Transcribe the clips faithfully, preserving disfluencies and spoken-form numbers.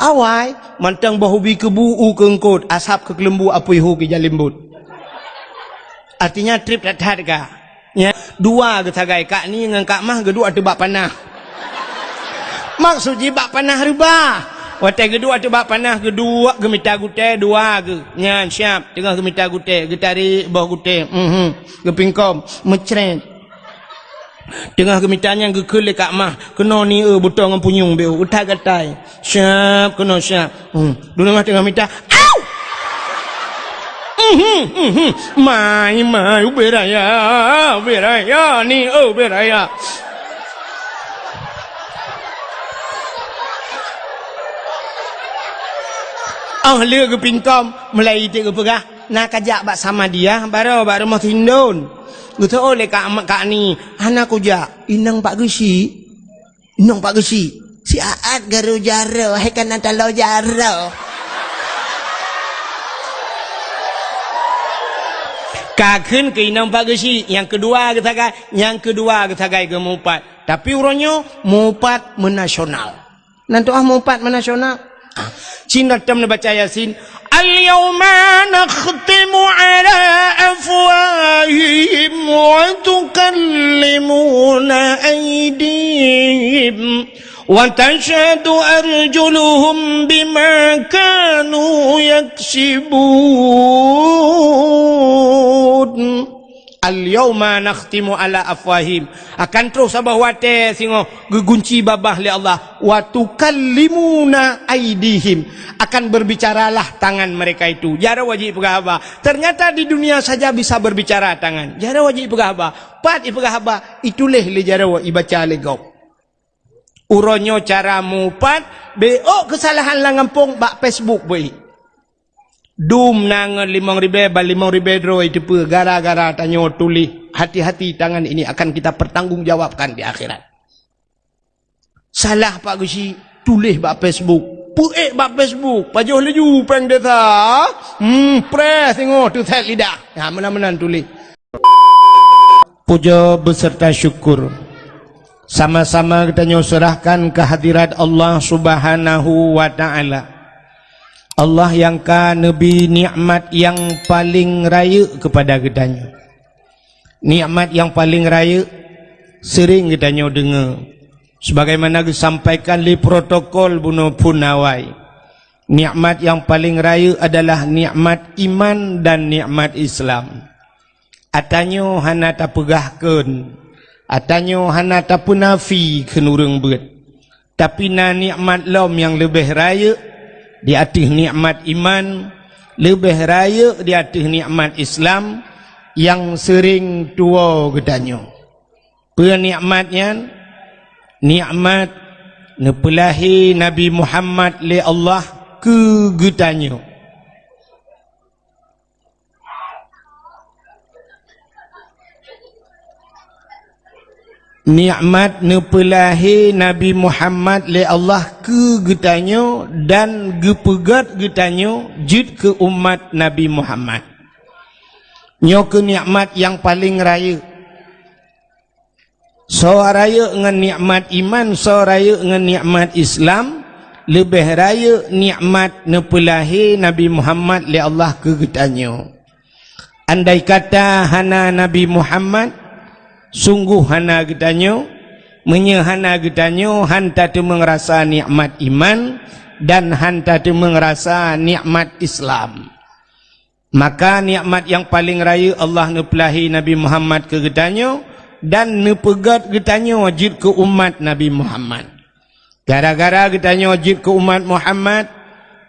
Awai, mantong boh ubi keubu u keu eungkot, asab keu keuleumbu apui hu keu jalembot. Artinya treb that-that ka. Nya, dua geusagai, Kak Ni ngon Kak Mah geuduek ateueh bak panah. Maksud jih bak panah reubah. Watèe geuduek ateueh bak panah, geuduek geumita gutèe dua geuh. Nyan siap, teungoh geumita gutèe, geutarek boh gutèe. Mhm. Geupingkom, meucret. Teungoh geumita nyan geukheun lé Kak Mah, keunoe Ni eu butông ngon punyueng beu, utak gatai. Siap, keunoe siap. Hmm. Dua teungoh mita. Au! Mhm, mhm. Mai, mai, ubé raya, ubé raya, Ni eu ubé raya. Oh, lé geupingkom, mulai iték geupeugah, na kajak bak Samadiyah, baroe bak rumoh Sindon. Geuseuôt lé Kak, Kak Ni, hana kujak, inong Pak Geuchik. Inong Pak Geuchik, siat garu jaroe, hai kana taloe jaroe. Ka kheun keu inong Pak Geuchik, nyang keudua geusagai, nyang keudua geusagai geumupat. Tapi uroe nyoe mupat meunasional. Nan tuah mupat meunasional. Cina tam neubaca Yasin. Al-yauma nakhtimu ala afwahihim wa tukallimuna aydihim wa tashhadu arjuluhum bima kanu yaksibun. Al-yauma nakhtimu ala afwahim. Akan troh saboh watèe singoh geugunci babah lé Allah. Wa tukallimuna aidihim. Akan berbicaralah tangan mereka itu. Jaroe jih peugah haba. Ternyata di dunia saja bisa berbicara tangan. Jaroe jih peugah haba. Pat ipeugah haba, ituléh lé jaroe, ibaca lé gob. Uroe nyoe cara mupat, beuôt keusalahan lam gampông bak Facebook beuôt. Dum na ngon limong ribèe, ban limong ribèe droe iteupeue gara-gara tanyoe tuléh. Hati-hati, tangan ini akan kita pertanggungjawabkan di akhirat. Salah Pak Geuchik, tuléh bak Facebook. Peuék bak Facebook, pajoh laju péng desa. Hmm, preh singoh teusét lidah. Ha, meunan-meunan tuléh. Puja beserta syukur sama-sama geutanyoe serahkan kehadirat Allah Subhanahu wa Ta'ala. Allah nyang ka neubi nikmat nyang paleng rayeuk keupada geutanyoe. Nikmat nyang paleng rayeuk seuring geutanyoe deungoe, sebagaimana geusampaikan lé protokol bunoe phon awai. Nikmat nyang paleng rayeuk adalah nikmat iman dan nikmat Islam. Ata nyoe hana tapeugah kheun, ata nyoe hana tapeunafi kheun ureuëng beuet. Tapi na nikmat lom nyang leubeh rayeuk di ateueh nikmat iman, leubeh rayeuk di ateueh nikmat Islam nyang seuring tuwoe geutanyoe. Peue nikmat nyan? Nikmat neupeulahé Nabi Muhammad lé Allah keu geutanyoe. Nikmat neupeulahé Nabi Muhammad lé Allah keu geutanyoe dan geupeugét geutanyoe jeuet keu umat Nabi Muhammad. Nyoe keuh nikmat nyang paleng rayeuk. Soe rayeuk ngon nikmat iman, soe rayeuk ngon nikmat Islam, leubeh rayeuk nikmat neupeulahé Nabi Muhammad lé Allah keu geutanyoe. Andai kata hana Nabi Muhammad, sunggoh hana geutanyoe. Meunyoe hana geutanyoe, han tateumeung rasa nikmat iman dan han tateumeung rasa nikmat Islam. Maka nikmat nyang paleng rayeuk Allah neupeulahé Nabi Muhammad keu geutanyoe dan neupeugét geutanyoe jeuet keu umat Nabi Muhammad. Gara-gara geutanyoe jeuet keu umat Muhammad,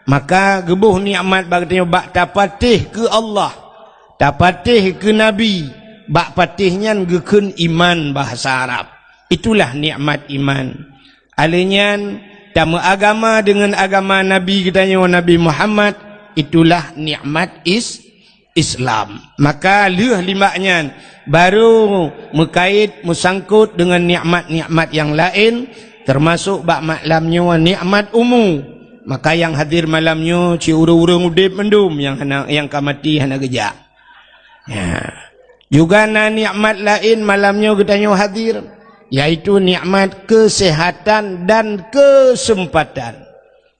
maka geuboh nikmat bak geutanyoe bak tapatéh keu Allah, tapatéh keu Nabi, bak patéh nyan geukheun iman bahasa Arab. Itulah nikmat iman. Alèh nyan, tameuagama deungon agama Nabi geutanyoe, Nabi Muhammad, itulah nikmat is-, Islam. Maka lheueh limbak nyan, baru meukait, meusangkot deungon nikmat-nikmat nyang laén, teumasok bak malam nyoe nikmat umu. Maka nyang hadir malam nyoe cit ureuëng-ureuëng udeb mandum nyang hana, nyang ka maté hana geujak. Ya. Juga na nikmat laén malam nyoe geutanyoe hadir, yaitu nikmat keuseuhatan dan keuseumpatan.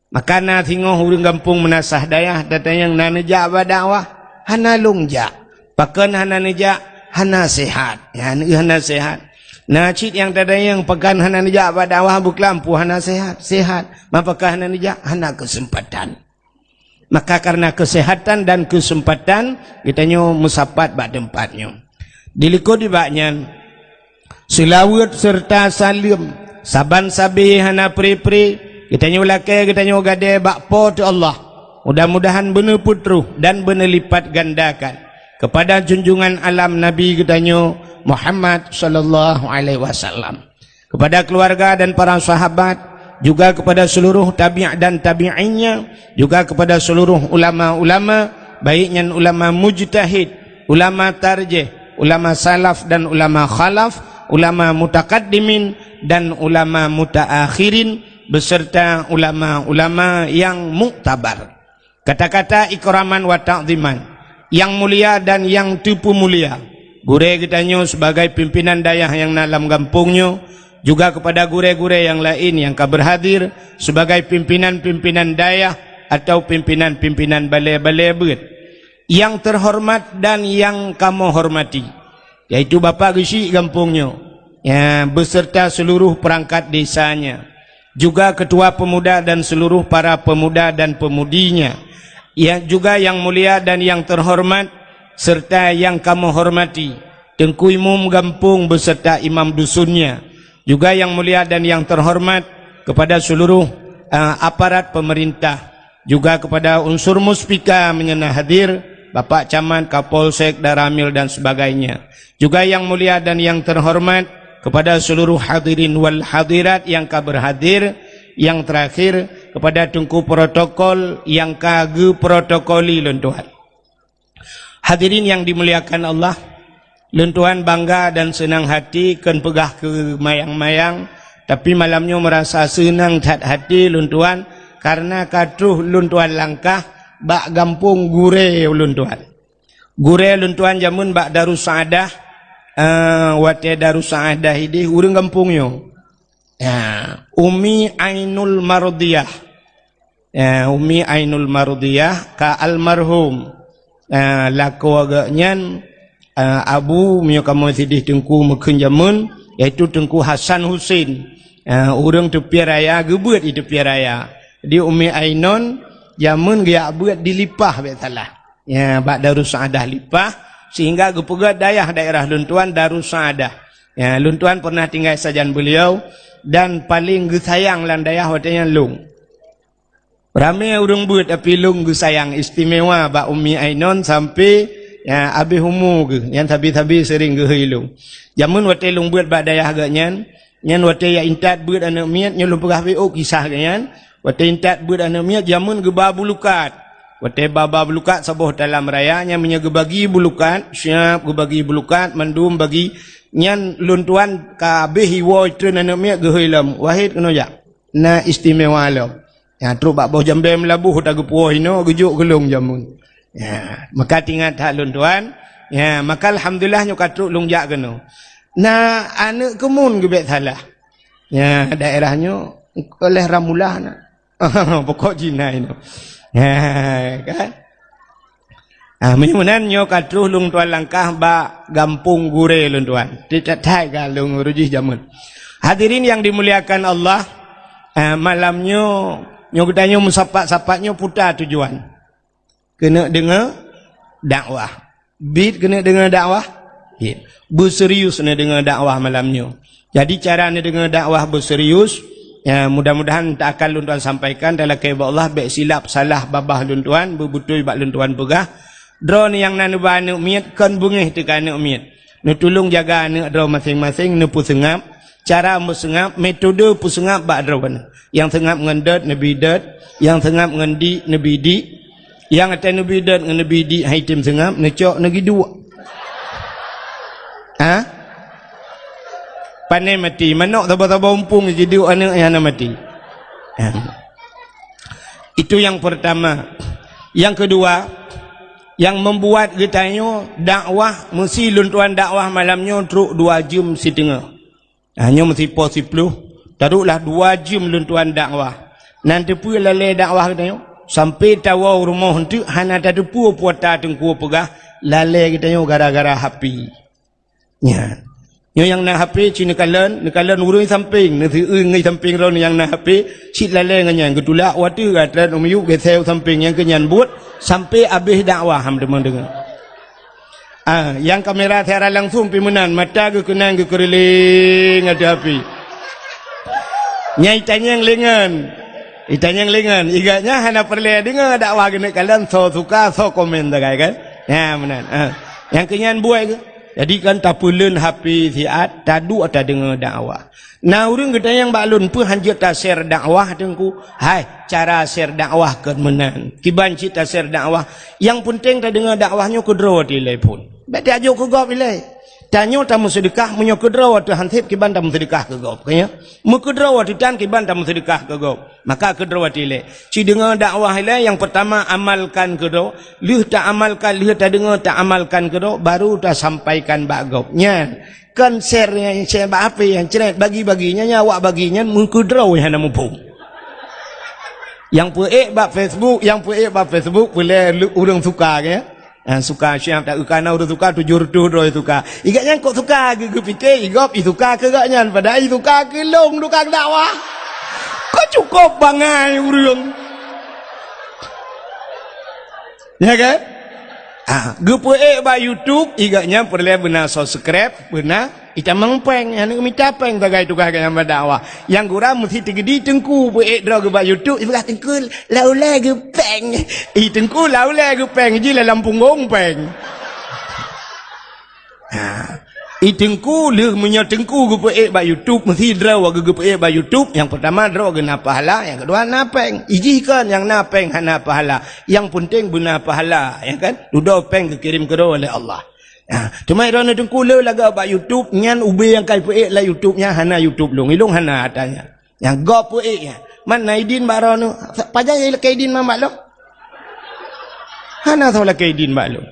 Maka na singoh ureuëng gampông meunasah dayah, tatanyong na neujak bak dakwah, hana lôn jak. Pakon hana neujak? Hana sehat. Ya, hana sehat. Na cit nyang tatanyong pakon hana neujak bak dakwah, beuklam peue hana sehat? Sehat. Ma pakon hana neujak? Hana keuseumpatan. Maka karena keuseuhatan dan keuseumpatan, geutanyoe meusapat bak teumpat nyoe. Dilikot nibak nyan, seulaweuet seureuta saleuem, saban sabe hana pre-pre, geutanyoe lakée geutanyoe gadée bak Po teu Allah. Mudah-mudahan beuneupeutroh dan beuneulipatgandakan keupada junjungan alam Nabi geutanyoe Muhammad sallallahu alaihi wasallam, keupada keuluwarga dan para sahabat, juga keupada seuluruh tabi' dan tabi'innya, juga keupada seuluruh ulama-ulama, baik nyan ulama mujtahid, ulama tarjih, ulama salaf dan ulama khalaf, ulama mutakaddimin dan ulama mutaakhirin, beserta ulama-ulama yang muktabar. Kata-kata ikraman wa ta'ziman, yang mulia dan yang teupeumulia, gurée geutanyoe sebagai pimpinan dayah nyang na lam gampông nyoe, juga keupada gurée-gurée nyang laén nyang ka beurhadir sebagai pimpinan-pimpinan dayah atau pimpinan-pimpinan balée-balée beuet. Yang terhormat dan yang kamoe hormati, yaitu Bapak Geuchik gampông nyoe, ya, beserta seluruh perangkat desanya, juga ketua pemuda dan seluruh para pemuda dan pemudinya, ya, juga yang mulia dan yang terhormat serta yang kamoe hormati, Teungku Imum gampông beserta imam dusunnya, juga yang mulia dan yang terhormat kepada seluruh, eh, aparat pemerintah, juga kepada unsur muspika meunyoe na hadir, Bapak Camat, Kapolsek, Danramil dan sebagainya. Juga yang mulia dan yang terhormat kepada seluruh hadirin wal hadirat yang ka berhadir, yang terakhir kepada teungku protokol yang ka geuprotokoli lôn tuan. Hadirin yang dimuliakan Allah, lôn tuan bangga dan seunang hati kon peugah keu mayang-mayang, tapi malam nyoe meurasa seunang that hati lôn tuan karena ka troh lôn tuan langkah bak gampông gurée lôn tuan. Gurée lôn tuan jameun bak Darussaadah, eh, watée Darussaadah ideh ureuëng gampông nyoe. Ya, Umi Ainul Mardiyah. Ya, Umi Ainul Mardiyah ka almarhum. Ya, lakoe geuh nyan, eh, abu meunyoe kamoe sideh teungku meukheun jameun, yaitu Teungku Hasan Husin. Ya, ureuëng Teupie Raya, geubeuet di Teupie Raya. Di Umi Ainun jameun geujak beuet di Lipah bék salah. Ya, bak Darussaadah Lipah, sehingga geupeugah dayah daerah lôn tuan Darussaadah. Ya, lôn tuan pernah tinggai sajan beliau dan paling geusayang lam dayah watée nyan lôn. Ramé ureuëng beuet tapi lôn geusayang istimewa bak Umi Ainun sampai, ya, abéh umu geuh. Nyan sabe-sabe sering geuhôi lôn. Jameun watée lôn beuet bak dayah geuh nyan, nyan watée ya intat beuet aneuëk miet nyoe lôn peugah bék oh kisah geuh nyan. Watée intat beuet aneuëk miet jameun geuba bulukat. Watée ba-ba bulukat saboh talam raya nyan meunyoe geubagi bulukat, siap geubagi bulukat, mandum bagi nyan lôn tuan ka abéh iwoe treun aneuëk miet geuhôi lom. Wahid keunoe jak. Na istimewa lom. Ya, trok bak boh jambée meulaboh ta geupuwoe inoe geujok keu lôn jameun. Ya, maka tingat that lôn tuan. Ya, maka alhamdulillah nyoe ka trok lôn jak keunoe. Na aneuëk keumun geubek salah. Ya, daerah nyoe oleh Ramulah na. Pokok jina inoe. Ya, kan? Ah, meunyoe meunan nyoe ka troh lôn tuan langkah bak gampông gurée lôn tuan. Titat-tat ka lôn rujih jameun. Hadirin yang dimuliakan Allah, ah, malam nyoe, nyoe geutanyoe meusapat-sapat nyoe peue tujuan. Keuneuk deungoe dakwah. Bit keuneuk deungoe dakwah. Bit. Beuserius neudeungoe dakwah malam nyoe. Jadi cara neudeungoe dakwah beuserius, ya, mudah-mudahan tak akan lôn tuan sampaikan, talakée bak Allah bék silap salah babah lôn tuan, beubeutôi bak lôn tuan peugah. Droeneuh nyang na neuba aneuëk miet kon beungéh teuka aneuëk miet. Neutulông jaga aneuëk droe maséng-maséng, neupeuseungab, cara meuseungab, metode peuseungab bak droeneuh. Nyang seungab ngon dot neubi dot, nyang seungab ngon dik neubi dik, nyang até neubi dot ngon neubi dik hai tem seungab, neucok neugiduek. Ha? Pane mati, manok saba-saba umpung giduek aneuëk nyang hana mati. Ha. Itu yang pertama. Yang kedua, yang membuat geutanyoe dakwah, meusi lôn tuan dakwah malam nyoe trok dua jeuem siteungoh. Ha, nyoe meusipo siploh, taroklah dua jeuem lôn tuan dakwah. Nan teupeue lalée dakwah geutanyoe? Sampoe tawoe u rumoh eunteuk hana tateupeue peue ata Teungku peugah, lalée geutanyoe gara-gara H P. Nyan. Nyoe nyang na H P cit neukalon, neukalon ureuëng sampéng, neuseueu ngon sampéng droeneuh nyang na H P, cit lalée ngon nyan geutulak u ateueh, gata u miyueb geusée u sampéng nyang keu nyan buet, sampoe abéh dakwah han teuma deungoe. Ah, nyang kamera siaran langsung pih meunan, mata geukeunong geukeureuléng ateueh H P. Nyang itanyong lé ngon, itanyong lé ngon, i gobnyan hana peureulée deungoe dakwah geuneuk kalon, soe suka, soe komen sagai kan? Nyan meunan. Ah. Nyang keu nyan buet geuh. Jadi kan tapeuleuen H P siat, taduek tadeungoe dakwah. Na ureuëng geutanyong bak lôn, "Peue han jeuet ta-share dakwah, Teungku?" Hai, cara share dakwah kon meunan. Kiban cit ta-share dakwah. Nyang peunteng tadeungoe dakwah nyoe keudroe ateueh ilée phon. Bék tajok keu gob ilée. Tanyoe tameuseudeukah, meunyoe keudroe ateueh hanseb kiban tameuseudeukah keu gob. Ka nyan? Meukeudroe ateueh tan kiban tameuseudeukah keu gob. Maka keudroe ateueh ilée. Ci deungoe dakwah ilée, nyang peurtama amalkan keudroe, lheueh ta-amalkan, lheueh tadeungoe ta-amalkan keudroe, baru tasampaikan bak gob. Nyan, kon share nyang share bak H P nyang cret bagi-bagi, nyan, nyan awak bagi nyan meukeudroe hana muphom. Nyang peuék bak Facebook, nyang peuék bak Facebook, peulée lu-, ureuëng suka ke? Nyang suka siap, tak kana ureuëng suka tujoh reutôh droe suka. I gobnyan kok suka geu-, geupike, i gob i suka keu gobnyan, padahai i suka keu lôn tukang dakwah. Kok cukôp bangai ureuëng. Ya kan? Ah, geupeuék bak YouTube, i gobnyan peureulée beuna subscribe, beuna itamong péng, hana mita péng sagai tugaih gobnyan bak dakwah. Nyang gura meusti teugeudi Teungku peuék droe geuh bak YouTube, ipeugah Teungku lau lé geupéng. I Teungku lau lé geupéng, jih lam punggong péng. Ha. I Teungku lheueh meunyoe Teungku geupeuék bak YouTube, meusti droe geuh geupeuék bak YouTube, nyang peurtama droe geuh na pahala, nyang keudua na péng. I jih kon nyang na péng hana pahala. Nyang peunteng beuna pahala, ya kan? Dudoe péng geukirém keudroe lé Allah. Ha. Teuma droeneuh Teungku le lagak bak YouTube, nyan ubé nyang ka ipeuék lam YouTube nyan hana YouTube lôn. I lôn hana ata nyan. Nyang gob peuék nyan. Man na idin bak droeneuh. Pajan nyang lakée idin man bak lôn? Hana soe lakée idin bak lôn.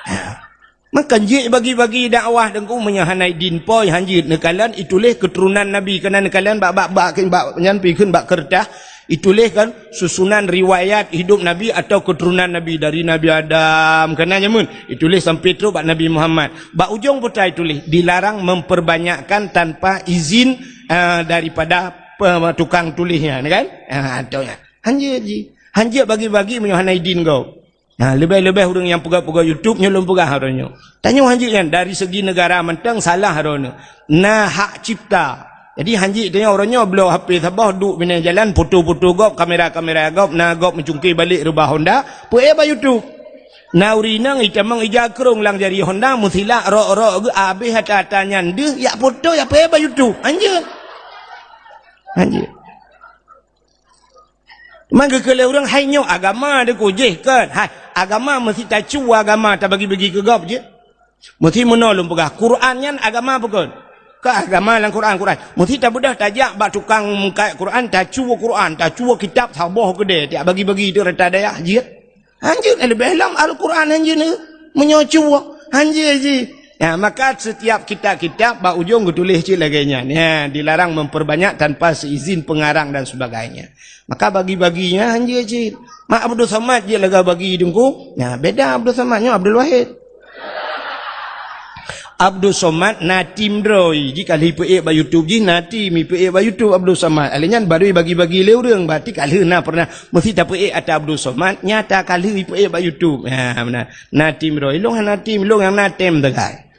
Ha. Maka jeuet bagi-bagi dakwah Teungku, meunyoe hana idin po, han jeuet neukalon, ituléh keuturonan Nabi, keunan neukalon bak, bak, bak, bak nyan pi kheun bak keureutah, ituléh kan susunan riwayat hidup Nabi atau keuturonan Nabi dari Nabi Adam, keunan jameun, ituléh sampai trok bak Nabi Muhammad. Bak ujong buta ituléh, dilarang memperbanyakkan tanpa izin, ah, daripada pe-, tukang tuléh nyan, kan? Ah, tu nyan. Han jeuet jih. Han jeuet bagi-bagi meunyoe hana idin gob. Ha, leubeh-leubeh ureuëng nyang peugah-peugah YouTube nyoe lôn peugah uroe nyoe. Tanyoe han jeuet nyan dari segi negara mantong salah droeneuh. Na hak cipta. Jadi han jeuet tanyoe uroe nyoe bloe H P saboh duek binéh jalan foto-foto gob, kamera-kamera gob, na gob meucungké balek reubah Honda, peuék bak YouTube. Na ureuëng inong itamong ija krong lam jari Honda, meusilak rok-rok geuh abéh ata-ata nyan deuh, yak foto yak peuék bak YouTube. Han jeuet. Han jeuet. Man geukheun lé ureuëng, "Hai nyoe agama Teungku jih kon." Hai, agama meusti tacue agama tabagi-bagi keu gob jih. Meusti meunoe lôn peugah, Quran nyan agama bukon? Ka agama lam Quran, Quran. Meusti tabeudôh tajak bak tukang meukat Quran, tacue Quran, tacue kitab saboh keudè, tiak bagi-bagi tu rata dayah jih. Han jeuet, leubeh lom Al-Quran han jeuet, meunyoe cue, han jeuet jih. Ya, maka setiap kitab-kitab bak ujong geutuléh cit lagée nyan. Ya, dilarang memperbanyak tanpa seizin pengarang dan sebagainya. Maka bagi-bagi nyan han jeuet cit. Mak Abdul Somad jeuet lagak bagi Teungku. Nah, beda Abdul Somad nyoe Abdul Wahid. Abdul Somad na tim droe, jih ka lheueh ipeuék bak YouTube jih, na tim ipeuék bak YouTube Abdul Somad. Alèh nyan baru bagi-bagi lé ureuëng, berarti ka lheueh na pernah meusti tapeuék ata Abdul Somad, nyata ka lheueh ipeuék bak YouTube. Ha, meunan. Na tim droe, ilong hana tim, ilong nyang na tem sagai.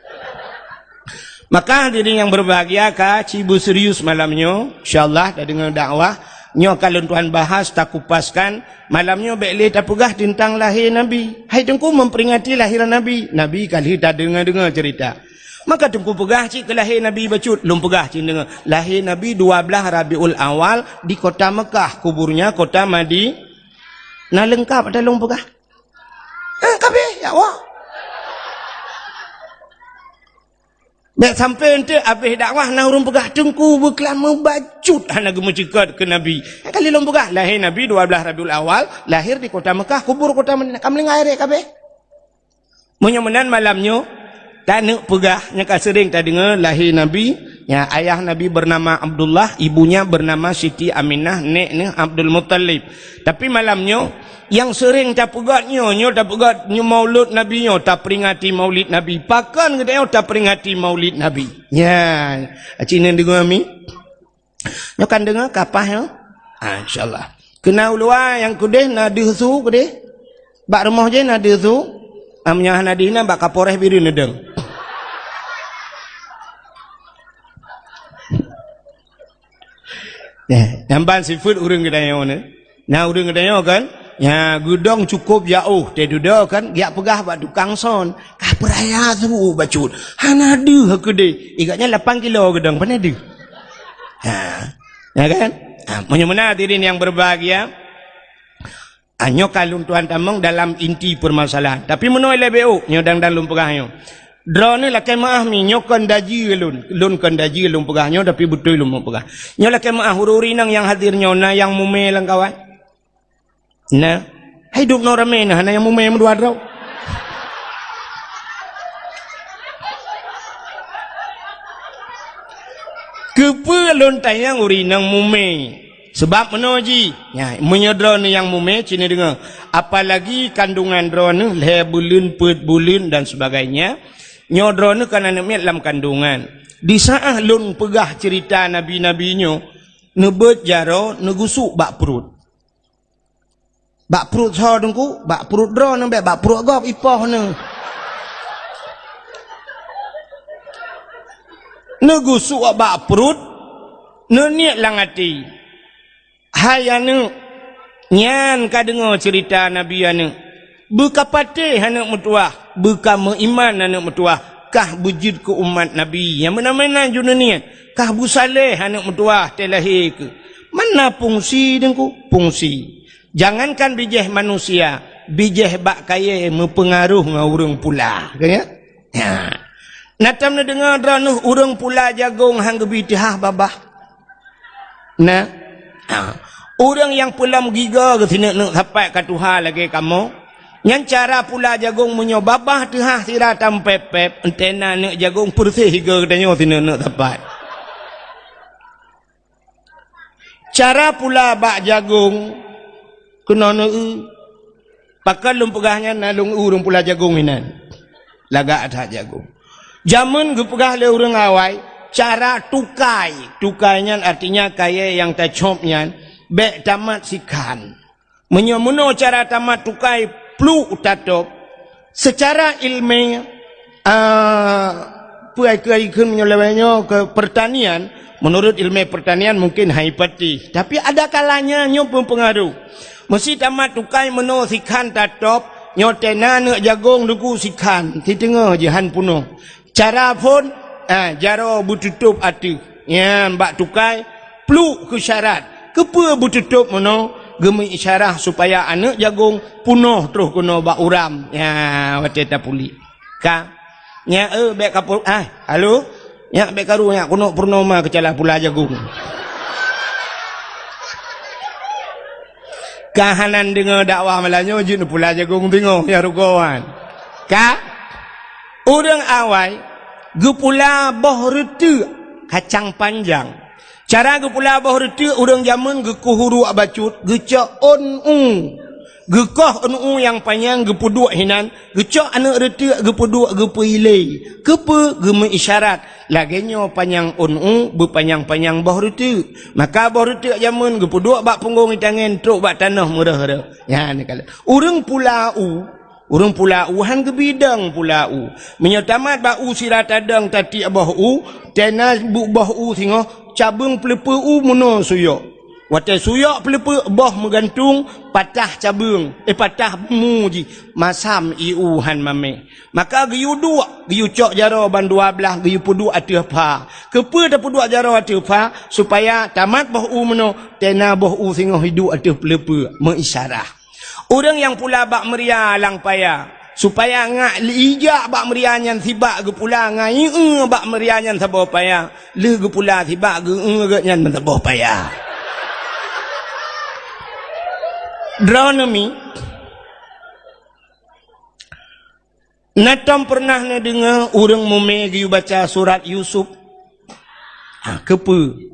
Maka hadirin yang berbahagia, ka ci beuserius malam nyoe, insyaallah tadeungoe dakwah nyoe ka lôn tuan bahas, takupaskan. Malam nyoe bék lé tapeugah teuntang lahé Nabi. Hai Teungku memperingati lahé Nabi. Nabi ka lheueh tadeungoe-deungoe cerita. Maka Teungku peugah cit keu lahé Nabi bacut, lôn peugah cit deungoe. Lahé Nabi dua belas Rabiul Awal di kota Mekah, kuburnya kota Madi-, na leungkap ata lôn peugah? Eh, kabeh, ya Allah. Bék sampoe eunteuk abéh dakwah na ureuëng peugah Teungku beuklam meubacut hana geumeucukot keu Nabi. Nyang kali lôn peugah, lahé Nabi dua belas Rabiul Awal, lahir di kota Mekah, kubur kota Madinah. Ka meulinggai ré kabeh. Meunyoe meunan malam nyoe, Taneuk peugah nyang ka seuréng tadeungoe lahé Nabi, ya, ayah Nabi bernama Abdullah, ibunya bernama Siti Aminah, nek neuh Abdul Muttalib. Tapi malam nyoe, nyang seuréng tapeugét nyoe, nyoe tapeugét nyoe maulud Nabi nyoe, taperingati maulid Nabi. Pakon geutanyoe taperingati maulid Nabi? Ya, aci neudeungoe mi? Nyoe kan deungoe kapah nyoe? Ah, insya Allah. Keunan u luwa nyang keudeh na deuh su keudeh. Bak rumoh jih na deuh su. Ah, meunyoe hana deuh inan bak Kapolres Bireuen neudong. Eh, nyang ban sifeuet ureueng geutanyoe nyoe. Na ureueng geutanyoe kan? Nya geudong cukôp jaoh, teududoe kan, geujak peugah bak tukang son, "Ka peuraya su bacut, hana deuh keudeh." Igatnya lapan kilo geudong, pane deuh? Ha. Ya kan? Ha, meunyoe meunan hadirin yang berbahagia, ha, nyoe ka lôn tuan tamong dalam inti permasalahan. Tapi meunoe lé B O, nyoe dang-dang lôn peugah nyoe. Droeneuh lakée meuáh mi, nyoe kon daji lôn. Lôn kon daji lôn peugah nyoe, tapi beutôi lôn meupeugah. Nyoe lakée meuáh ureueng-ureueng inong nyang hadir nyoe, na nyang mumé lam kawan? Na. Hai dum noe ramé na, hana nyang mumé meudua droe. Keupeue lôn tanyong ureueng inong mumé? Sabab meunoe jih, nya, meunyoe droeneuh nyang mumé, ci neudeungoe, apalagi kandungan droeneuh lhée buleuen, peuet buleuen dan sebagainya, nyoe droeneuh kan aneuk miet lam kandungan. Di saát lôn peugah ceurita nabi-nabi nyoe, neubeuet jaroe, neugusuk bak pruet. Bak pruet soe Teungku? Bak pruet droeneuh bék, bak pruet gob ipoh neuh. Neugusuk bak pruet, neuniet lam até, "Hai aneuk, nyan ka deungoe ceurita nabi aneuk. Beukapatéh aneuk meutuwah, beukameuiman aneuk meutuwah, kah beujeuet keu umat nabi." Nyang meunan-meunan ju neuniet, "Kah beusaléh aneuk meutuwah teuh lahé keuh." Mana fungsi Teungku? Fungsi. Jangankan bijéh manusia, bijéh bak kayée meupeungaroh ngon ureuëng pula. Ka nyan? Nyan. Na tom neudeungoe droeneuh ureuëng pula jagong han geubi teuhah babah? Na. Ha. Ureuëng nyang peulom gigoe geuh sineuk-neuk sapat ka tuha lagée kamoe. Nyan cara pula jagong meunyoe babah teuhah sira tampép-pép, entena neuk jagong peureuseh gigoe geutanyoe sineuk-neuk sapat. Cara pula bak jagong keunoe neu-eu. Pakon lôn peugah nyan na lôn eu ureuëng pula jagong inan. Lagak that jagong. Jameun geupeugah lé ureuëng awai, cara tukai. Tukai nyan artinya kayée nyang tacôb nyan bék tamat sikhan. Meunyoe meunoe cara tamat tukai pluek tatôb, seucara iéleumé, a, peue ai keu ai kheun meunyoe lawét nyoe keu peurtanian, meunurot iéleumé peurtanian mungken hai pati. Tapi ada kalanya nyoe meupeungaroh. Meusé tamat tukai meunoe sikhan tatôb, nyoe tena neuk jagong Teungku sikhan, siteungoh jih han peunoh. Cara phon, ah, jaroe beututôb ateueh. Nyan bak tukai, pluek keu syarat. Keupeue beututôb meunoe? Geumeuisyarah supaya aneuk jagong peunoh troh keunoe bak uram. Nyan watée tapuléh. Ka. Nyan, eh, bék ka pu-, ah, halo? Nyak bék karu nyak keunoe purnoma keucalah pula jagong. Ka hana deungoe dakwah malam nyoe jeuet pula jagong teungoh nyang rugoe nyan. Ka? Ureuëng awai geupula boh reuteuek kacang panjang. Cara geupula boh reuteuek ureuëng jameun geukoh uruek bacut, geucok ôn u. Geukoh ôn u nyang panyang geupeuduek hinan, geucok aneuk reuteuek geupeuduek geupeuyilée. Keupeue geumeuisyarat? Lagée nyoe panyang ôn u beupanyang-panyang boh reuteuek. Maka boh reuteuek jameun geupeuduek bak punggong itangen trok bak tanoh meureuh-reuh. Nyan kala. Ureuëng pula u, Ureuëng pula u han geubidong pula u. Meunyoe tamat bak u sira tadong tatiek boh u, tena buet boh u singoh cabeueng peuleupeue u meunoe suyok. Watée suyok peuleupeue boh meugantung, patah cabeueng, eh, patah bumu jih, masam ié u han mamé. Maka geuyue duek, geuyue cok jaroe ban dua blaih geuyue peuduek ateueh pha. Keupeue tapeuduek jaroe ateueh pha? Supaya tamat boh u meunoe, tena boh u singoh iduek ateueh peuleupeue, meuisyarah. Ureuëng nyang pula bak meuria lam paya, supaya ngak ijak bak meuria nyan sibak geupula ngon ié bak meuria nyan saboh paya, lheueh geupula sibak geu-eu gét nyan meusaboh paya. Droeneuh mi, Na tom peureunah neudeungoe ureuëng mumé geuyue baca surat Yusuf? Ha, keupeue?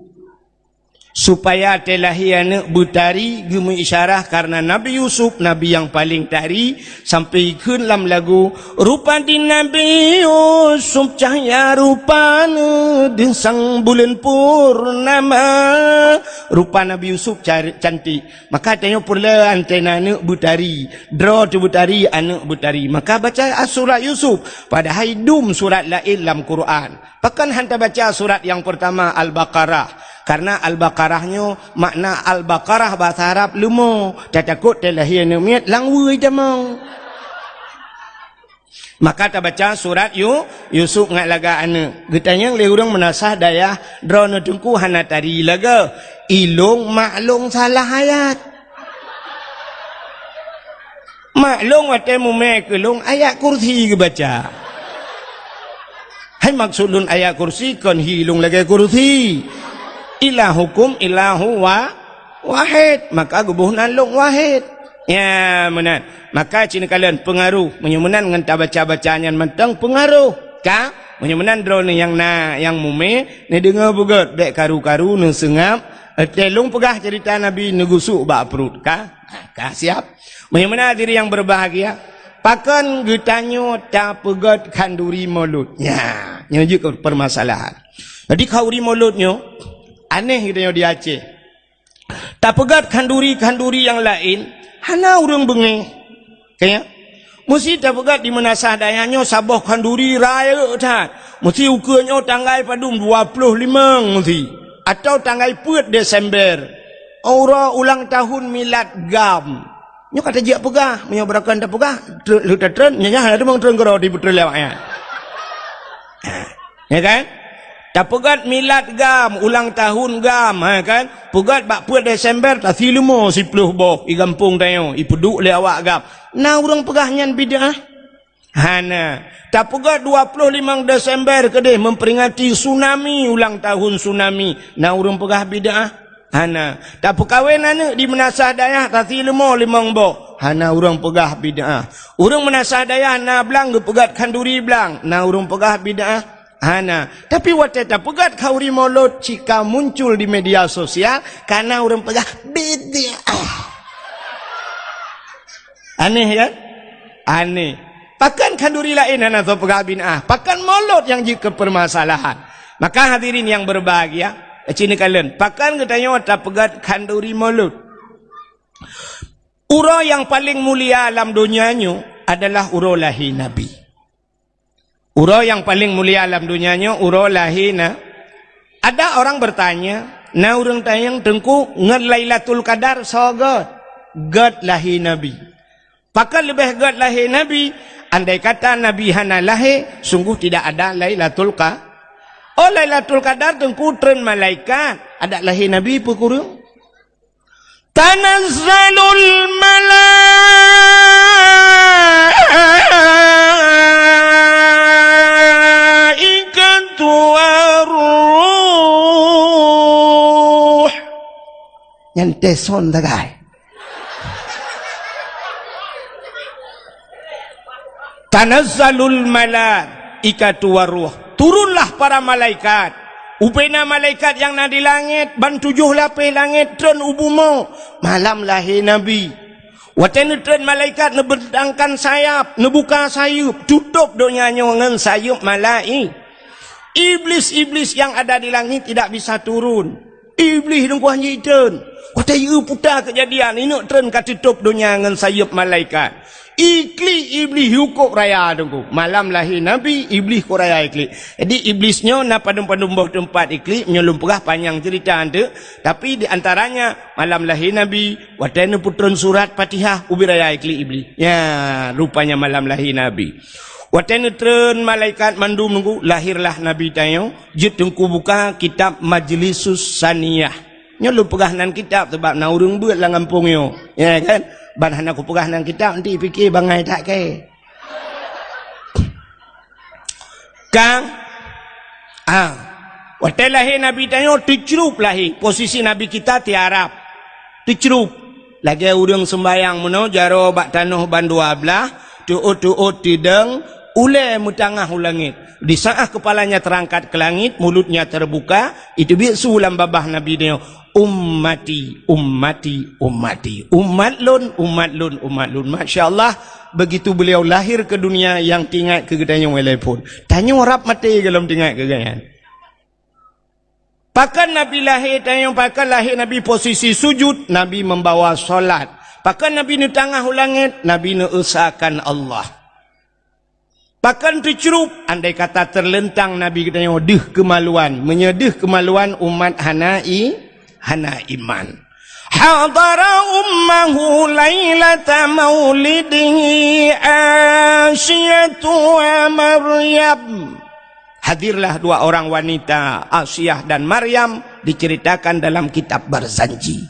Supaya watée lahé aneuëk beutari, geumeuisyarah karena Nabi Yusuf, nabi nyang paleng tari, sampai jikheun lam lagu, "Rupa di Nabi Yusuf cahya rupane, deusang buleuen purnama." Rupa Nabi Yusuf car-, cantik. Maka tanyoe peureulée watée na aneuëk beutari, droe teuh beutari, aneuëk beutari. Maka baca surat Yusuf, padahai dum surat laén lam Quran. Pakon hana tabaca surat nyang peurtama Al-Baqarah? Karena Al-Baqarah nyoe makna Al-Baqarah bahasa Arab leumo, tatakot watée lahé aneuëk miet lam weueh tamong. Maka tabaca surat Yu-, Yusuf ngat lagak aneuëk. Geutanyong lé ureuëng meunasah dayah, "Droeneueh Teungku hana tari lagée? Ilong mak long salah ayat." Mak long watée mumé keu long ayat kursi geubaca. Hai maksud lôn ayat kursi kon hi long lagée kursi. Ilahukum ilahu wa-, wahid. Maka geuboh nan long wahid. Ya, meunan. Maka ci neukalon peungaroh. Meunyoe meunan ngon tabaca-baca nyan mantong peungaroh. Ka? Meunyoe meunan droeneueh nyang na, nyang mumé, neudeungoe beugét, bék karu-karu, neuseungab. Watée long peugah ceurita Nabi, neugusuk bak pruet. Ka? Ka siap. Meunyoe meunan hadirin nyang berbahagia, pakon geutanyoe tapeugét khanduri Maulud? Nya, nyoe jeuet keu permasalahan. Jadi khanduri Maulud nyoe aneh geutanyoe di Aceh. Tapeugét khanduri-khanduri nyang laén, hana ureuëng beungéh. Kaya? Meusti tapeugét di meunasah dayah nyoe saboh khanduri rayeuk that. Meusti ukeue nyoe tanggai padum dua ploh limong meusti. Atau tanggai peuet Desember. Uroe ulang tahun milad GAM. Nyoe ka tajak peugah, meunyoe beurakan tapeugah, tre-, lheueh tatreun, nyan hana teumong treun keudroe dipeutreun lé awak nyan. Ya kan? Tapeugét milad GAM, ulang tahun GAM, ha kan? Peugét bak peuet Desember, tasi leumo siploh boh, i gampông tanyoe, ipeuduek lé awak GAM. Na ureuëng peugah nyan bid'ah? Hana. Tapeugét dua ploh limong Desember keudeh memperingati tsunami, ulang tahun tsunami. Na ureuëng peugah bid'ah? Hana. Tapeukawen aneuëk di meunasah dayah tasi leumo limong boh. Hana ureuëng peugah bid'ah. Ureuëng meunasah dayah na blang geupeugét khanduri blang. Na ureuëng peugah bid'ah? Hana. Tapi watée tapeugét khanduri Maulud cit ka muncul di media sosial, ka na ureuëng peugah bid'ah. Aneh kan? Aneh. Pakon khanduri laén hana soe peugah bid'ah? Pakon Maulud nyang jeuet keu permasalahan? Maka hadirin nyang berbahagia, ci neukalon, pakon geutanyoe tapeugét khanduri Maulud? Uroe nyang paleng mulia lam donya nyoe adalah uroe lahé Nabi. Uroe nyang paleng mulia lam donya nyoe uroe lahé na. Ada orang bertanya, na ureuëng tanyong, "Teungku, ngon Lailatul Qadar soe gét?" Gét lahé Nabi. Pakon leubeh gét lahé Nabi? Andai kata Nabi hana lahé, sungguh tidak ada Lailatul Qa-, oh, Lailatul Qadar Teungku treun malaikat, adak lahé Nabi peue kureueng? Tanazzalul malaikatu war ruh. Nyan teson sagai. Tanazzalul malaikatu war ruh. Turunlah para malaikat. Ubena malaikat nyang na di langét, ban tujoh lapéh langét treun u bumoe. Malam lahé Nabi. Watée neutreun malaikat neubentangkan sayap, neubuka sayeuep, tutôb donya nyoe ngon sayeuep malai-, Iblis-iblis yang ada di langit tidak bisa turun. Iblih dungkuah jitreun. Watée jieu puta keujadian, ineuk treun ka tutôb donya ngon sayeuep malaikat. Iklik Iblih yukôb raya teungku. Malam lahé Nabi, Iblih kôb raya iklik. Jadi Iblih nyoe na padum-padum boh teumpat iklik, nyoe lôn peugah panyang ceurita anteuk. Tapi di antaranya malam lahé Nabi, watée neupeutreun surat Fatihah, ubit raya iklik Iblih. Ya, rupanya malam lahé Nabi. Watée neutreun malaikat mandum teungku, lahirlah Nabi tanyoe. Jeuet teungku buka kitab Majlisus Saniyah. Nyoe lôn peugah nan kitab sabab na ureuëng beuet lam gampông nyoe. Ya kan? Ban hana kupeugah nan kitab, nanti pike bangai that kée. Kang, ah, watée lahé Nabi tanyoe teucrup lahé, posisi Nabi kita tiarap. Teucrup. Lagée ureuëng seumbayang meunoe jaroe bak tanoh ban dua blaih, teuôt-teuôt tidong, Ulèe meutangah u langèt. Di saat kepalanya terangkat ke langit, mulutnya terbuka, itu biet su lam babah Nabi nyoe, "Ummati, ummati, ummati." Umat lôn, umat lôn, umat lôn. Masya Allah, begitu beliau lahir ke dunia, nyang teuingat keu geutanyoe lé phon. Tanyoe rab maté gohlom teuingat keu geuhnyan. Pakon Nabi lahé tanyoe, pakon lahé Nabi posisi sujud, Nabi membawa salat. Pakon Nabi neutangah u langèt, Nabi neuusakan Allah. Pakon teucrup, andai kata teuleuntang Nabi geutanyoe deuh keumaluan. Meunyoe deuh keumaluan, umat hana i-, hana iman. Hadara ummahu lailata maulidihi Asiyatu wa Maryam. Hadirlah dua orang wanita, Asiah dan Maryam, diceritakan dalam kitab Barzanji.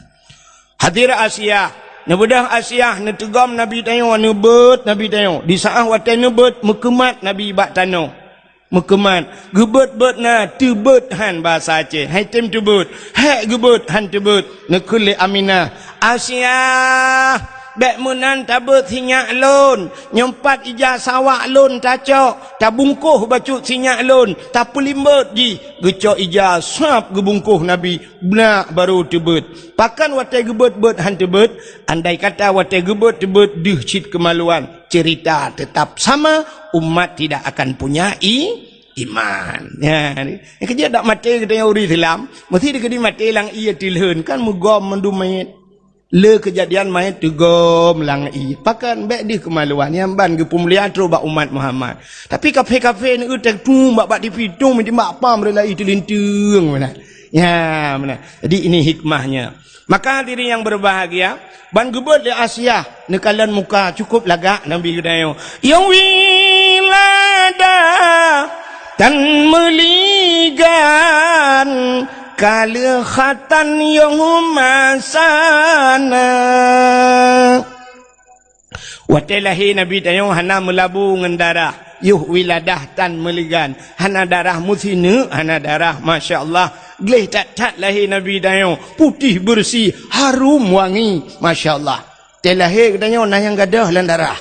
Hadir Asiah, neubeudôh Asiah, neuteugom Nabi tanyoe, neubeuet Nabi tanyoe. Di saat watèe neubeuet, meukeumat Nabi bak tanoh. Meukeumat, geubeuet-beuet na, teubeuet han bahasa Aceh. Hai tem teubeuet, hék geubeuet han teubeuet. Neukheun lé Aminah, "Asiah, bèk meunan tabeuet sinyak lôn. Nyoe pat ija sawak lôn tacok, tabungkôh bacut sinyak lôn, tapeulimbot jih." Geucok ija sab geubungkôh Nabi, beunak barô teubeuet. Pakon watèe geubeuet-beuet han teubeuet? Andai kata watèe geubeuet-beuet deuh cit keumaluan, cerita tetap sama, umat tidak akan punya i-, iman. Ya, ni. Nyang keujeuet dak maté geutanyoe ureueng Islam, meusti dikeudi maté lam ié teulheun, kan meugom mandum manyét. Le keujadian manyét teugom lam ié. Pakon bèk deuh keumaluan, nyan ban geupeumulia trok bak umat Muhammad. Tapi kafé-kafé neueu teutung bak, bak tipi, tung meujimak pam rela ié teulinteung meunan. Ya, meunan. Jadi ini hikmahnya. Maka hadirin yang berbahagia, ban geubeuet lé Asiah neukalon muka, cukup lagak Nabi geutanyoe. Ya wilada tan meuligan, kaleuh khatan yôh masa na. Watèe lahé Nabi tanyoe hana meulabu ngon darah, yoh wiladah tan meuligan, hana darah meusineuk, hana darah, masya Allah. Gleh that-that lahé Nabi tanyoe, putéh beureusi, harum wangi, masya Allah. Watèe lahé geutanyoe na nyang gadôh lam darah.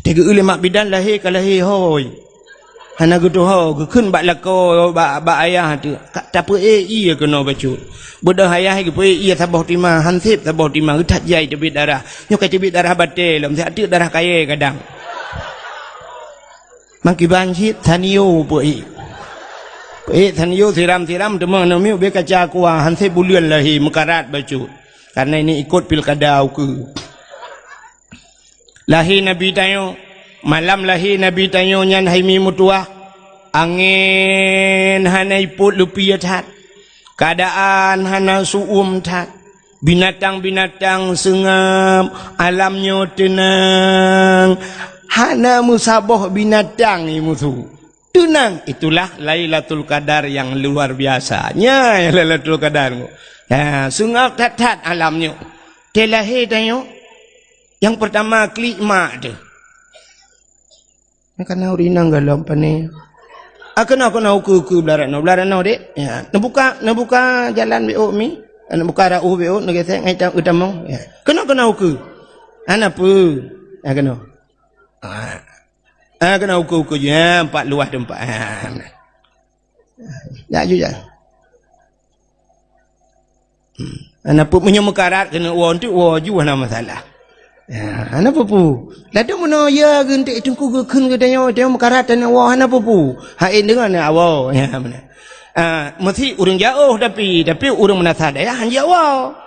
Teugeue lé mak bidan lahé ka lahé hôi. Hana geutuho, geukheun bak lakoe, bak, bak ayah teuh. Ka tapeuék ié keunoe bacut. Beudôh ayah geupeuék ié saboh tima, han sép saboh tima, geuthat jai teubiet darah. Nyoe ka teubiet darah batèe lom, siat teuk darah kayèe kadang. Mangkiban cit, sanio peuék. Peuék sanio siram-siram, teuma aneuk miet ubé kaca aqua, han sép buleuen lahé, meukarat bacut. Karena ini ikut pilkada ukeue. Lahé Nabi tanyoe, malam lahé Nabi tanyoe nyan hai mi meutuwah, angén hana ipôt leupie that, keuadaan hana su'uem that, binatang-binatang seungab, alam nyoe teunang, hana meusaboh binatang i musu. Teunang, itulah Lailatul Qadar yang luar biasa. Nyan Lailatul Qadar. Ya, seungab that-that alam nyoe. Watèe lahé tanyoe, nyang peurtama klik mak teuh. Nyan kana ureueng inong gohlom pané. Ah, keunoe, keunoe, ukeue, ukeue, blah rot noe, blah rot noe, Dek. Ya, neubuka, neubuka jalan beuôk mi. Neubuka rot ueh beuôk, neugesek ngon itam, itam mong. Ya. Keunoe, keunoe, ukeue. Hana peue. Ya, keunoe. Ah. Ah, keunoe ukeue-ukeue jih, ha, empat luwah teumpat. Ha, nah. Jak ju jak. Hmm. Hana peue, meunyoe meukarat keuneuk woe, enteuk woe ju hana masalah. Ya, hana peue-peue. Ladôm meunoe ya geuh enteuk teungku geukheun geutanyoe, tanyoe meukarat tanyoe woe hana peue-peue. Hai deungon ya woe. Ya, meunan. Ah, meusti ureueng jiôh tapi, tapi ureueng meunasah dayah han jiôh woe.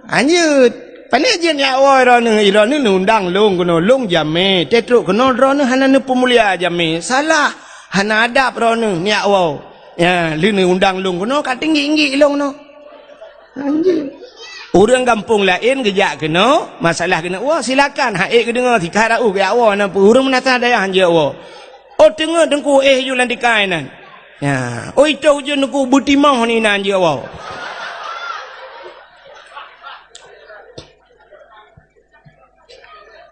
Anjeut, pané jeuet jak woe droeneuh, droeneuh neuundang lôn keunoe, lôn jamé, teutrok keunoe droeneuh hana neupeumulia jamé, salah, hana adab droeneuh neujak woe. Ya, lheueh neuundang lôn keunoe ka teunggik-nggik lôn keunoe. Anjeut. Ureueng gampông laén geujak keunoe, masalah keuneuk woe, silakan, han ék geudeungoe, sikat rot ueh geujak woe, na peue ureueng meunasah dayah han jeuet woe. Oh, teungeut teungku éh ju lam tikai nan. Ya, oi toh ujeuen teungku beutimoh ni nan jeuet woe.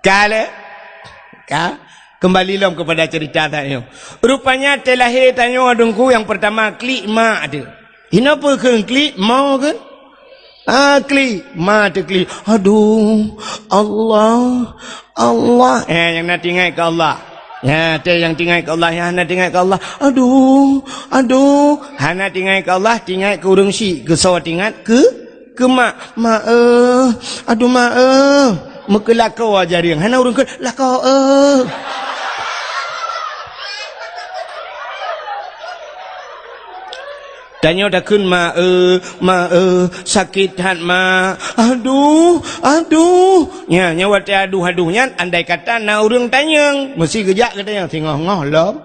Ka lé? Ka? Kembali lom kepada cerita tanyoe. Rupanya teulahé tanyoe teungku nyang pertama klik mak teuh. Hinoe peue kheun klik, mo kheun? Ah, klik. Ma teuklik. Aduh, Allah, Allah. Eh, nyang na teuingat keu Allah. Nyan, watèe nyang teuingat keu Allah, nyang hana teuingat keu Allah. Aduh, aduh. Hana teuingat keu Allah, teuingat keu ureueng syik. Keu soe teuingat? Keu, keu mak. Mak, eh. Aduh, mak, eh. Meukeulakoe jarieng. Hana ureueng kheun, lakoe, eh. Tanyoe takheun, "Ma, eh, ma, eh, sakét that, ma. Aduh, aduh." Nyan, nyan watèe aduh-aduh nyan, andai kata na ureueng tanyong, meusti geujak geutanyong, singoh-ngoh lom.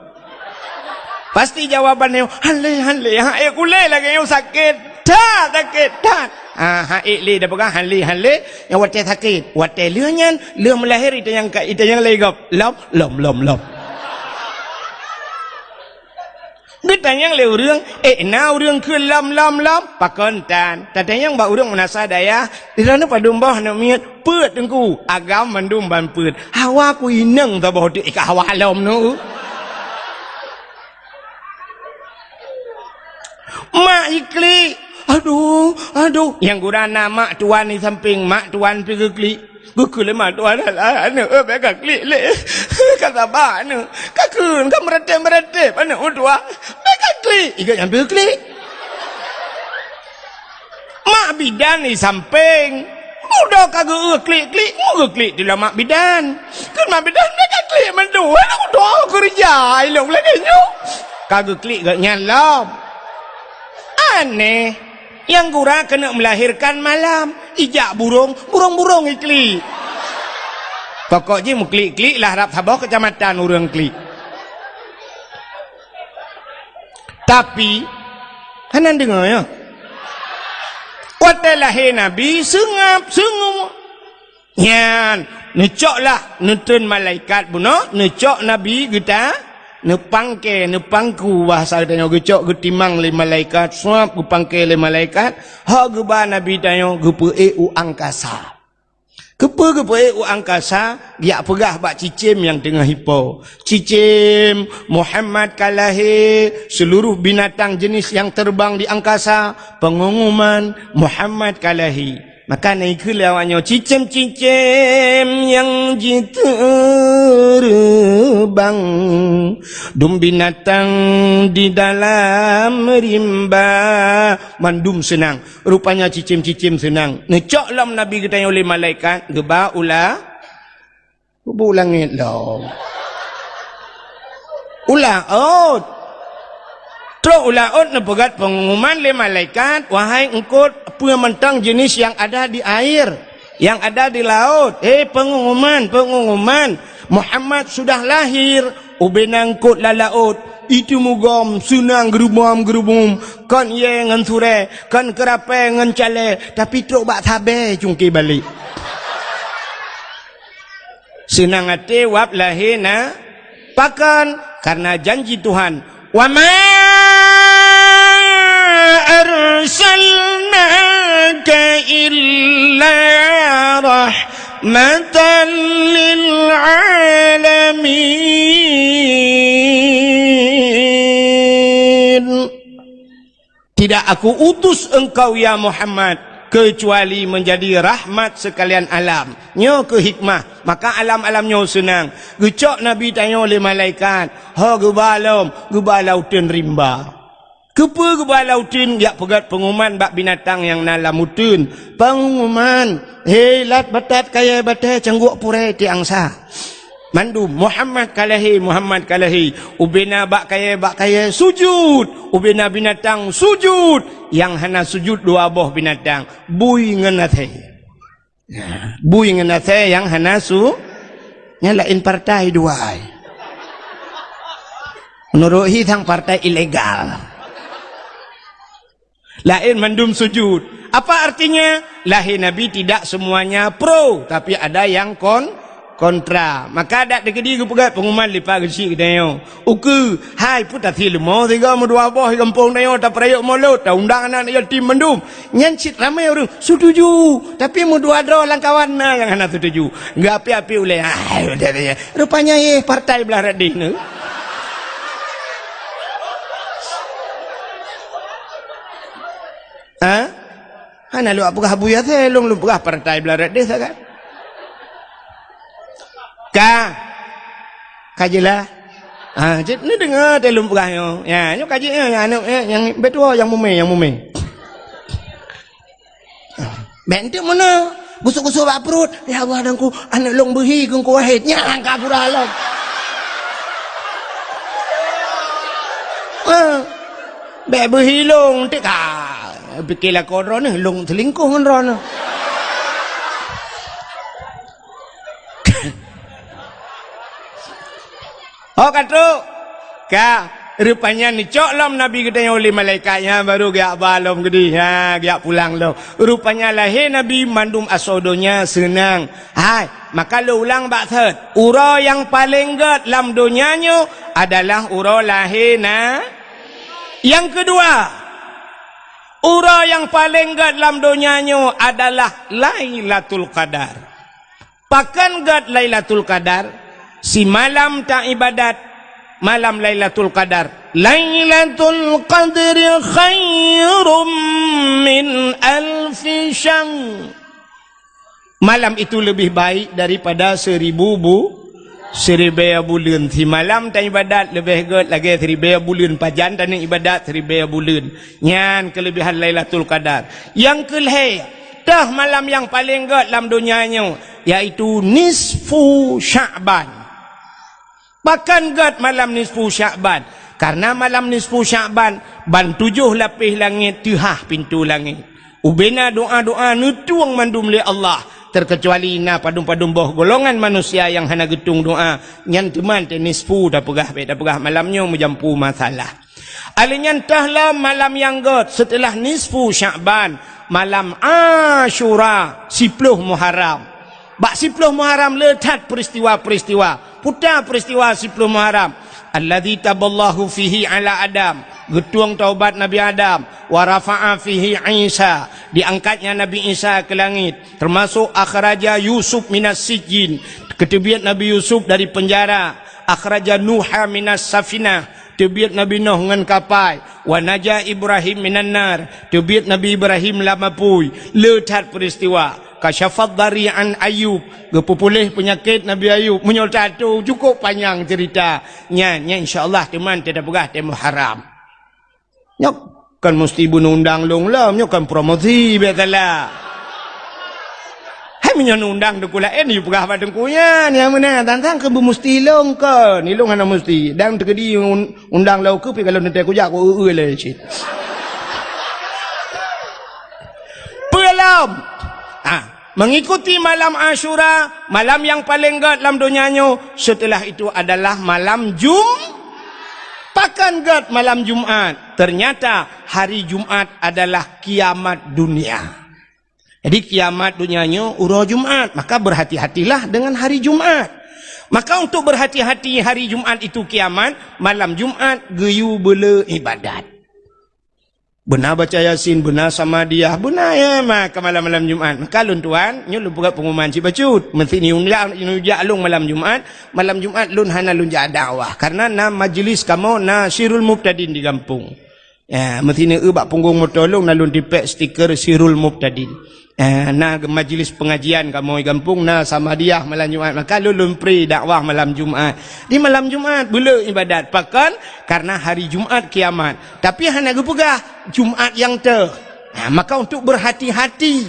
Pasti jawaban nyoe, "Han lé, han lé, han ék kulé lagèe nyoe sakét that, sakét that." Ah, han ék lé, dak peugah han lé, han lé, nyan watèe sakét. Watèe lheueh nyan, lheueh meulahé, itanyong ka, itanyong lé gob, "Lom, lom, lom, lom." Geutanyong lé ureueng, "Eh, na ureueng kheun lom, lom, lom?" Pakon tan? Tatanyong bak ureueng meunasah dayah, "Di droeneuh padum boh aneuk miet?" "Peuet, Teungku." "Agam mandum ban peuet." "Hawa ku inong saboh teuk ka hawa lom nyoe." Mak jiklik. Aduh, aduh. Nyang gura na mak tuan di sampéng, mak tuan pih geuklik. Geukheun lé mak tuan, "Alah, aneuk, eh, bèk kaklik lé. Ka saba aneuk. Kakheun, ka meuratéb-meuratéb aneuk meutuah. Bèk kaklik." Igoe nyang beu klik. Mak bidan di sampéng. Udah ka geu-, klik-klik, mu geuklik di mak bidan. Kheun mak bidan, "Bèk kaklik mandum. Aneuk meutuah keureuja ilong lagèe nyoe." Ka geuklik geuh nyan lom. Aneh. Nyang gura keuneuk meulahérkan malam, ijak burông, burông-burông iklik. Pokok jih meuklik-klik lah rab saboh keucamatan ureueng klik. Tapi, hana deungoe, ya. Watèe lahé Nabi, seungab, seungab. Nyan, neucok lah, neutreun malaikat bunoe, neucok Nabi geuta, neupangke, neupangku, bahasa geutanyoe, geucok geutimang lé malaikat, suab geupangke lé malaikat, hok geuba Nabi tanyoe geupeuék u angkasa. Keupeue geupeuék u angkasa? Geujak peugah bak cicém nyang teungoh ipo, "Cicém, Muhammad ka lahé, seuluruh binatang jeunèh nyang teubang di angkasa, peungumuman, Muhammad ka lahé." Maka na ikheun lé awaknyoe, "Cicém-cicém nyang jiteubang, dum binatang di dalam rimba, mandum seunang." Rupanya cicém-cicém seunang. Neucok lom Nabi geutanyoe lé malaikat, geuba u la-, Kubu langét lom. U laôt. Trok u laôt neupeugöt peungumuman lé malaikat, "Wahai eungkôt, peue mantong jeunèh nyang ada di air, nyang ada di laôt. Hei peungumuman, peungumuman, Muhammad sudah lahir." Ubena eungkôt lam laôt, iteumugom seunang geurubom-geurubom, kon yé ngon surée, kon keurapée ngon calée, tapi trok bak sabée cungké balek. Seunang até wab lahé na. Pakon? Kareuna janji Tuhan, "Wa ma arsalnaka illa rahmatan lil alamin." Tidak Aku utus engkau, ya Muhammad, kecuali menjadi rahmat sekalian alam. Nyoe keuh hikmah, maka alam-alam nyoe seunang. Geucok Nabi tanyoe lé malaikat, ho geuba lom, geuba lam uteuen rimba. Keupeue geuba lam uteuen? Jak peugöt peungumuman bak binatang nyang na lam uteuen. Peungumuman, "Hei lat batat kayée batée cangguek purée tiangsa." Mandum, "Muhammad ka lahé, Muhammad ka lahé." Ubena bak kayée, bak kayée sujut. Ubena binatang sujut. Nyang hana sujut dua boh binatang, bui ngon asée. Ya, bui ngon asée nyang hana su-, nyan laén partai dua ai. Meunurot hi sang partai ilegal. Laén mandum sujut. Apa artinya? Lahé Nabi tidak semuanya pro, tapi ada yang kon-, kontra. Maka dak teukeudi geupeugöt peungumuman lipat geuchik geutanyoe. Ukeue, hai peue tasie leumo sigoe meudua boh di gampông tanyoe tapeurayeuk mulod, taundang aneuk yatim mandum. Nyan cit ramé ureuëng setuju, tapi meudua droe lam kawan na nyang hana setuju. Geuapi-api ulée, ah, rupanya yeh partai blah radih nyoe. Ha? Hana lôn peugah Abu Yasir, lôn, lôn peugah partai beularat deh sagai. Ka. Ka jeulaih. Ha, cit neudeungoe teuh lôn peugah nyoe. Ya, nyoe ka jeuet nyoe, aneuk, eh, nyang beutôi nyang mumè, nyang mumè. Bèk enteuk meunoe. Gusok-gusok bak pruet. "Ya Allah, Teungku, aneuk lôn beuhi keu Teungku Wahid." Nyan ka pura lom. Ha. Bèk beuhi lôn, enteuk ka. Pike lakoe droeneuh, lôn seulingkoh ngon droeneuh. Oh, ka trok. Ka, rupanya neucok lom Nabi geutanyoe lé malaikat nyan, baru geujak ba lom geudeh. Ha, geujak pulang lom. Rupanya lahé Nabi mandum asoe donya seunang. Hai, maka lôn ulang bak thot. Uroe nyang paleng gèt lam donya nyoe adalah uroe lahé na. Nyang keudua, uroe nyang paleng gèt lam donya nyoe adalah Lailatul Qadar. Pakon gèt Lailatul Qadar? Simalam taibadat malam Lailatul Qadar. Lailatul Qadri khairum min alfi syahr. Malam itu lebih baik daripada seribu bu-, siribèe buleuen. Simalam taibadat leubeh gèt lagèe siribèe buleuen. Pajan taneuk ibadat siribèe buleuen. Nyan keulebihan Lailatul Qadar. Nyang keulhèe, toh malam nyang paleng gèt lam donya nyoe, yaitu nisfu Sya'ban. Pakon gèt malam nisfu Sya'ban? Karena malam nisfu Sya'ban, ban tujoh lapéh langét teuhah pintoe langét. Ubena doa-doa neutueng mandum lé Allah, terkecuali na padum-padum boh golongan manusia nyang hana geutueng doa, nyan teuma teuh nisfu tapeugah, bèk tapeugah malam nyoe meujampu masalah. Alèh nyan toh lom malam nyang gèt seuteulah nisfu Sya'ban, malam Asyura, siploh Muharram. Bak siploh Muharram le that peuristiwa-peuristiwa. Peue ta peuristiwa siploh Muharram? Alladzi taballahu fihi ala Adam. Geutueng taubat Nabi Adam. Wa rafa'a fihi Isa. Diangkatnya Nabi Isa ke langit. Termasuk akhraja Yusuf minas sijjin. Geuteubiet Nabi Yusuf dari penjara. Akhraja Nuha minas safinah. Teubiet Nabi Nuh ngon kapai. Wa naja Ibrahim minan nar. Teubiet Nabi Ibrahim lam apui. Le that peuristiwa. Kasyafad dari an Ayub. Geupeupuléh peunyakét Nabi Ayub. Meunyoe tato, cukôp panyang ceurita. Nyan, nyan insya Allah teuma teuh tapeugah teuh Muharram. Nyoe kon musti beuneundang lôn lom, nyoe kon promosi, biasalah. Hai meunyoe neundang teungku laén, yue peugah bak teungku nyan, nyang meunan, tantang keu beumusti lôn kon, ilôn hana musti. Dan teukeudi un-, undang lôn keu pi kalau neutée kujak ku eu-eu lé cit. Peue lom? Ah, mengikuti malam Asyura, malam nyang paleng gèt lam donya nyoe, setelah itu adalah malam Jum-, pakon gèt malam Jumat? Ternyata hari Jumat adalah kiamat dunia. Jadi, kiamat donya nyoe uroe Jumat, maka berhati-hatilah dengan hari Jumat. Maka untuk berhati-hati hari Jumat itu kiamat, malam Jumat geuyue beule ibadat. Beuna baca Yasin, beuna Samadiyah, beuna, ya, maka malam-malam Jumat. Maka lôn tuan, nyoe lôn peugah pengumuman cit bacut. Meuseu ni undang, neujak lôn malam Jumat, malam Jumat lôn hana lôn jak dakwah. Karena na majlis kamoe, na Sirul Mubtadin di gampông. Ya, meuseu ni eu bak punggong moto lôn na lôn tipék stiker Sirul Mubtadin. Eh, na majlis pengajian kamoe gampông, na Samadiyah malam Jumat. Maka lôn lôn pri dakwah malam Jumat. Di malam Jumat, beule ibadat. Pakon? Karena hari Jumat kiamat. Tapi hana geupeugah Jumat nyang teuh. Ha, maka untuk berhati-hati.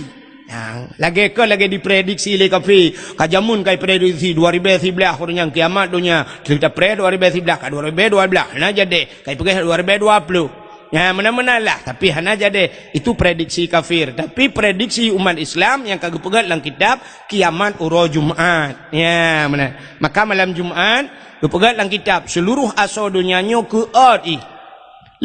Ha, lagèe kon lagèe diprediksi lé kafé. Ka jameun ka iprediksi dua ribèe siblaih ureueng nyang kiamat donya. Kita pre dua ribèe siblaih ka dua ribèe dua blah. Hana jadi. Ka ipeugah dua ribèe dua ploh. Ya, meunan-meunan lah. Tapi hana jadi. Itu prediksi kafir. Tapi prediksi umat Islam nyang ka geupeugah lam kitab kiamat uroe Jumat. Ya, meunan. Maka malam Jumat, geupeugah lam kitab, seluruh asoe donya nyoe keuôt ih.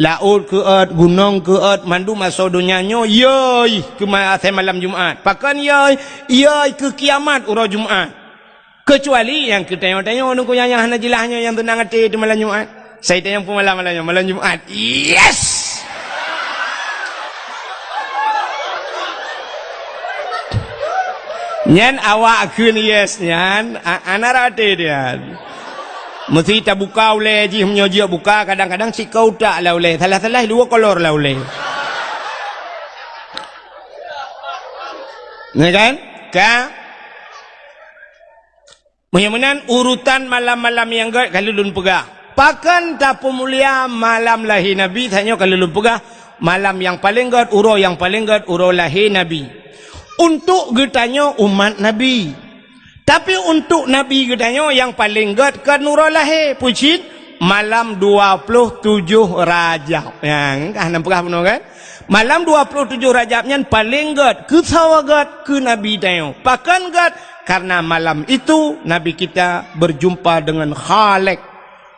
Laôt keuôt, gunong keuôt, mandum asoe donya nyoe, yoi, keu ma-, asai malam Jumat. Pakon yoi? Yoi keu kiamat uroe Jumat. Keucuali nyang keu tanyoe-tanyoe nungku nyang, nyang hana jeulaih nyoe nyang teunang até di malam Jumat. Sai tanyong peumalam malam nyoe, malam Jumat. Yes! Nyan awak kheun yes nyan, a-, ana rate dia. Meusti tabuka ulèe jih, meunyoe jeuet buka, kadang-kadang sikau utak lah ulèe. Salah-salah dua kolor lah ulèe. Ya kan? Ka? Meunyoe meunan, urutan malam-malam nyang gét ka lôn peugah. Pakon tapeumulia malam lahé Nabi, tanyoe ka lôn peugah. Malam nyang paleng gét, uroe nyang paleng gét, uroe lahé Nabi. Untuk geutanyoe umat Nabi. Tapi untuk Nabi geutanyoe nyang paleng gét kon uroe lahé. Peue cit? Malam dua puluh tujoh Rajab. Nyan, ka hana peugah bunoe kan? Malam dua puluh tujoh Rajab nyan paleng gét. Keusoe gét keu Nabi tanyoe. Pakon gét? Karena malam itu Nabi kita berjumpa dengan Khalik.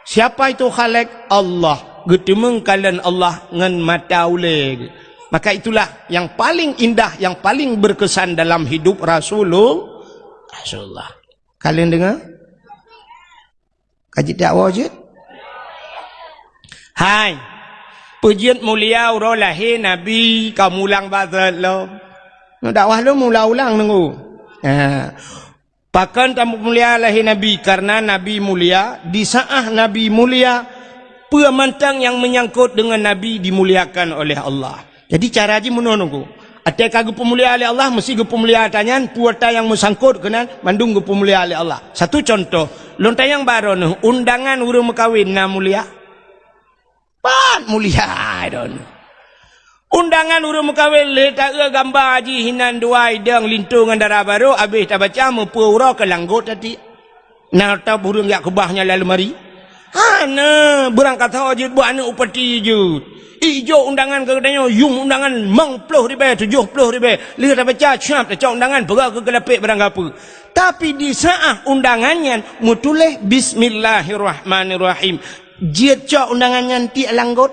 Siapa itu Khalik? Allah. Geuteumeung kalon Allah ngon mata ulée. Maka itulah yang paling indah, yang paling berkesan dalam hidup Rasulul-, Rasulullah. Kalian dengar? Ka jeuet dakwah jeuet? Hai. Peue jeuet mulia uroe lahé Nabi, ka mulang bak lom. Nyoe dakwah lom ulang-ulang nunggu. Ha. Pakon tapeumulia lahé Nabi? Karena Nabi mulia, di saat Nabi mulia, peue mantong nyang menyangkut dengan Nabi dimuliakan oleh Allah. Jadi cara jih meunoe nunggu. Até ka geupeumulia lé Allah, meusti geupeumulia ata nyan, peue ata nyang meusangkot keunan, mandum geupeumulia lé Allah. Satu contoh, lôn tanyong bak droeneuh, undangan ureuëng meukawen na mulia? Pat mulia droeneuh. Undangan ureuëng meukawen lé taeu gamba jih hinan dua idong linto ngon dara barô, abéh tabaca meupeu uroe keu langgot tati. Na ata bureueng jak keubah nyan lam leumari? Hana, beurangkasoe jeuet buet aneuëk upati jeuet. Ijok undangan keu geutanyoe, yum undangan limong ploh ribée, tujoh ploh ribée. Lheueh tabaca, siap tacok undangan, peugah keu keulapek barang gapeue. Tapi di saat undangan nyan meutuléh Bismillahirrahmanirrahim. Jeuet cok undangan nyan tiek langgot.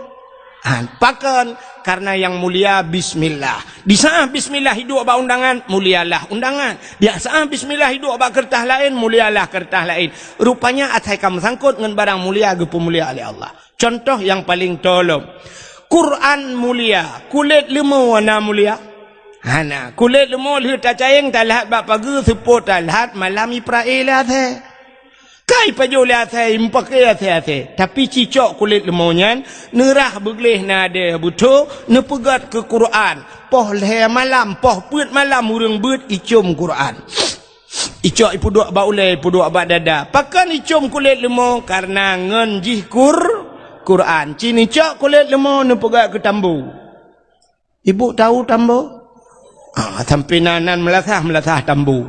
Ha, pakon? Karena yang mulia bismillah. Di saat bismillah iduek bak undangan, mulialah undangan. Di saat bismillah iduek bak keureutah laén, mulialah keureutah laén. Rupanya asai ka meusangkot ngon barang mulia geupeumulia lé Allah. Contoh nyang paleng tolom. Quran mulia, kulét leumo na mulia? Hana. Kulét leumo lheueh tacayeng talhat bak pageue, seupôt talhat malam iprae lé asée. Kai pajoh lé asée, meupaké asée-asée. Tapi cicok kulét leumo nyan, neurah beugleh nadée beutho, neupeugét keu Quran. Poh lhée malam, poh peuet malam ureuëng beuet icom Quran. Icok ipeuduek bak ulée, ipeuduek bak dada. Pakon icom kulét leumo? Karena ngon jih Qur-, Quran. Ci neucok kulét leumo neupeugét keu tambo. Ibu tahu tambo? Ah, sampai nan, nan meulasah, meulasah tambo.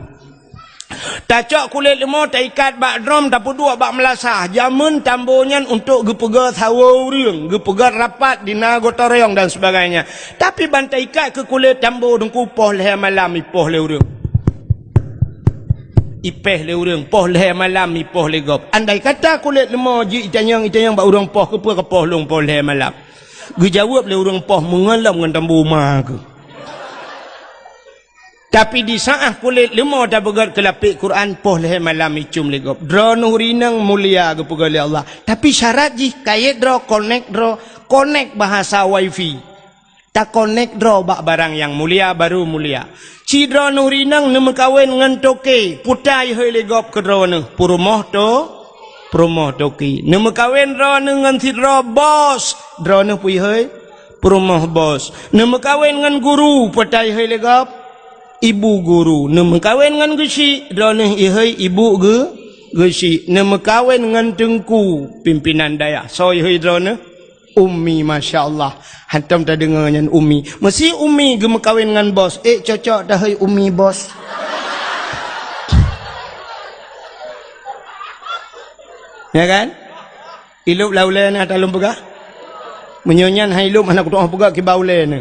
Tacok kulét leumo, taikat bak drom, tapeuduek bak meulasah. Jameun tambo nyan untuk geupeugét sawoe ureuëng, geupeugét rapat di na gotong royong dan sebagainya. Tapi ban taikat keu kulét tambo teungku poh lhée malam, ipoh lé ureuëng. Ipéh lé ureuëng, poh lhée malam, ipoh lé gob. Andai kata kulét leumo jeuet itanyong, itanyong bak ureuëng poh, keupeue kapoh lôn poh lhée malam? Geujaweueb lé ureuëng poh meungon lom ngon tambo ma keuh. Tapi di saat kulét leumo tapeugét keu lapék Quran, poh lhée malam icom lé gob. Droeneuh ureuëng inong mulia geupeugét lé Allah. Tapi syarat jih kayét droe, konek droe, konek bahasa wifi. Takonek droe bak barang nyang mulia, baru mulia. Ci droeneuh ureuëng inong neumeukawen ngon toke, peue ta ihôi lé gob keu droeneuh? Peurumoh to-, peurumoh toke. Neumeukawen droeneuh ngon sidroe bos, droeneuh peue ihôi? Peurumoh bos. Neumeukawen ngon guru, peue ta ihôi lé gob? Ibu guru. Neumeukawen ngon geuchik, droeneuh ihôi ibu geu-, geuchik. Neumeukawen ngon teungku, pimpinan dayah, soe ihôi droeneuh? Umi, masya Allah. Hantom tadeungoe nyan umi. Meusi umi geumeukawen ngon bos. Ék cocok tahôi umi bos. Ya kan? Ilop lam ulée na talom peugah. Meunyoe nyan hai ilop hana kutu'oh peugah kiban ulée na.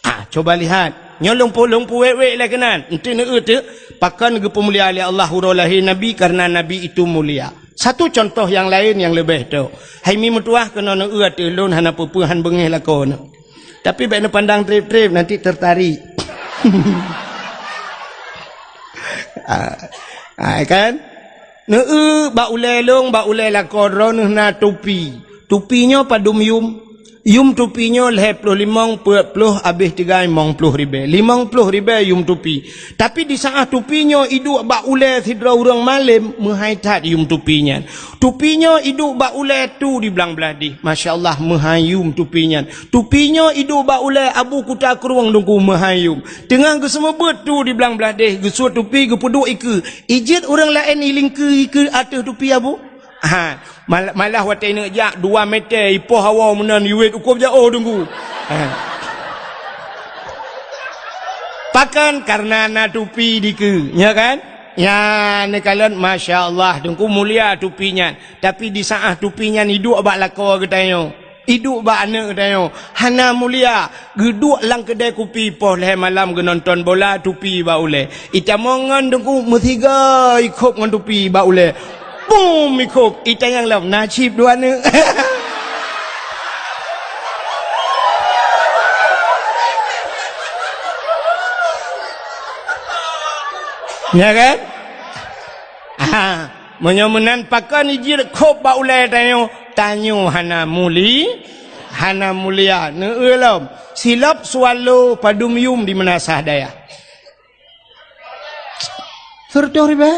Ah, coba lihat. Nyoe lôn pu-, lôn puwék-wék lé keunan. Enti neueu teuk, pakon geupeumulia lé Allah uroe lahé Nabi karena Nabi itu mulia. Satu contoh nyang laén nyang leubeh tok. Hai mi meutuwah keunoe neueu ateueh lôn hana peue-peue han beungéh lakoe nyoe. Tapi bék neupandang treb-treb, nanti tertarik. Ah, ah, kan? Neueu bak ulée lôn, bak ulée lakoe droeneuh na tupi. Tupi nyoe padum yum. Yum tupi nyoe lhèe ploh limong, peuet ploh, abéh tigai limong ploh ribèe. Limong ploh ribèe yum tupi. Tapi di saát tupi nyoe iduek bak ulèe sidroe ureueng malém, meuhai that yum tupi nyan. Tupi nyoe iduek bak ulèe tu di blang blaih deh. Masya Allah, meuhai yum tupi nyan. Tupi nyoe iduek bak ulèe Abu Kuta Krueng Teungku, meuhai yum. Teungoh geuseumeubeuet tu di blang blaih deh, geusuet tupi, geupeuduek ikeue. Ijeuet ureueng laén ilingkeue ikeue ateueh tupi Abu? Ha, mal-, malah watèe neuk jak dua meter, ipoh hawa meunan, iwet u kôb jaoh Teungku. Ha. Pakon? Kareuna na tupi dikeue, nya kan? Nya, neukalon, masya Allah, Teungku, mulia tupi nyan. Tapi di saát tupi nyan iduek bak lakoe geutanyoe. Iduek bak aneuk geutanyoe, hana mulia, geuduek lam keudè kupi poh lhèe malam geunonton bola, tupi bak ulèe. Itamong ngon Teungku, meusiga ikhôb ngon tupi bak ulèe. Bum, ikhôb, itanyong lom, na cit dua aneuk. Ya kan? Ah. Meunyoe meunan, pakon ijeuet khôb bak ulèe tanyoe? Tanyoe hana muli-, hana mulia. Neueu lom, silop swallow padum yum di meunasah dayah? Seureutôh ribèe?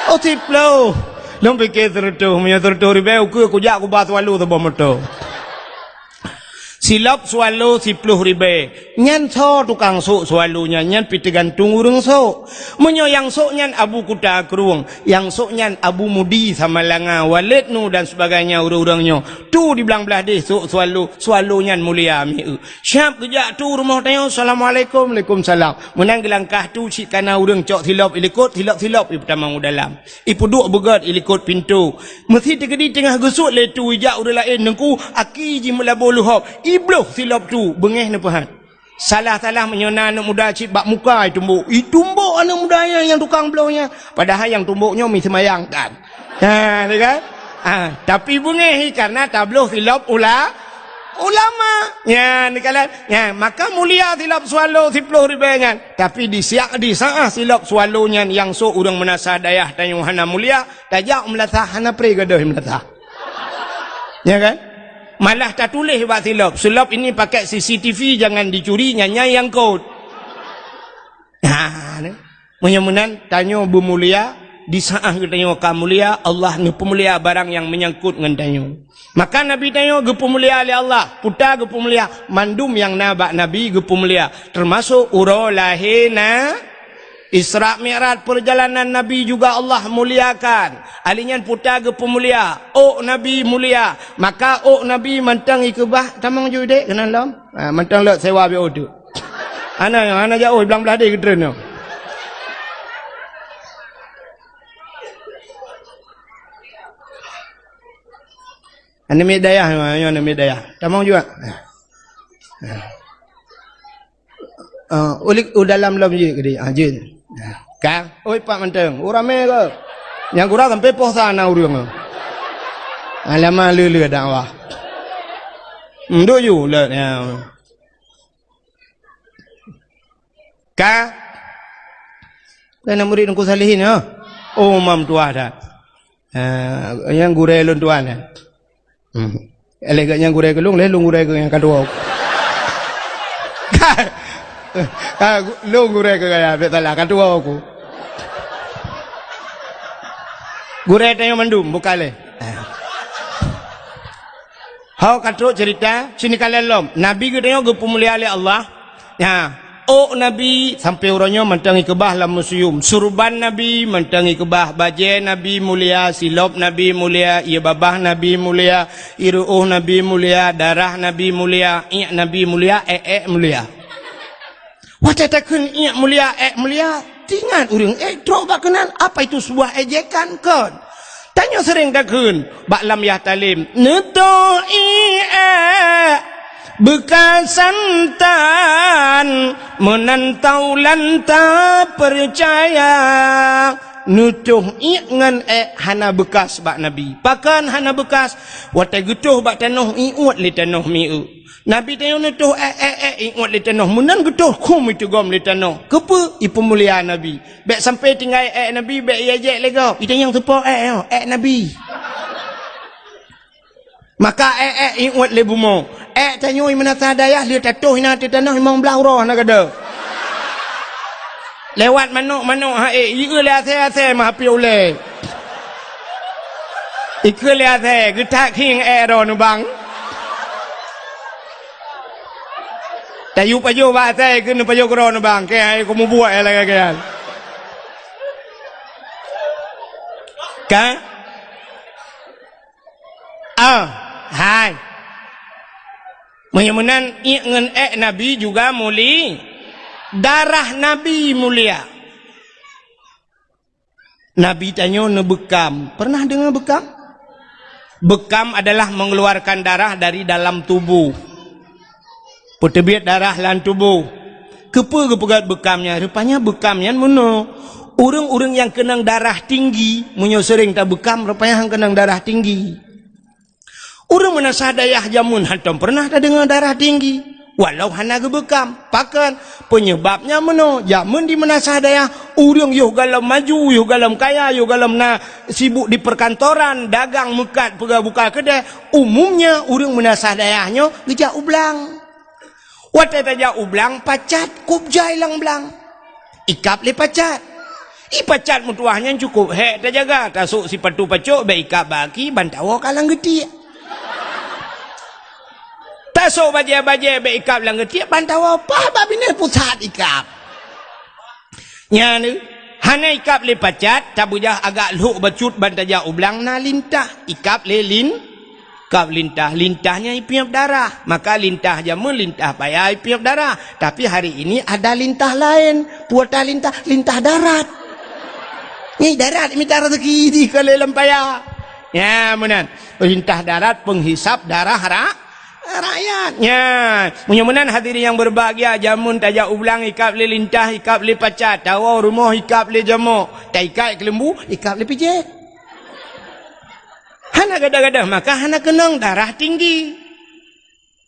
Oh, siploh. Lôn pike seureutôh. Meunyoe seureutôh ribèe, ukeue kujak kuba swallow saboh moto. Silop swallow siploh ribèe. Nyan soe tukang sôk swallow nyan? Nyan pih teugantung ureueng sôk. Meunyoe nyang sôk nyan Abu Kuta Krueng, nyang sôk nyan Abu Mudi Samalanga, Walid Nu dan sebagainya, ureueng-ureueng nyoe tu di blang blaih deh sôk swallow, swallow nyan mulia mieu. Siap geujak tu rumoh tanyoe, "Assalamualaikum." "Waalaikumsalam." Meunan geulangkah tu cit kana ureueng cok silop ilikot, silop-silop ipeutamong u dalam. Ipeuduek beugèt ilikot pintoe. Meusi teukeudi teungoh geusuet lé tu, ijak ureueng laén, "Teungku, aki jih meulaboh leuhob." Ibloh silop tu, beungèh neupeuhat. Salah-salah meunyoe na aneuk muda cit bak muka itumbok. Itumbok aneuk muda nyan nyang tukang bloh nyan. Padahai nyang tumbok nyoe mi seumayang kan. Ha, ni kan? Ha, tapi beungèh kareuna tabloh silop ula-, ulama. Nyan, ni kan? Nyan, maka mulia silop swallow siploh ribèe nyan. Tapi di siak, di saát silop swallow nyan nyang sôk ureueng meunasah dayah tanyoe hana mulia, tajak u meulasah hana pré gadôh meulasah. Ya kan? Malah tatuléh bak silop, "Silop ini pakai C C T V, jangan dicuri, nyan nyang kot." Ha, ni. Meunyoe meunan, tanyoe beumulia, di saát geutanyoe ka mulia, Allah neupeumulia barang nyang meunyangkot ngon tanyoe. Maka Nabi tanyoe geupeumulia lé Allah, peue ta geupeumulia, mandum nyang na bak Nabi geupeumulia, teumasok uroe lahé na-, Isra Mi'raj, perjalanan Nabi juga Allah muliakan. Ali nyan peue ta geupeumulia, ôk Nabi mulia. Maka ôk Nabi mantong ikeubah, tamong ju dek keunan lom. Ha, mantong lok sewa biôh tu. Hana, hana jauh, blang blaih deh geutreun nyoe. Aneuk miet dayah, nyoe aneuk miet dayah. Tamong juga. Ha. Ah, ulik u dalam lom jeuet keudeh. Ah, jeuet. Ah, ka. Oi, pat mantong. Oh, ramé ke? Nyang gura sampai poh sa na ureueng. Alamak, le-le dakwah. Hmm, duk ju, le, ya. Ka. Kan murid Teungku Salihin, ya? Oh, mam tuah dah. Ah, nyang gurèe lôn tuan, ya. Hmm. Lé geuh nyang gurèe keu lôn, lé lôn gurèe keu nyang ka tuwoe. Ka, ka, lôn gurèe keu gaya, bèk salah, ka tuwoe ku. Gurèe tanyoe mandum, buka lé. Ho ka trok cerita, sini ka lé lom. Nabi geutanyoe geupeumulia lé Allah. Nyan, ôk Nabi sampoe uroe nyoe mantong ikeubah lam museum. Surban Nabi mantong ikeubah, bajèe Nabi mulia, silop Nabi mulia, ié babah Nabi mulia, ié ru'ôh Nabi mulia, darah Nabi mulia, iék Nabi mulia, èk-èk mulia. Watèe takheun iék mulia, èk mulia, teuingat ureueng èk trok bak keunan, apa itu sebuah ejekan kon? Tanyoe seuréng takheun bak lam yah talem, "Neutoh ié èk beukasan tan, meunan taulan tapeucaya." Neutoh iék ngon èk hana beukas bak Nabi. Pakon hana beukas? Watèe geutoh bak tanoh, iuet lé tanoh mieu. Nabi tanyoe neutoh èk, èk, èk, iuet lé tanoh. Meunan geutoh khum iteugom lé tanoh. Keupeue? Ipeumulia Nabi. Bèk sampoe tinggai èk Nabi, bèk ié jèk lé gob. Itanyong soe po èk nyoe, èk Nabi. Maka èk, èk, iuet lé bumoe. Ék tanyoe meunasah dayah lheueh tatoh inan ateueh tanoh limong blaih uroe hana gadôh. Lewat manok-manok ha ék, ikheun lé asèe-asèe meuhapé ulèe. Ikheun lé asèe, geutak khieng ék droeneuh bang. Tayue pajoh bak asèe, keu neupajoh keu droeneuh bang, keu hai kumubuet lagèe nyan. Ka? Ah, hai. Meunyoe meunan, iék ngon ék Nabi juga muli-, darah Nabi mulia. Nabi tanyoe neubeukam. Pernah deungoe beukam? Beukam adalah mengeluarkan darah dari dalam tubuh. Peuteubiet darah lam tuboh. Keupeue geupeugöt beukam nyan? Rupanya beukam nyan meunoe. Ureuëng-ureuëng nyang keunong darah tinggi, meunyoe seuréng tabeukam, rupanya han keunong darah tinggi. Ureuëng meunasah dayah jameun hantom pernah tadeungoe darah tinggi, walau hana geubeukam. Pakon? Peunyeubabnya meunoe, jameun di meunasah dayah, ureuëng yoh gohlom maju, yoh gohlom kaya, yoh gohlom na sibuk di perkantoran, dagang meukat, peugah buka keudè, umumnya ureuëng meunasah dayah nyoe geujak u blang. Watèe tajak u blang, pacat kôb jai lam blang. Ikab lé pacat. Ih, pacat meutuwah nyan cukôp hék tajaga, tasôk sipatu pacok, bèk ikab bak aki, ban tawoe ka lam geutiek. Tasôk bajèe-bajèe, bèk ikab lam geutiek, ban tawoe paih bak binéh pusat ikab. Nyan, hana ikab lé pacat, tabeujah agak lhok bacut ban tajak u blang na lintah, ikab lé lin-, ikab lintah. Lintah nyan ipiep darah, maka lintah jameun lintah paya ipiep darah. Tapi hari ini ada lintah laén. Peue lintah? Lintah darat. Nyan darat mita rezeki di keu lé lam paya. Nyan meunan. Lintah darat penghisap darah ra-, rakyat. Nyan. Meunyoe meunan hadirin yang berbahagia, jameun tajak u blang ikab lé lintah, ikab lé pacat, tawoe rumoh ikab lé jamok, taikat keuleumbu, ikab lé pijet. Hana gadoh-gadoh, maka hana keunong darah tinggi.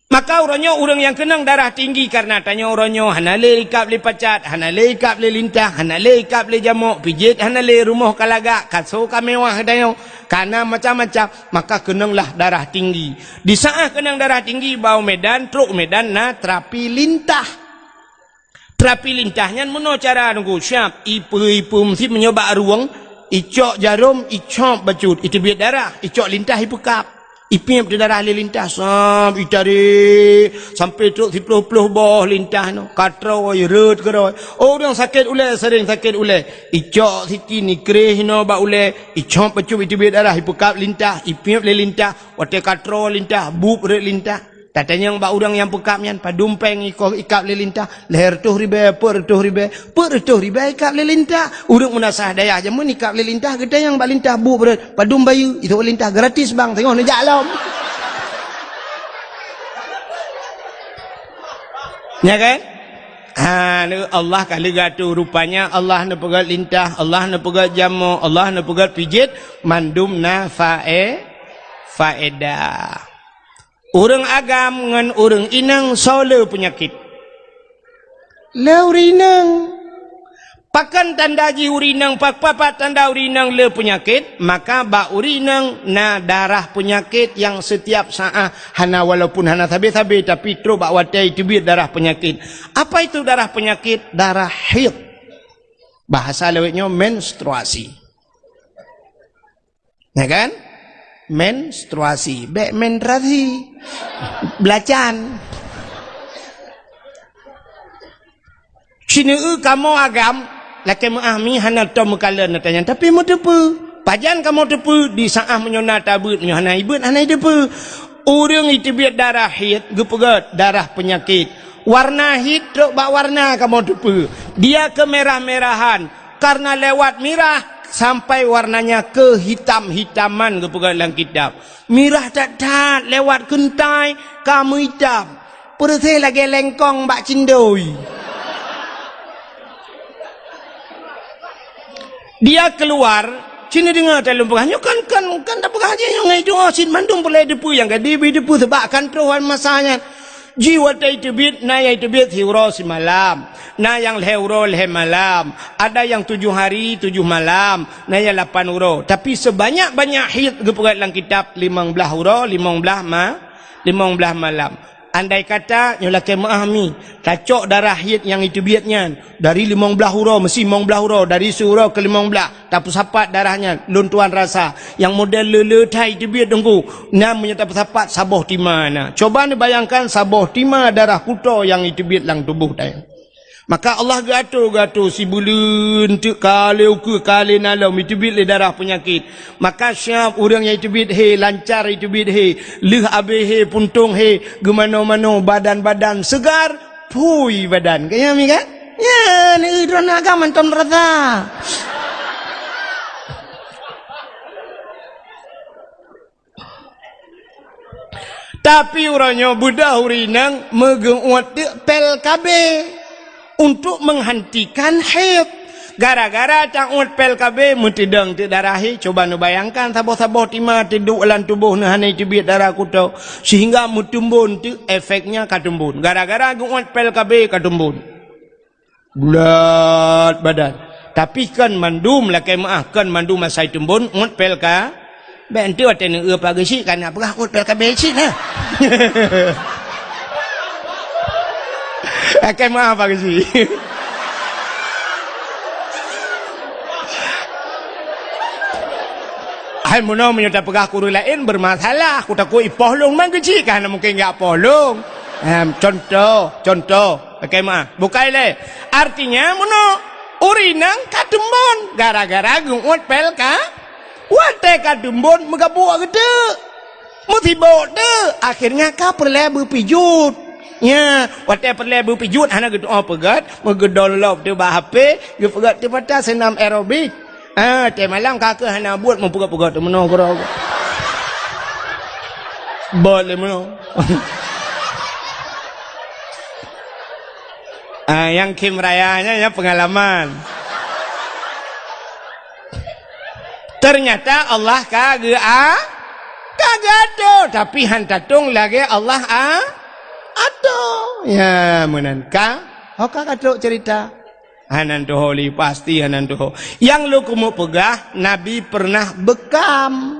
Maka uroe nyoe ureuëng nyang keunong darah tinggi kareuna tanyoe uroe nyoe hana lé ikab lé pacat, hana lé ikab lé lintah, hana lé ikab lé jamok, pijet hana lé, rumoh ka lagak, kaso ka mewah tanyoe, ka na macam-macam, maka keunonglah darah tinggi. Di saát keunong darah tinggi, bak u Medan, trok u Medan na terapi lintah. Terapi lintah nyan meunoe cara Teungku, siab, ipeue-ipeue meusit meunyoe bak rueng, icok jarom, icop bacut, iteubiet darah, icok lintah ipeukab. Ipiep di darah lé lintah, sab, itarék, sampoe trok siploh-ploh boh lintah nyoe, ka troe, rhot keudroe. Oh, ureuëng sakét ulèe, seuréng sakét ulèe. Icok sikin, ikreh inoe bak ulèe, icop bacut, iteubiet darah, ipeukab lintah, ipiep lé lintah, watèe ka troe lintah, bueb rhot lintah. Tatanyong bak ureuëng nyang peukab nyan, padum péng iko ikab lé lintah, lhèe reutôh ribèe, peuet reutôh ribèe, peuet reutôh ribèe ikab lé lintah. Ureuëng meunasah dayah jameun ikab lé lintah, geutanyong bak lintah bueb rhot, padum bayeue, itu lintah gratis bang, teungoh neujak lom. Ya kan? Ha, Allah ka leuga tu rupanya Allah neupeugöt lintah, Allah neupeugöt jamok, Allah neupeugöt pijet, mandum na fae-, faedah. Ureuëng agam ngon ureuëng inong soe le peunyakét? Le ureuëng inong. Pakon tanda jih ureuëng inong, pak-, papat tanda ureuëng inong le peunyakét? Maka bak ureuëng inong na darah peunyakét nyang setiap saát hana, walaupun hana sabe-sabe, tapi trok bak watèe iteubiet darah peunyakét. Apa itu darah penyakit? Darah haid. Bahasa lawét nyoe menstruasi. Ya kan? Menstruasi. Bèk menstruasi. Belacan. Sineue kamoe agam, lakèe meuah mi hana tom meukalon ata nyan, tapi meuteupeue. Pajan kamoe teupeue, di saát meunyoe na tabeuet, meunyoe hana ibeuet, hana iteupeue. Ureuëng iteubiet darah haid, geupeugöt darah peunyakét. Warna haid trok bak warna kamoe teupeue. Dia kemerah-merahan. Karena lewat mirah sampai warnanya kehitam-hitaman geupeugah lam kitab. Mirah that-that lewat keuntai ka meuitam. Peureuséh lagèe lengkong bak cindoi. Dia keluar, cina deungoe talôn peugah, nyoe kan, kan, kan tapeugah jih nyoe ngai doa cit mandum peureulèe teupeue nyang ka dibi teupeue seubab kan troh masa nyan. Jih watèe iteubiet, na nyang iteubiet siuroe simalam, na nyang lhèe uroe lhèe malam, ada nyang tujoh hari tujoh malam, na nyang lapan uroe. Tapi sebanyak-banyak haid geupeugöt lam kitab limong blaih uroe, limong blaih ma-, limong blaih malam. Andai kata nyoe lakée meu'ah mi, tacok darah haid nyang iteubiet nyan dari limong blaih uroe, meusi limong blaih uroe, dari siuroe keu limong blaih, tapeusapat darah nyan, lôn tuan rasa, nyang model le-le that iteubiet teungku, nyan meunyoe tapeusapat saboh tima na. Coba neubayangkan saboh tima darah kuto nyang iteubiet lam tuboh tanyoe. Maka Allah geuato-geuato sibuleuen teuk ka lé ukeue ka lé na lom iteubiet lé darah peunyakét. Maka siab ureuëng nyang iteubiet he, lancar iteubiet he, lheueh abéh he, puntông he, geumano-mano, badan-badan seugar, phui badan. Ka nyan mi kan? Nyan, droeneuh agam mantong rasa. Tapi uroe nyoe beudôh ureuëng inong meugeuuet teuk pél K B untuk menghentikan haid. Gara-gara tauet pél K B meuteudong teuk darah haid, cuba neubayangkan saboh-saboh tima teuduek lam tuboh neuh hana teubiet darah kuto, sehingga meuteumbon teuk efeknya ka teumbon. Gara-gara geuuet pél K B ka teumbon. Bulat badan. Tapi kon mandum lakée meu'ah, kon mandum asai teumbon, ngot pél ka. Bék enteuk watée neueu Pak Geuchik ka na peugah ngot pél K B cit na. Lakée meu'ah Pak Geuchik. Hai meunoe meunyoe tapeugah keu ureuëng laén bermasalah, kutakot ipoh lôn man Geuchik ka hana mungken geupoh lôn. Em, contoh, contoh. Lakée meu'ah. Bukai lé. Artinya meunoe, ureuëng inong ka teumbon gara-gara geuuet pél ka. Watée ka teumbon meugabuk geuteuk. Meusibok teuk. Akhirnya ka peureulée beupijut. Nya, watée peureulée beupijut hana geutu'oh peugét, meugeudon lop teuk bak H P, geupeugét teuk pata seunam aerobik. Ah, watée malam ka keuh hana buet meupeugét-peugét teuk meunoe keudroe. Bot lé meunoe. Ah, nyang khém raya nyan, nyan peungalaman. Teunyata Allah ka geu-, a-, ka geuato, tapi han tatong lagée Allah a-, ato. Ya, meunan ka. Ho ka ka trok cerita. Hana tuho lé, pasti hana tuho. Nyang lôn keumeung peugah, Nabi pernah beukam.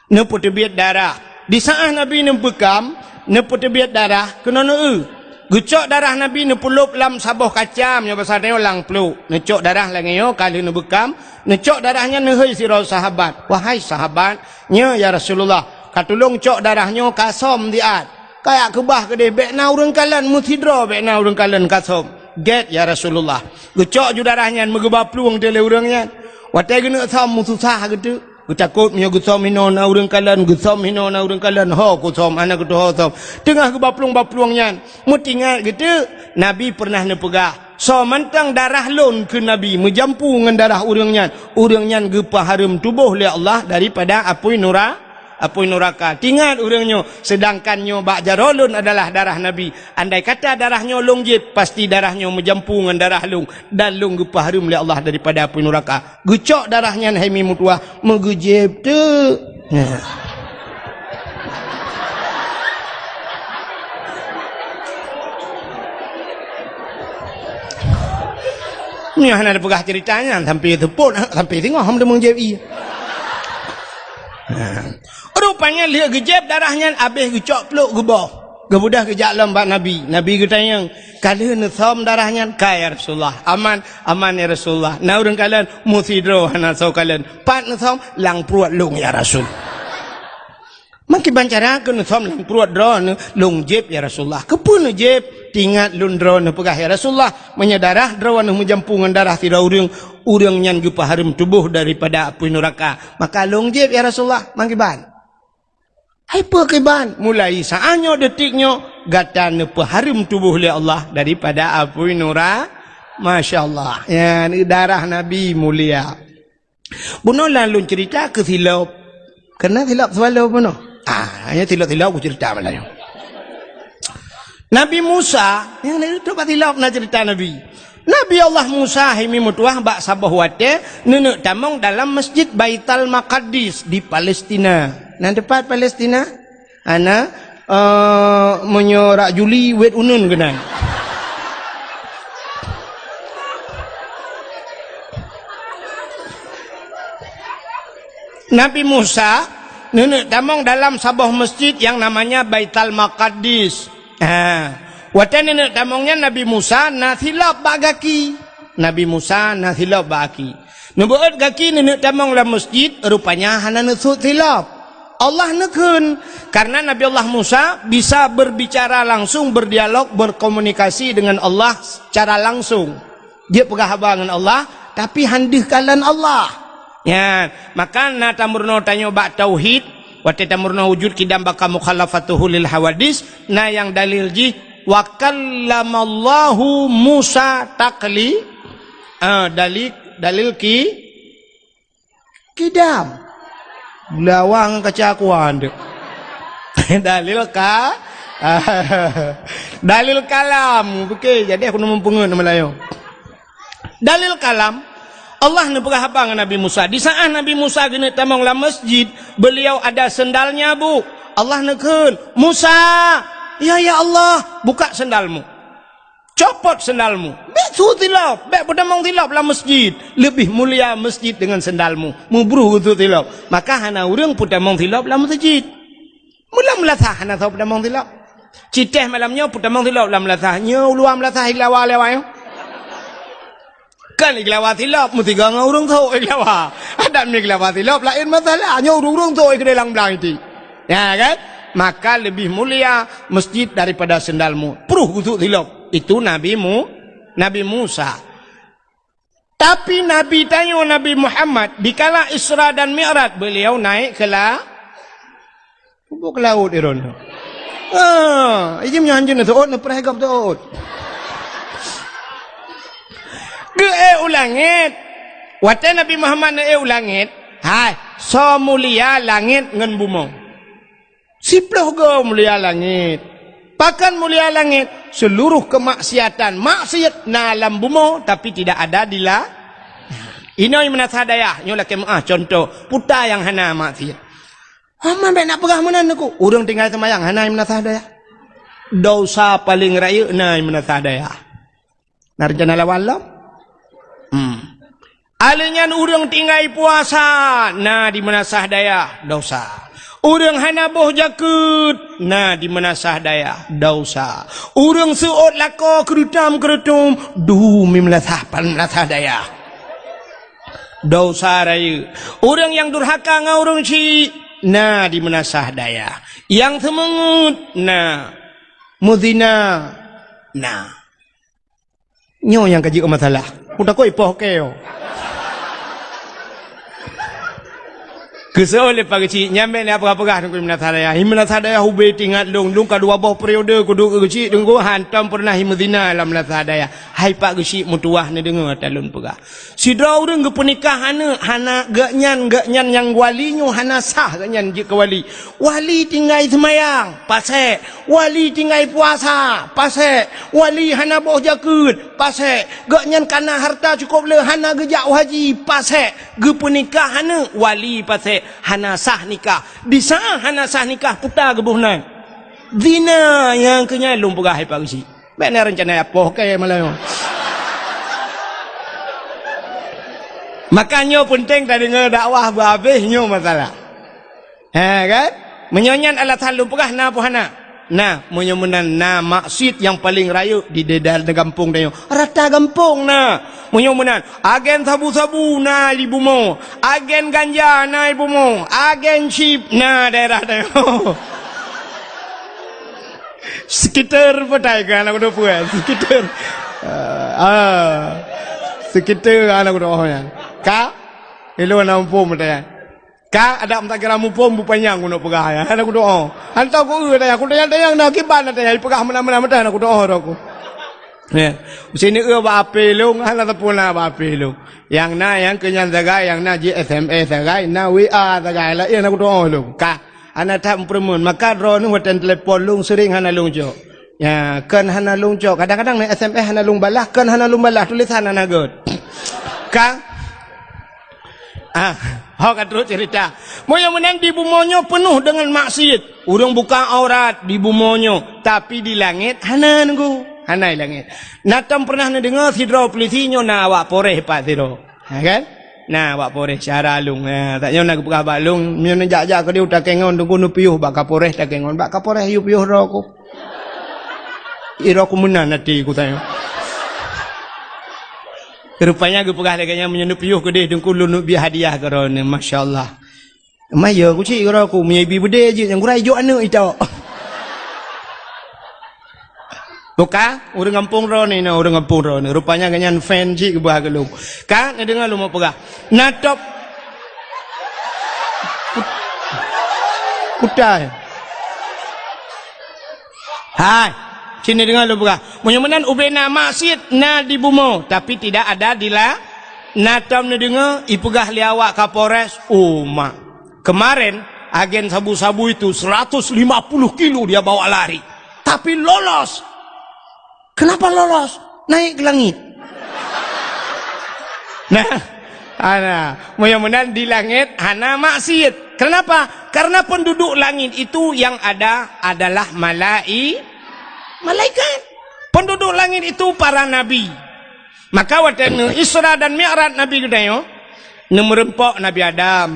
Neupeuteubiet darah. Di saát Nabi neubeukam, neupeuteubiet darah, keunoe neueu. Geucok darah Nabi neupeulop lam saboh kaca, meunyoe basa tanyoe lam pluek. Neucok darah lagée nyoe ka lheueh neubeukam, neucok darah nyan neuhôi sidroe sahabat. Wahai sahabat, nyoe ya Rasulullah, ka tulông cok darah nyoe ka som siat. Kayak keubah keudeh, bék na ureuëng kalon, meusidroe bék na ureuëng kalon ka som. Gét ya Rasulullah. Geucok ju darah nyan meugeuba plueng teuh lé ureuëng nyan. Watée geuneuk som meususah geuteuk. Geutakot meunyoe geusom hinoe na ureuëng kalon, geusom hinoe na ureuëng kalon, ho kusom, hana geutuho som. Teungoh geuba plueng-ba plueng nyan, meutingat geuteuk, Nabi pernah neupeugah, "Soe mantong darah lôn," kheun Nabi, "meujampu ngon darah ureuëng nyan, ureuëng nyan geupeuhareuem tuboh lé Allah daripada apui nura-, apui nuraka." Tingat ureuëng nyoe, seudangkan nyoe bak jaroe lôn adalah darah Nabi. Andai kata darah nyoe lôn jieb, pasti darah nyoe meujampu ngon darah lôn, dan lôn geupeuhareuem lé Allah daripada apui nuraka. Geucok darah nyan hai mi meutuwah, meugeujieb teuk. Nyoe hana tapeugah cerita nyan, sampai seupôt, sampai singoh hom teumeung jieb ie. Rupanya lheueh geujieb darah nyan, abéh geucok pluek geuboh. Geubeudôh geujak lom bak Nabi. Nabi geutanyong, "Ka lheueh neusom darah nyan?" "Ka, ya Rasulullah." "Aman?" "Aman, ya Rasulullah." "Na ureuëng kalon?" "Meusidroe hana soe kalon." "Pat neusom?" "Lam pruet lôn, ya Rasul." "Meukiban cara keuh neusom lam pruet droeneuh?" "Lôn jieb, ya Rasulullah." "Keupeue neujieb?" "Tingat lôn droeneuh peugah, ya Rasulullah, meunyoe darah droeneuh meujampu ngon darah sidroe ureuëng, ureuëng nyan geupeuhareuem tuboh daripada apui nuraka. Maka lôn jieb, ya Rasulullah." "Meukiban?" "Hai peue kiban, mulai saát nyoe, detik nyoe, gata neupeuhareuem tuboh lé Allah daripada apui nura-," Masya Allah. Nyan darah Nabi mulia. Bunoe lôn cerita keu silop. Keunan silop swallow bunoe. Ah, hanya silop-silop kucerita malam nyoe. Nabi Musa, nyang na itu bak silop na cerita Nabi. Nabi Allah Musa hai mi meutuwah bak saboh watée neuneuk tamong dalam Masjid Baital Maqdis di Palestina. Nan teumpat Palestina? Hana, eh, meunyoe rak Juli, wet uneuen keunan. Nabi Musa neuneuk tamong dalam saboh masjid nyang namanya Baital Maqdis. Ha, watée neuneuk tamong nyan Nabi Musa na silop bak gaki. Nabi Musa na silop bak gaki. Neubeuet gaki neuneuk tamong lam masjid, rupanya hana neusut silop. Allah neukheun, karena Nabi Allah Musa bisa berbicara langsung, berdialog, berkomunikasi dengan Allah secara langsung. Jeuet peugah haba ngon Allah, tapi han deuh kalon Allah. Nyan, maka na tameurunoe tanyoe bak tauhid, watée tameurunoe wujud qidam baqa mukhalafatuhu lil hawadis, na nyang dalil jih, "Wa kallamallahu Musa takli-," ah, dalil, dalil ki-, qidam. Lawang kaca kuan tu. Dalil ka-, dalil kalam. Oke, jadi aku neumeupeungeut nama lain. Dalil kalam, Allah neupeugah haba ngon Nabi Musa. Di saat Nabi Musa geuneuk tamong lam masjid, beliau ada sendalnya, Bu. Allah neukheun, "Musa!" "Ya, ya Allah." "Buka sendalmu. Copot sendalmu. Bék su silop, bék peutamong silop lam masjid. Lebih mulia masjid dengan sendalmu." Meubruh geusut silop. Maka hana ureuëng peutamong silop lam masjid. Meulam meulasah hana soe peutamong silop. Citéh malam nyoe peutamong silop lam meulasah. Nyoe uluwa meulasah i lawa lewat nyoe. Kan i lawa silop meusigoe ngon ureuëng sôk i lawa. Adak mi lawa silop laén masalah. Nyoe ureuëng-ureuëng sôk i keudéh lam blang iti. Ya kan? Maka lebih mulia masjid daripada sendalmu. Pruh geusut silop. Itu Nabi Mu-, Nabi Musa. Tapi Nabi tanyoe, Nabi Muhammad, dikala Isra dan Mi'raj, beliau naik ke la-, ke laut, Iron. Ah, izin nyan jeuet neuseut, neupreh gob seut. Geuék u langét. Watée Nabi Muhammad neuék u langét, hai, soe mulia langét ngon bumoe. Siploh goe mulia langét. Pakon mulia langét? Seluruh kemaksiatan, maksiat na lam bumoe, tapi tidak ada di la-, inoe meunaséh dayah, nyoe lakée meuáh contoh, puta nyang hana maksiat. Hama bék nak peugah meunan aku. Ureuëng tinggai seumayang hana meunaséh dayah. Dosa paleng rayeuk na meunaséh dayah. Na rencana lawan lom? Hmm. Alèh nyan ureuëng tinggai puasa, na di meunasah dayah, dosa. Ureuëng hana boh jakeuet, na di meunasah dayah, dosa. Ureuëng seuôt lakoe keureutôm-keureutôm, du mi meunasah, pan meunasah dayah, dosa rayeuk. Ureuëng nyang durhaka ngon ureuëng syik, na di meunasah dayah. Nyang seumeungeut, na. Meuzina, na. Nyoe nyang ka jeuet masalah. Kutakot ipoh keu. Keusoe lé Pak Geuchik, nyan bék lé peugah-peugah ngon meunasah dayah. Hi meunasah dayah ubé teuingat lôn, lôn ka dua boh periode kuduek keu Geuchik, deungon hantom peureunah hi meuzina lam meunasah dayah. Hai Pak Geuchik, meutuwah neudeungoe ata lôn peugah. Sidroe ureuëng geupeunikah aneuk, hana geuhnyan, geuhnyan nyang wali nyoe hana sah geuhnyan jeuet keu wali. Wali tinggai seumayang, pasék. Wali tinggai puasa, pasék. Wali hana boh jakeuet, pasék. Geuhnyan kana hareuta cukôp le hana geujak u haji, pasék. Geupeunikah aneuk, wali pasék. Hana sah nikah. Di saát hana sah nikah, puta geuboh nan. Zina nyang keu nyan lôn peugah hai Pak Geuchik. Bék na rencana ipoh keu malam nyoe. Maka nyoe peunteng tadeungoe dakwah beuhabéh nyoe masalah. Ha kan? Meunyoe nyan alasan lôn peugah na peue hana? Na, meunyoe meunan na maksiet nyang paleng rayeuk di daerah gampông tanyoe. Rata gampông na. Meunyoe meunan, agen sabu-sabu na di bumoe, agen ganja na di bumoe, agen chip na daerah tanyoe. Sekitar petai kan aku dah puas. Sekitar. Ah, ah. Sekitar kan aku dah nyan. Ka? Ilôn na muphom petai. Ka adak meutakira muphom bupanyang keuneuk peugah nyan. Hana kudoa. Hantom ku eu dayah, kutanyong-tanyong na kiban na dayah, ipeugah meunan-meunan meutan hana kudoa roh ku. Ya. Usi ni eu bak ape lôn, hana sapeue na bak ape lôn. Nyang na nyang keu nyan sagai, nyang na jih S M S sagai, na W A sagai, laén hana kudoa lôn. Ka, hana that meupeureumeun. Maka droeneuh watèe telepon lôn sering hana lôn jok. Ya, kon hana lôn cok. Kadang-kadang na S M S hana lôn balah, kon hana lôn balah, tulisan hana göt. Ka? Ah, ho ka trok cerita. Meunyoe meunan di bumoe nyoe peunoh deungon maksiet. Ureueng buka aurat di bumoe nyoe, tapi di langét hana nunggu. Hana di langét. Na tom pernah neudeungoe sidroe peulisi nyoe na awak Polres pat sidroe. Ha kan? Na awak Polres syara lôn. Ha, tak nyoe na geupeugah bak lôn, meunyoe neujak-jak keudéh u Takengon, teungku neupiôh bak Kapolres Takengon. Bak Kapolres yue piôh droe ku. Ira ku meunan até ku tanyong. Rupanya geupeugah lagée nyan, meunyoe neupiôh keudeh Teungku, lôn neubri hadiah keu droeneuh. Masya Allah. Maya ku cit kira ku, meunyoe ibi beudé jeuet nyang gura ijok aneuk itok. Buka, ureuëng gampông droeneuh, na ureuëng gampông droeneuh. Rupanya gobnyan fan cit geuba keu lôn. Ka, neudeungoe lôn peugah. Na top. Kutai. Hai, sini deungoe lôn peugah. Meunyoe meunan ubé na maksiet na di bumoe, tapi tidak ada di la-, na tom neudeungoe ipeugah lé awak Kapolres, uma. Kemarin, agen sabu-sabu itu seratus lima puluh kilo dia bawa lari. Tapi lolos. Kenapa lolos? Naik ke langit. Nah, ana, mudah-mudahan di langit hana maksiat. Kenapa? Karena penduduk langit itu yang ada adalah malai-, malaikat. Penduduk langit itu para nabi. Maka watée neu Isra dan Mi'raj Nabi geutanyoe, neumeureumpok Nabi Adam,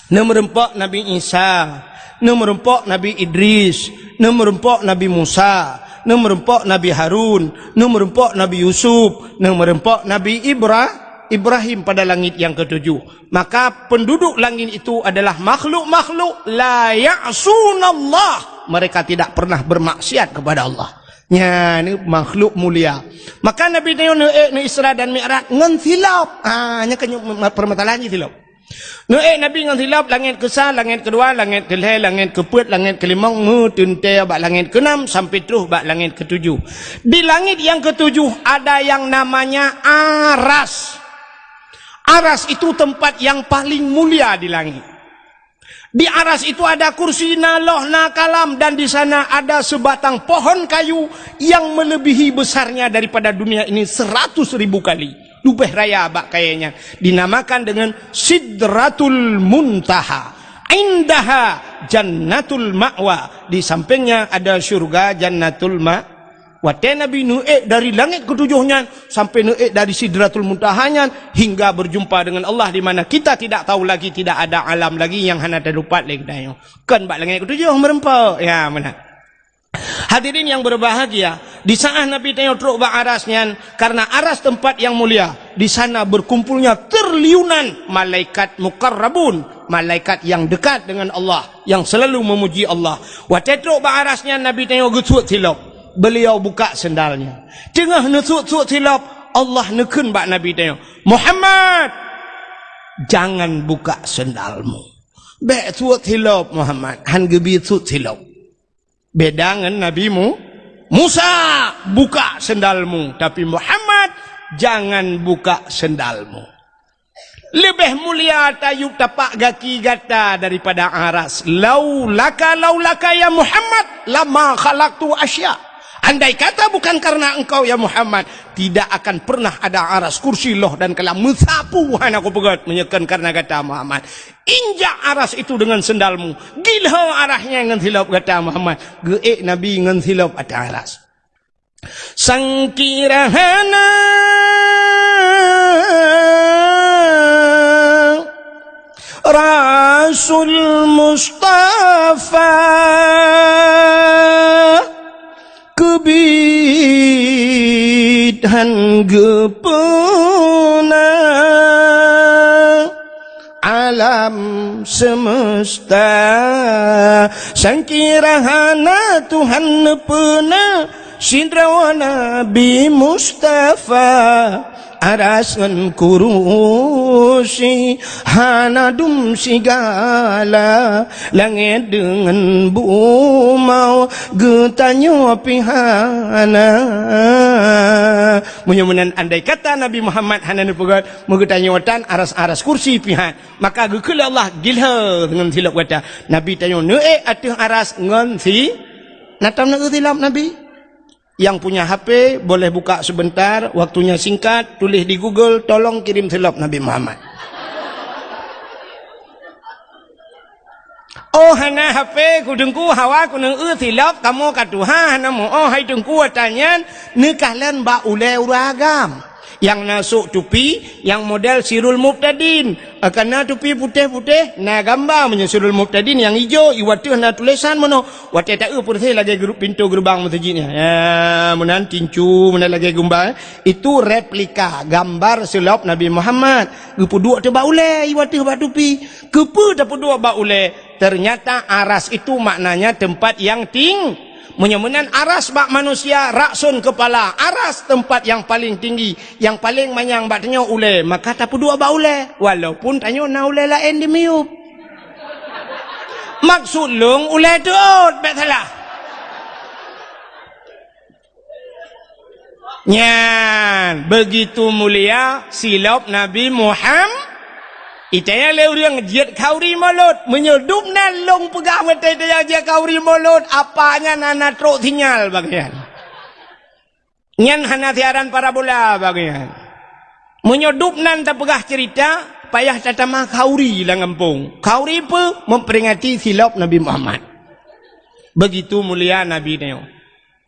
neumeureumpok Nabi Isa, neumeureumpok Nabi Idris, neumeureumpok Nabi Musa, neumeureumpok Nabi Harun, neumeureumpok Nabi Yusuf, neumeureumpok Nabi Ibra-, Ibrahim pada langit yang ketujuh. Maka penduduk langit itu adalah makhluk-makhluk la ya'sunallah. Mereka tidak pernah bermaksiat kepada Allah. Nyan makhluk mulia. Maka Nabi tanyoe neuék neu Isra dan Mi'raj ngon silop. Ha, nyan kan permasalahan jih silop. Neuék Nabi ngon silop, langét keusa, langét keudua, langét keulhée, langét keupeuet, langét keulimong, meuteuntée bak langét keunam sampai troh bak langét keutujoh. Di langét nyang keutujoh ada nyang namanya Aras. Aras itu tempat yang paling mulia di langit. Di Aras itu ada kursi, na loh, na kalam, dan di sana ada sebatang pohon kayu yang melebihi besarnya daripada dunia ini seratus ribu kali. Leubeh raya bak kayée nyan. Dinamakan dengan Sidratul Muntaha. Indaha Jannatul Ma'wa. Di sampingnya ada syurga Jannatul Ma-, Watée Nabi neuék dari langét keutujoh nyan sampai neuék dari Sidratul Muntaha nyan hingga berjumpa dengan Allah di mana kita tidak tahu lagi, tidak ada alam lagi nyang hana teudapat lé geutanyoe. Kon bak langét keutujoh meureumpok. Ya, meunan. Hadirin yang berbahagia, di saat Nabi tanyoe trok bak Aras nyan, karena Aras tempat yang mulia, di sana berkumpulnya triliunan malaikat muqarrabun, malaikat yang dekat dengan Allah, yang selalu memuji Allah. Watée trok bak Aras nyan Nabi tanyoe geusuet silop. Beliau buka sendalnya. Teungoh neusuet-suet silop, Allah neukheun bak Nabi tanyoe, "Muhammad, jangan buka sendalmu." Bék suet silop, Muhammad. Han geubi suet silop. Beda ngon Nabi Mu-, Musa, "Buka sendalmu." Tapi Muhammad, "Jangan buka sendalmu." Leubeh mulia tayub tapak gaki gata daripada Aras. Laulaka, laulaka ya Muhammad, lama khalaqtu asya. Andai kata bukan karena engkau ya Muhammad, tidak akan pernah ada Aras, kursi, loh dan kalam. Meusapeue hana kupeugét meunyoe kon karena gata Muhammad. Injak Aras itu dengan sendalmu. Gilho Aras nyan ngon silop gata Muhammad. Geuék Nabi ngon silop ateueh Aras. Sangkira hana Rasul Mustafa keubiet han geupeuna alam semesta. Sangkira hana Tuhan neupeuna sidroe Nabi Mustafa, Aras ngon kurusi hana dum sigala, langét deungon bumoe geutanyoe pih hana. Meunyoe meunan andai kata Nabi Muhammad hana neupeugét, meugeutanyoe tan Aras-aras kursi pih han. Maka geukheun lé Allah gilho ngon silop gata. Nabi tanyoe neuék ateueh Aras ngon si-, na tom neuék silop Nabi. Yang punya H P boleh buka sebentar, waktunya singkat, tulis di Google, "Tolong kirim silop Nabi Muhammad." Oh, hana H P ku Teungku, hawa ku neuék silop, kamoe ka tuha hana meu-, oh, hai Teungku, ata nyan neukalon bak ulée ureuëng agam. Nyang na sôk tupi, nyang model Sirul Mubtadin. Akan na tupi putéh-putéh, na gamba meunyoe Sirul Mubtadin nyang ijo, i wateueh na tulésan meunoe. Watée taeu peureséh lagée gru-, pintoe geureubang meuseujid nyan. Ya, meunan tincu, meunan lagée gamba, eh. Itu replika gambar seulop Nabi Muhammad. Geupeuduek teuh bak ulée, i wateueh bak tupi. Keupeue tapeuduek bak ulée? Ternyata aras itu maknanya tempat yang ting-, meunyoe meunan aras bak manusia, rakson kepala, aras tempat yang paling tinggi, yang paling manyang bak tanyoe ulée, maka tapeuduek bak ulée, walaupun tanyoe na ulée laén di miyueb. Maksud lôn ulée teuôt, bék salah. Nyan, begitu mulia silop Nabi Muham-, itaya lé ureuëng jeuet khauri mulod. Meunyoe dum nan lôn peugah meutai taya jeuet khauri mulod, apa nyan hana trok sinyal bagian. Nyan hana siaran parabola bagian. Meunyoe dum nan tapeugah cerita, payah tatamah khauri lam gampông. Khauri peue? Memperingati silop Nabi Muhammad. Begitu mulia Nabi nyoe.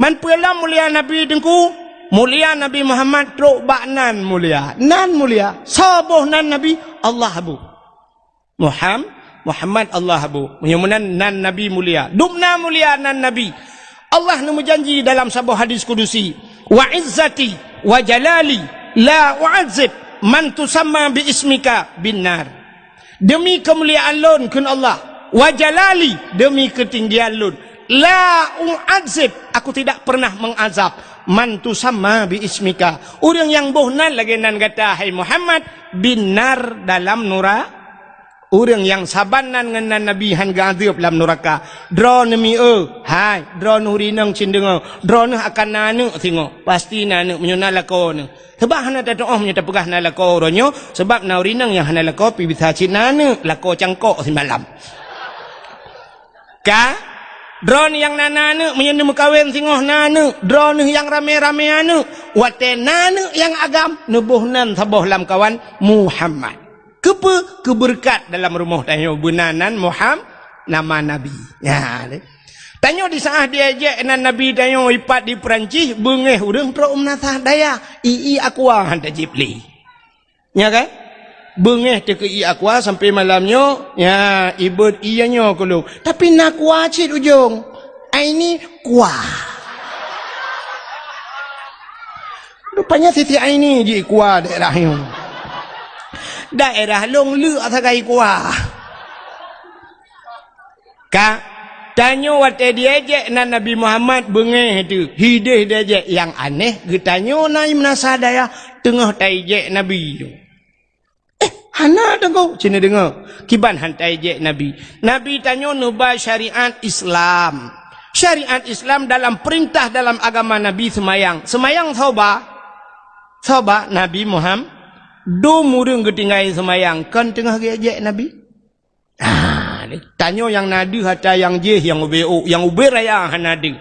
Man peue lom mulia Nabi Teungku? Mulia Nabi Muhammad trok bak nan mulia. Nan mulia. Soe boh nan Nabi? Allah boh. Muham-, Muhammad Allah boh. Meunyoe meunan nan Nabi mulia. Dum na mulia nan Nabi. Allah neumeujanji dalam saboh hadis kudusi, "Wa izzati wa jalali la u'azzib man tusamma bi ismika bin nar." Demi keumuliaan lôn, kheun Allah, wa jalali, demi keutinggian lôn, la u'azzib, aku tidak pernah mengazab, man tusamma bi ismika, ureuëng nyang boh nan lagée nan gata, hai Muhammad, bin nar, dalam nura-, ureuëng nyang saban nan ngon nan Nabi hán geuazeueb lam nuraka. Droeneuh mi-, eu, hai, droeneuh rinong cit deungoe, droeneuh akan na aneuëk singoh, pasti na aneuëk meunyoe na lakoe neuh. Sabab hana tatuoh meunyoe tapeugah na lakoe uroe nyoe, sabab na ureuëng inong nyang hana lakoe pih bisa cit na aneuëk, lakoe cangkok simalam. Ka? Droeneuh nyang na, na aneuëk, meunyoe neumeukawen singoh na aneuëk, droeneuh nyang ramé-ramé aneuëk, watée na aneuëk nyang agam, neuboh nan saboh lamkawan Muhammad. Keupeue? Keubeureukat dalam rumoh tanyoe beuna nan Muham-, nama Nabi. Nya, deh. Tanyoe di saat diejek nan Nabi tanyoe ipat di Perancis, beungéh ureuëng trok meunasah dayah, ié aqua hán tajép lé. Nya kan? Beungéh teuh keu ié aqua sampai malam nyoe, nya, ibeuet ié nyoe keu lôn. Tapi na aqua cit ujong. Ai ni aqua. Rupanya Siti Aini ji aqua daerah nyoe. Daerah lôn leuk sagai aqua. Ka, tanyoe watée diejek nan Nabi Muhammad beungéh teuh, hideh diejek nyang aneh, geutanyoe na meunasah dayah teungoh taejek Nabi nyoe. Eh, hana deungoe, cina deungoe. Kiban hán taejek Nabi. Nabi tanyoe neuba syariat Islam. Syariat Islam dalam peurintah dalam agama Nabi seumayang. Seumayang soe ba? Soe ba? Nabi Muhammad. Dum ureuëng geutinggai seumayang, kon teungoh geuejek Nabi. Ah, tanyoe nyang na deuh atra nyang jéh nyang ubé ôk, nyang ubé raya hana deuh.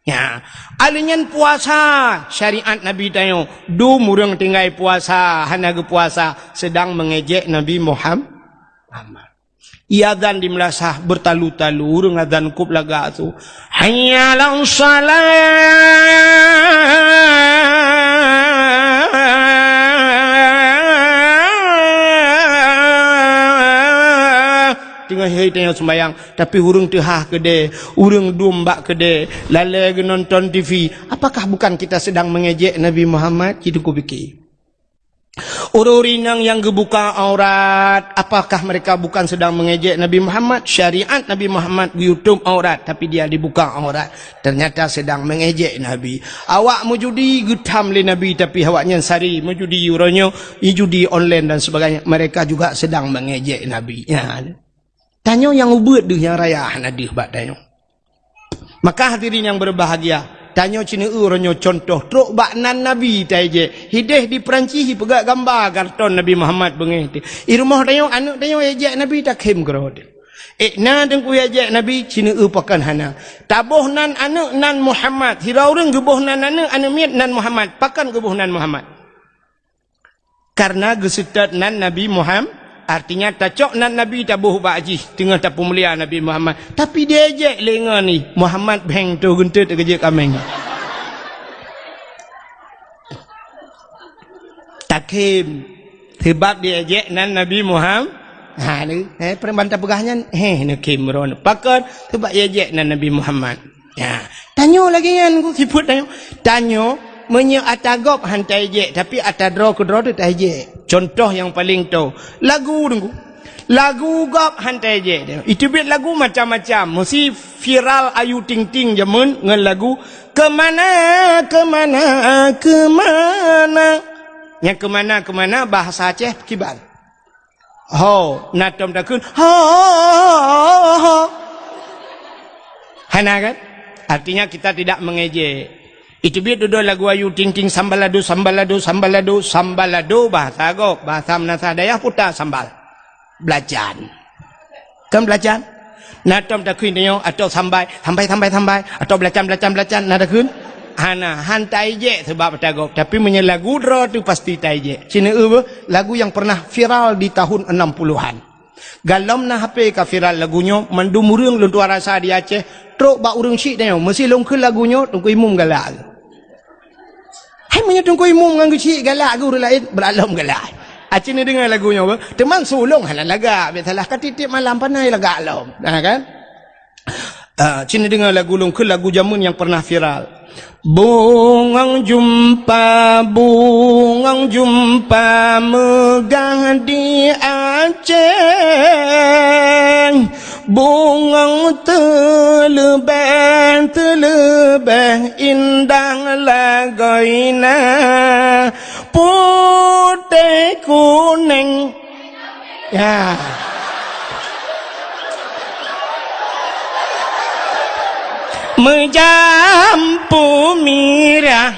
Nya, aleuh nyan puasa syariat Nabi tanyoe, dum ureuëng tinggai puasa hana geupuasa, seudang meungejek Nabi Muham-, Muhammad. Ié azan di meulasah beutalu-talu, ureuëng azan kôb lagak su, "Hayya 'alas shalah." Teungoh hai tanyoe seumayang, tapi ureuëng teuhah keudè, ureuëng dum bak keudè, lalè geunonton T V. Apakah bukan kita sedang mengejek Nabi Muhammad? Cit kupike. Ureuëng inong nyang geubuka aurat, apakah mereka bukan sedang mengejek Nabi Muhammad? Syariat Nabi Muhammad geuyutob aurat, tapi dia dibuka aurat. Ternyata sedang mengejek Nabi. Awak meujudi geutham lé Nabi, tapi awaknyan sari meujudi uroe nyoe, judi online dan sebagainya. Mereka juga sedang mengejek Nabi. Ya. Tanyoe nyang ubeuet deuh nyang raya hana deuh bak tanyoe. Maka hadirin yang berbahagia, tanyoe ceuneue uroe nyoe contoh trok bak nan Nabi taejek. Hideh di Perancis ipeugah gamba karton Nabi Muhammad beungéh teuh. I rumoh tanyoe, aneuëk tanyoe ejek Nabi takhém keudroe teuh. Eh, na teungku ejek Nabi ceuneue pakon hana. Taboh nan aneuëk nan Muhammad. Sidroe ureuëng geuboh nan aneuëk, aneuëk miet nan Muhammad. Pakon geuboh nan Muhammad? Karena geuseutôt nan Nabi Muham-, artinya tacok nan Nabi taboh bak jih teungoh tapeumulia Nabi Muhammad. Tapi diejek lé ngon ni, Muhammad bheng tu geunteut keujeuet kaméng. Khém. Seubab diejek nan Nabi Muhammad. Ha, ni, eh, peureuman tapeugah nyan, heh, ni khém droeneuh. Pakon? Seubab diejek nan Nabi Muhammad. Ya, tanyoe lagèe nyan, ku sifeuet tanyoe. Tanyoe, meunyoe ata gob han taejek, tapi ata droe keudroe teuh taejek. Contoh nyang paleng toe, lagu, Teungku. Lagu gob han taejek. Iteubiet lagu macam-macam. Meusi viral Ayu Ting Ting jameun ngon lagu Kemana, Kemana, Kemana. Nyang kemana-kemana bahasa Aceh kiban. Ho, na tom takheun, ho, ho, ho. Hana kan? Artinya kita tidak mengejek. Iteubiet dudoe lagu Ayu Ting Ting, sambalado, sambalado, sambalado, sambalado, bahasa gob, bahasa meunasah dayah puta sambal. Belacan. Kan belacan? Na tom takheun nyoe, atau sambai, sambai, sambai, sambai, atau belacan, belacan, belacan, na takheun? Hana, han taejek seubab ata gob. Tapi meunyoe lagu droe teuh pasti taejek. Ci neueu beuh, lagu nyang pernah viral di tahun enam puluhan. Galom na H P ka viral lagu nyoe, mandum ureueng lôn tuan rasa di Aceh, trok bak ureueng syiek tanyoe, meusi lôn kheun lagu nyoe, Teungku Imum galak. Hai, meunyoe Teungku Imum ngon geuchik galak, geu ureueng laén beulalom galak. Aci neudeungoe lagu nyoe beuh. Teuma su lôn hana lagak, biasalah ka tiep-tiep malam panai lagak lom. Nah, kan? Ah, ci neudeungoe lagu lôn kheun, lagu jameun nyang pernah viral. Bungong jumpa, bungong jumpa meugah di Aceh. Bungong teuleubeh, teuleubeh indah lagoina, putéh kuneng. Ya. Meujampu mirah.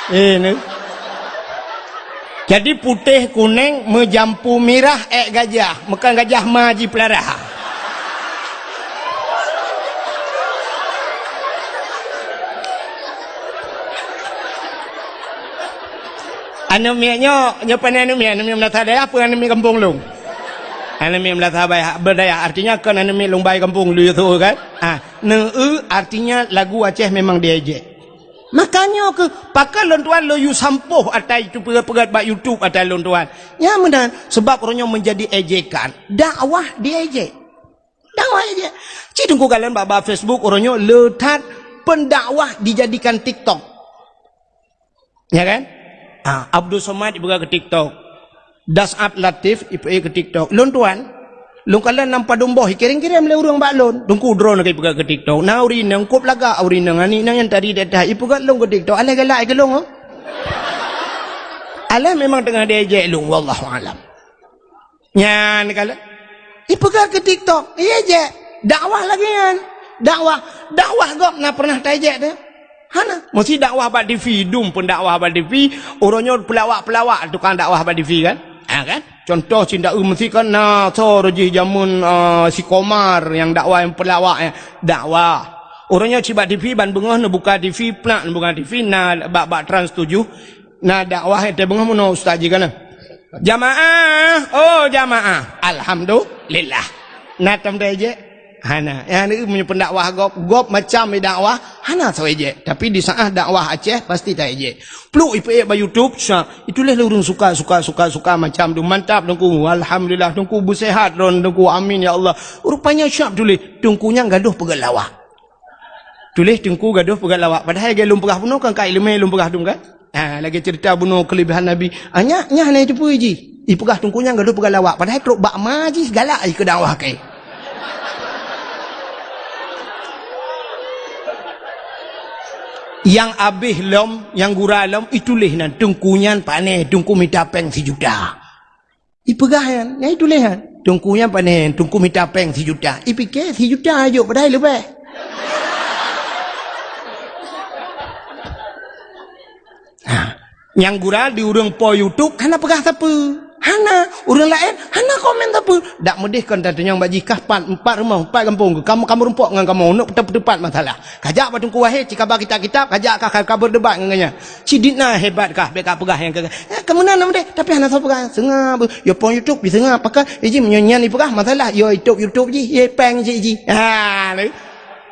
Ini. Jadi putéh kuneng meujampu mirah ék gajah, meukan gajah ma jipeulara. Aneuk miet nyoe, nyoe pane aneuk miet, aneuk miet meunasah dayah peue aneuk miet gampông lôn? Aneuk miet meunasah dayah, berdayah, artinya kon aneuk miet lôn bai gampông lôn yue tho kan? Ah, neueu artinya lagu Aceh memang diejek. Makanya keuh, pakon lôn tuan lôn yue sampôh ata itu peugét-peugét bak YouTube ata lôn tuan. Nyan meunan, sebab uroe nyoe menjadi ejekan. Dakwah diejek. Dakwah ejek. Ci Teungku kalon bak, bak Facebook uroe nyoe le that pendakwah dijadikan TikTok. Ya kan? Ah, Abdul Somad ipeugah keu TikTok. Das'ab Latif ipeugah keu TikTok. Lôn tuan, lôn kalon lam padum boh, ikirém-kirém lé ureueng bak lôn. Teungku droeneuh ka ipeugah keu TikTok. Na ureueng inong kop lagak, ureueng inong aneuk inong nyang tadi dah ipeugah lôn keu TikTok. Alah galak keu lôn, oh. Alah memang teungoh diejek lôn, wallahu alam. Nyan kala. Ipeugah keu TikTok, iya jek. Dakwah lagèe nyan. Dakwah, dakwah gob na pernah taijek teuh? Hana. Meusi dakwah bak T V, dum pun dakwah bak T V, uroe nyoe peulawak-peulawak tukang dakwah bak T V kan? Ha kan? Contoh cinta eu meusi kan na so jih jameun, ah, si Komar nyang dakwah nyang peulawak nyan. Dakwah. Uroe nyoe cit bak T V ban beungoh neubuka T V, plak neubuka T V na bak, bak Trans tujuh. Na dakwah nyang teubeugoh meunoe ustaz jih kana. Jamaah, oh jamaah. Alhamdulillah. Na tom taijek? Hana. Nyang meunyoe pendakwah gob, gob macam dakwah, hana soe ijek. Tapi di saat dakwah Aceh pasti taijek. Pluk ipeuék bak YouTube, sa, itulah lé ureueng suka, suka, suka, suka macam tu. Mantap Teungku. Alhamdulillah Teungku beusehat droen Teungku. Amin ya Allah. Rupanya siap tuléh Teungku nyang gadoh peugah lawak. Tuléh Teungku gadoh peugah lawak. Padahai lagèe lôn peugah bunoe kan ka ileumèe lôn peugah dum kan? Ha, lagèe ceurita bunoe keulebihan Nabi. Ah, nyak, nyak hana jiteupeue jih. Ipeugah Teungku nyan gadoh peugah lawak. Padahai trok bak ma jih galak jih keu dakwah kèe. Nyang abéh lom, nyang gura lom, ituléh nan Teungku nyan pané, Teungku mita péng sijuta. Ipeugah nyan, nyan ituléh nyan. Teungku nyan pané, Teungku mita péng sijuta. Ipike sijuta jok padahai leubeh. Ha. Nyang gura di ureueng po YouTube hana peugah sapeue. Hana, ureueng laén hana komen sapeue. Dak meudeh kon tatunyong bak jih kah pat, empat rumoh, empat gampông, kamoe, kamoe rumpok ngon kamoe, neuk teupat masalah. Kajak bak Teungku Wahé, cikaba kitab-kitab, kajak kah ka, ka beudebat ngon gobnyan. Sidit na hebat kah, bèk kapeugah nyang keu, eh, kamoe na, na meudeh, tapi hana soe peugah. Seungab, yo pon YouTube, diseungab, pakon, eh, jih meunyoe nyan ipeugah, masalah, yo YouTube, YouTube jih, ye péng jih, jih. Ha, lé.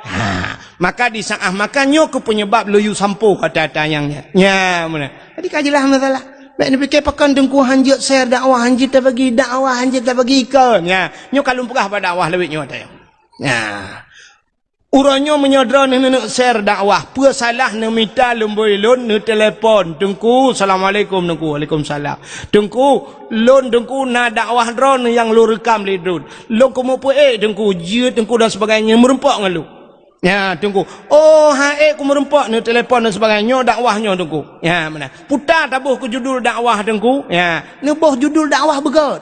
Ha, maka di saat makan nyoe keuh penyebab lôn yue sampoe kata-kata nyang nyan. Nya, meunan. Jadi ka jeulaih masalah. Bèk neupike pakon Teungku hanjeuet share dakwah, hanjeuet tabagi dakwah, hanjeuet tabagi ikon. Nya, nyoe ka lôn peugah bak dakwah lawét nyoe teuh. Nya. Uroe nyoe meunyoe droeneuh neuneuk share dakwah, peue salah neumita lumbôi lôn neutelepon, "Teungku, assalamualaikum Teungku." "Waalaikumsalam." "Teungku, lôn Teungku na dakwah droeneuh nyang lôn reukam lé droen. Lôn keumeupeuék Teungku, jeuet Teungku dan sebagainya, meureumpok ngon lôn." Nya, Teungku. "Oh, han ék keumeureumpok," neutelepon dan sebagainya, "nyoe dakwah nyoe Teungku." Nya, meunan. Puta taboh keu judul dakwah Teungku. Nya, neuboh judul dakwah beugöt.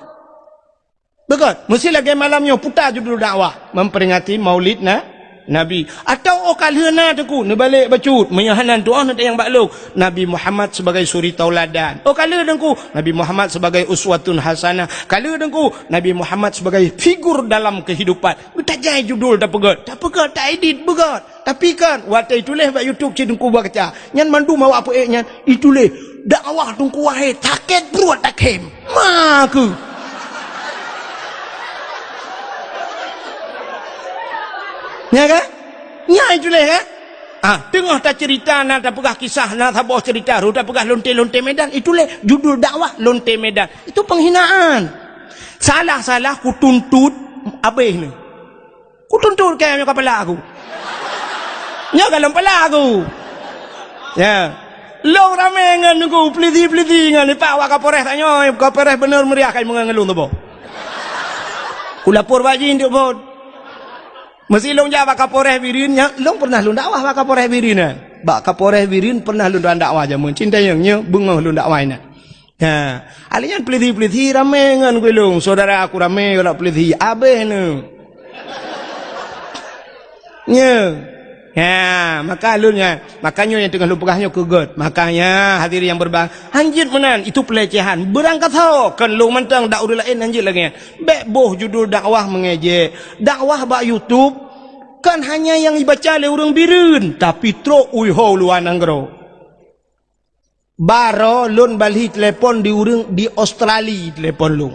Beugöt, meusti lagèe malam nyoe puta judul dakwah, memperingati Maulid na-, Nabi. Atawa, "Oh, ka lheueh na Teungku, neubalek bacut, meunyoe hana tu'oh neutanyong bak lôn, Nabi Muhammad sebagai suri tauladan. Oh, ka lheueh Teungku, Nabi Muhammad sebagai uswatun hasanah. Ka lheueh Teungku, Nabi Muhammad sebagai figur dalam kehidupan." Beutajai judul tapeugöt, tapeugöt, taedit beugöt. Tapi kan, watèe ituléh bak YouTube cit Teungku baca, nyan mandum awak peuék nyan ituléh, "Dakwah Teungku Wahid, sakét pruet takhém." Makeu. Nya kan? Nya ituléh kan? Ah, teungoh taceurita, na tapeugah kisah, na saboh ceurita, rot tapeugah lonte-lonte Medan, ituléh judul dakwah lonte Medan. Itu penghinaan. Salah-salah kutuntut abéh ni. Kutuntut kèe nyoe keu pala ku. Nyoe ka lôn pala ku. Ya. Lôn ramé ngon ku, peulisi-peulisi ngon, ipak wak Kapolres tanyoe, Kapolres beuneuh meuriah kai meungon ngon lôn tuboh. Kulapor bak jih duk phôn. Meusi lôn jak bak Kapolres Bireuen, nyan lôn pernah lôn dakwah bak Kapolres Bireuen nyan. Bak Kapolres Bireuen pernah lôn dakwah jameun. Cinta nyang nyoe beungoh lôn dakwah inan. Ha, alèh nyan peulisi-peulisi ramé ngon gulong, syedara aku ramé ngon peulisi, abéh neu. Nyoe. Ha, maka lôn nyan, maka nyoe nyang teungoh lôn peugah nyoe keu gèt. Makanya hadirin yang berbahagia, hanjeuet meunan, itu pelecehan. Beurangkasoe, kon lôn mantong dak ureueng laén hanjeuet lagèe nyan. Bèk boh judul dakwah mengejek. Dakwah bak YouTube kon hanya nyang ibaca lé ureueng Bireuen, tapi trok u luwa nanggroe. Baroe lôn balhi telepon di ureueng di Australia telepon lôn.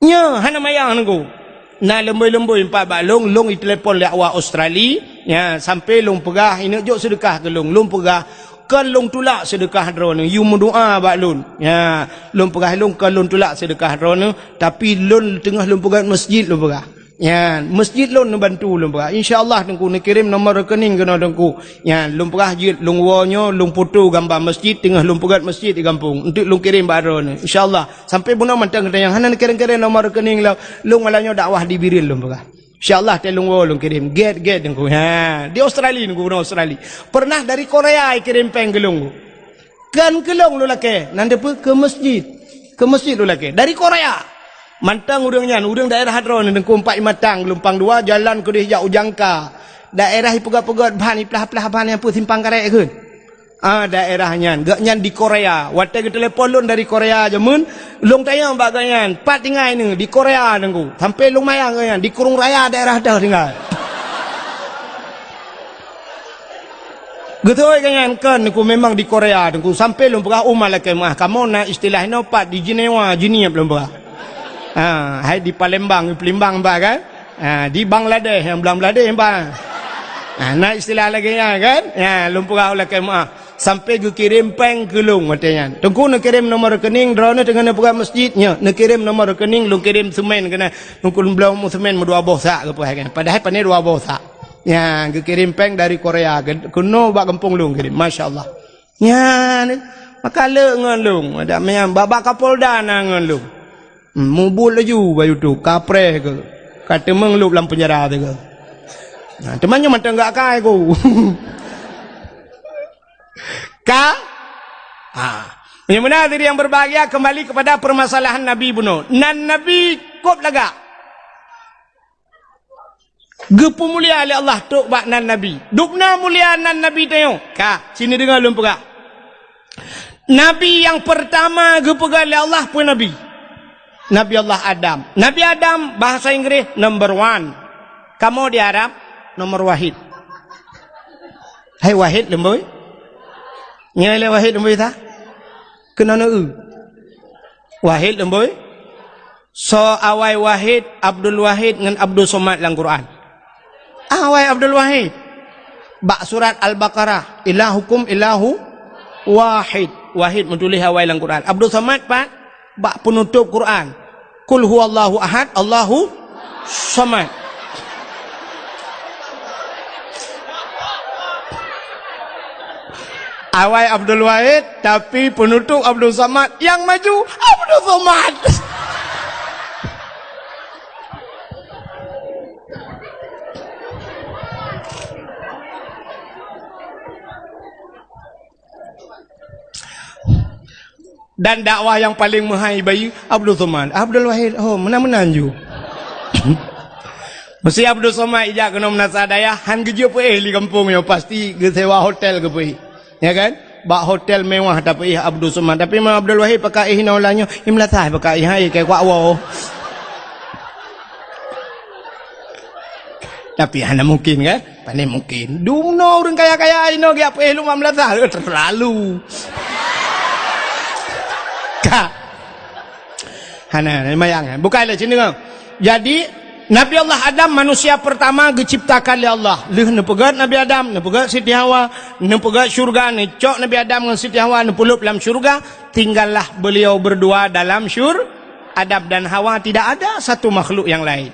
Nyoe hana mayang Teungku. Na leumbôi-leumbôi pat bak lôn, lôn itelepon lé awak Australia, nya sampai lôn peugah, "Ineuk jok seudeukah keu lôn." Lôn peugah, "Kon lôn tulak seudeukah droeneuh, yue meudoa bak lôn." Nya, lôn peugah lôn, "Kon lôn tulak seudeukah droeneuh, tapi lôn teungoh lôn peugah masjid," lôn peugah. Nyan, masjid lôn neubantu lôn peugah. Insya Allah Teungku neukirém nomor rekening keunoe Teungku. Nyan, lôn peugah jeuet lôn woe nyoe, lôn foto gamba masjid teungoh lôn peugöt masjid di gampông. Enteuk lôn kirém bak droeneuh. Insya Allah. Sampai bunoe mantong geutanyoe hana neukirém-kirém nomor rekening lôn. Lôn malam nyoe dakwah di Bireuen lôn peugah. Insya Allah teuh lôn woe lôn kirém. Gèt-gèt Teungku. Ha, di Australia Teungku, bunoe Australia. Pernah dari Korea ikirém péng keu lôn. Kon keu lôn lôn lakèe, nan teupeu keu masjid. Keu masjid lôn lakèe. Dari Korea. Mantong ureueng nyan, ureueng daerah droeneuh Teungku, Empat Imatang, Geulumpang Dua, jalan keudéh jak u Jangka. Daerah ipeugöt-peugöt ban, iplah-plah ban nyang peue simpang karet kheun. Ah, daerah nyan. Gobnyan di Korea. Watèe geutelepon lôn dari Korea jameun, lôn tanyong bak gobnyan, "Pat tinggai neuh?" "Di Korea Teungku." Sampai lôn mayang gobnyan, "Di Krueng Raya daerah teuh tinggai." Geutôi keu nyan kon Teungku memang di Korea Teungku, sampai lôn peugah, "Oh, malaikat meuah, kamoe na istilah inoe pat di Jenewa, Jeunieb," lôn peugah. Ha, hai di Palembang, Palembang bah kan? Ha, di Bangladesh, nyang Bangladesh bah. Ha, na istilah lagèe nyan kan? Ha, lôn peugah, "Oh, malaikat meuah." Sampai geukirém péng keu lôn watèe nyan. Teungku neukirém nomor rekening, droeneuh teungoh neupeugah masjid, nyoe neukirém nomor rekening, lôn kirém seumén keunan. Teungku lôn bloe mu seumén meudua boh sak geupeugah kan. Padahai pané dua boh sak. Nyan, geukirém péng dari Korea, ke-, keunoe bak gampông lôn kirém. Masya Allah. Nyan, maka le ngon lôn. Ada meunan, bak, bak Kapolda na ngon lôn. Hmm, mubuet laju bak YouTube, kapreh keu. Ka teumeung lôn lam penjara teuh keu. Nah, teuma nyoe mantong gak kai ku. Ka? Ha. Meunyoe meunan, hadirin yang berbahagia, kembali kepada permasalahan Nabi bunoe. Nan Nabi kôb lagak. Geupeumulia lé Allah trok bak nan Nabi. Dubna mulia nan Nabi tanyoe. Ka, sini deungoe lôn peugah. Nabi nyang peurtama geupeugah lé Allah peue Nabi? Nabi Allah Adam. Nabi Adam, bahasa Inggris, number one. Kamoe di Arab, nomor wahid. Hai wahid leumbôi. Nyoe lé wahid leumbôi ta? Keunoe neu-eu. Wahid leumbôi. Soe awai Wahid, Abdul Wahid ngon Abdul Somad lam Quran? Awai Abdul Wahid. Bak surat Al-Baqarah, "Ilahukum ilahu wahid." Wahid meutuléh awai lam Quran. Abdul Somad pat bak peunutôp Quran. Qul huwallahu ahad, Allahu somad. Awai Abdul Wahid, tapi peunutôp Abdul Somad, nyang maju Abdul Somad. Dan dakwah nyang paleng meuhai bayeue Abdul Somad. Abdul Wahid, oh, meunan-meunan ju. Meusé Abdul Somad ijak keunoe meunasah dayah, han geujeuet peuéh lé gampông nyoe, pasti geusewa hotel geupeuéh. Ya kan? Bak hotel mewah tapeuéh Abdul Somad. Tapi meunyoe Abdul Wahid pakai éh inoe lam nyoe, i meulasah pakai éh, hai, keu kuak woe. Tapi hana mungkin kan? Pane mungkin. Dumnoe ureuëng kaya-kaya inoe geujak peuéh lom bak meulasah, eh, terlalu. Ka. Hana, mayang, eh. Bukai lé sini, kan? Jadi, Nabi Allah Adam manusia pertama geuciptakan lé Allah. Lheueh neupeugét Nabi Adam, neupeugét Siti Hawa, neupeugét syurga, neucok Nabi Adam ngon Siti Hawa neupeulop lam syurga, tinggallah beliau berdua dalam syur-, Adam dan Hawa tidak ada satu makhluk yang lain.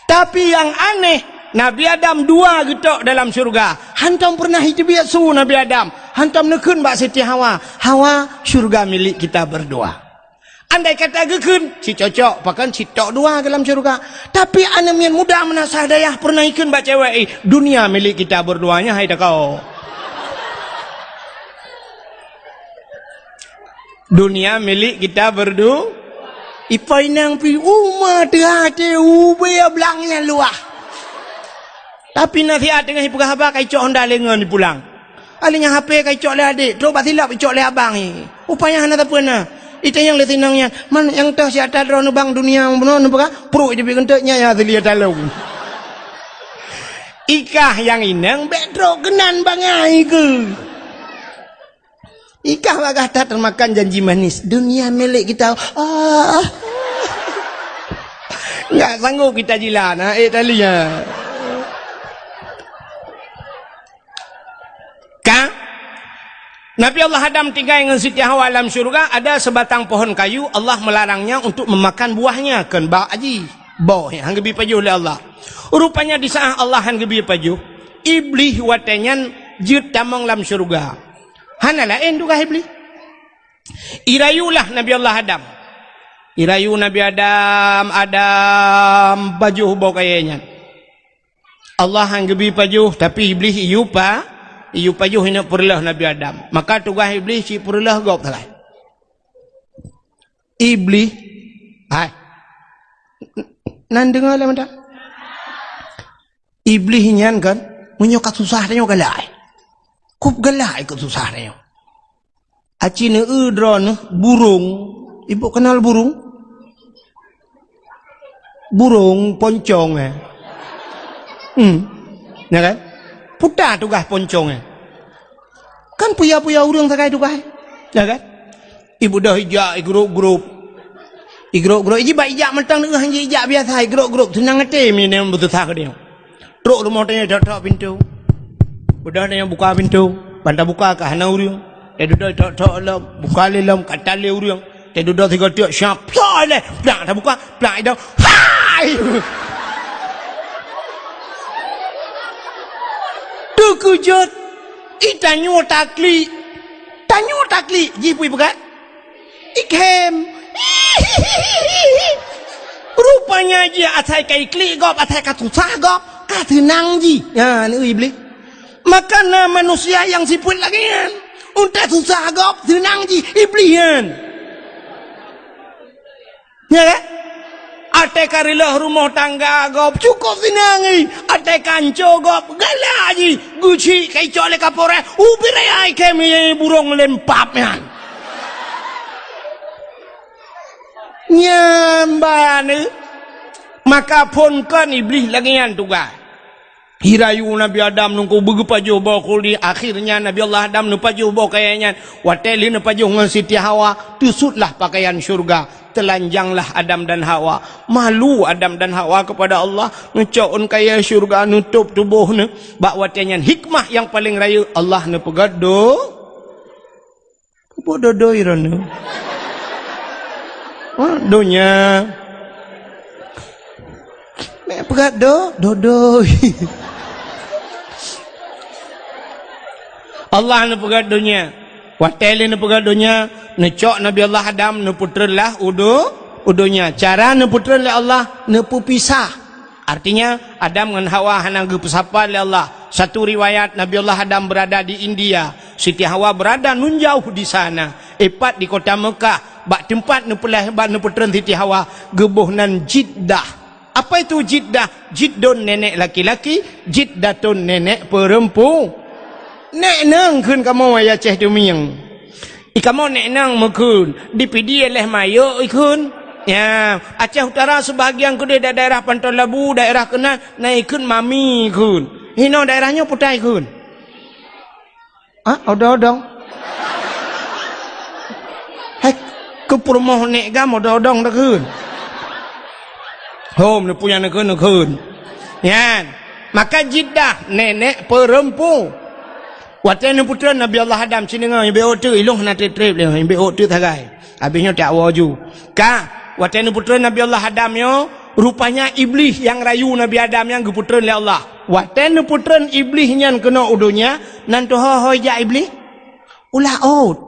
Tapi nyang aneh, Nabi Adam dua geutok dalam syurga. Hantom peureunah iteubiet su Nabi Adam. Hantom neukheun bak Siti Hawa, "Hawa, syurga milik kita berdua." Andai kata geukheun, cit cocok, pakon cit tok dua dalam syurga. Tapi aneuk miet muda meunasah dayah peureunah ikheun bak cewek, "Eh, dunia milik kita berdua nyan, hai takau." Dunia milik kita berdu-, ipo inong pi uma teuhah teuh ubé blang nyang luwah. Tapi nasihat teungoh ipeugah haba ka icok honda lé ngon ipulang. Alèh nyan H P ka icok lé adék, trok bak silop icok lé abang, eh. Upaya hana sapeue na. Itanyong lé sinong nyan, "Man nyang toh si ata droeneuh bang dunia bunoe neupeugah?" Pruet iteubiet keuneuk nyan nyang asli ata lôn. Ikah nyang inong bèk trok keunan bangai keuh. Ikah bagah that teumakan janji manis, dunia milik kita. Ah. Enggak sanggup kita jilat, ha, eh, tali, ha. Ka? Nabi Allah Adam tinggai ngon Siti Hawa lam syurga, ada sebatang pohon kayu, Allah melarangnya untuk memakan buahnya, kheun bak aji. Boh, han geubi pajoh lé Allah. Rupanya di saat Allah han geubi pajoh, Iblih watèe nyan jeuet tamong lam syurga. Hana laén tugaih Iblih. Irayulah Nabi Allah Adam. Irayu Nabi Adam, Adam, pajoh boh kayèe nyan. Allah han geubi pajoh, tapi Iblih iyue pa-, iyue pajoh ineuk peureulèh Nabi Adam. Maka tugaih Iblih cit peureulèh gob sagai. Iblih, hai. Nan deungö lé mantong. Iblih nyan kan, meunyoe ka susah tanyoe galak. Kup galak ikot susah tanyoe. Aci neueu droeneuh burông. Ibu kenal burông? Burông poncong, eh. Hmm. Ya kan? Puta tugaih poncong, eh. Kan puya-puya ureuëng sagai tugaih. Ya kan? Ibu dah ijak, igrop-grop. Igrop-grop. Iji bak ijak mantong neueu, iji ijak biasa, igrop-grop. Seunang até mi nyan beususah keu dia. Trok rumoh tanyoe, tok-tok pintoe. Udah tanyoe buka pintoe, ban tabuka ka hana ureuëng. Teududoe tok-tok lom, buka lé lom, ka tan lé ureuëng. Teududoe sigoe tiek, siap, plak ilèe, plak tabuka, plak idong. Hai! Teukeujot, i tanyoe taklik. Tanyoe taklik, jih pui peugah. Ikhém. Rupanya jih asai ka iklik gob, asai ka susah gob, ka seunang jih. Nyan Iblih. Maka na manusia nyang sifeuet lagèe nyan. Untèe susah gob, seunang jih, Iblih nyan. Ya kan? Até ka reuloh rumoh tangga gob, cukôp seunang jih. Até ka anco gob, galak jih. Geuchik ka icok lé kapolres, ubit raya ikhém burông lempap nyan. Nyan ban, eh. Maka phon kon Iblih lagèe nyan tugaih. Irayu Nabi Adam nungku beugeupajoh boh khuldi. Akhirnya Nabi Allah Adam neupajoh boh kayèe nyan. Watèe lheueh neupajoh ngon Siti Hawa, teusutlah pakaian syurga. Teulanjanglah Adam dan Hawa. Malu Adam dan Hawa kepada Allah. Neucok ôn kayèe syurga, neutôp tuboh neuh. Bak watèe nyan hikmah nyang paleng rayeuk Allah neupeugah do-, Peubododoi droeneuh. Ha, donya. Mek peugah do, dodoi. Allah neupeugah donya. Watée lé neupeugah donya, neucok Nabi Allah Adam, neupeutreun lah u do-, u donya. Cara neupeutreun lé Allah, neupeupisah. Artinya, Adam ngon Hawa hana geupeusapat lé Allah. Satu riwayat, Nabi Allah Adam berada di India, Siti Hawa berada nun jauh di sana. Ipat di kota Mekah, bak teumpat neupeulahé, bak neupeutreun Siti Hawa, geuboh nan Jiddah. Apa itu Jiddah? Jiddun nenek laki-laki, Jiddatun nenek perempu-, Nek nang kheun kamoe, ya Aceh Tumieng. I kamoe nek nang meukheun, di Pidie leh mayok ikheun. Ya, Aceh Utara sebahagian keudeh da-, daerah Panton Labu, daerah keunan, na ikheun mami kheun. Hinoe daerah nyoe putai kheun. Ah, odong-odong. Hai, keu peurumoh nek gam odong-odong dah kheun. Hom, neupue nyang neukheun, neukheun. Nyan. Maka Jiddah, nenek perempu. Watée neupeutreun Nabi Allah Adam, ci deungoe, nyang bék ôk teuk, ilong hana treb-treb lé, nyang bék ôk teuk sagai. Habéh nyoe tak woe ju. Ka, watée neupeutreun Nabi Allah Adam nyoe, rupanya Iblih nyang rayu Nabi Adam nyan geupeutreun lé Allah. Watée neupeutreun Iblih nyan keunoe u donya, nan teuho-ho ijak Iblih? U laôt.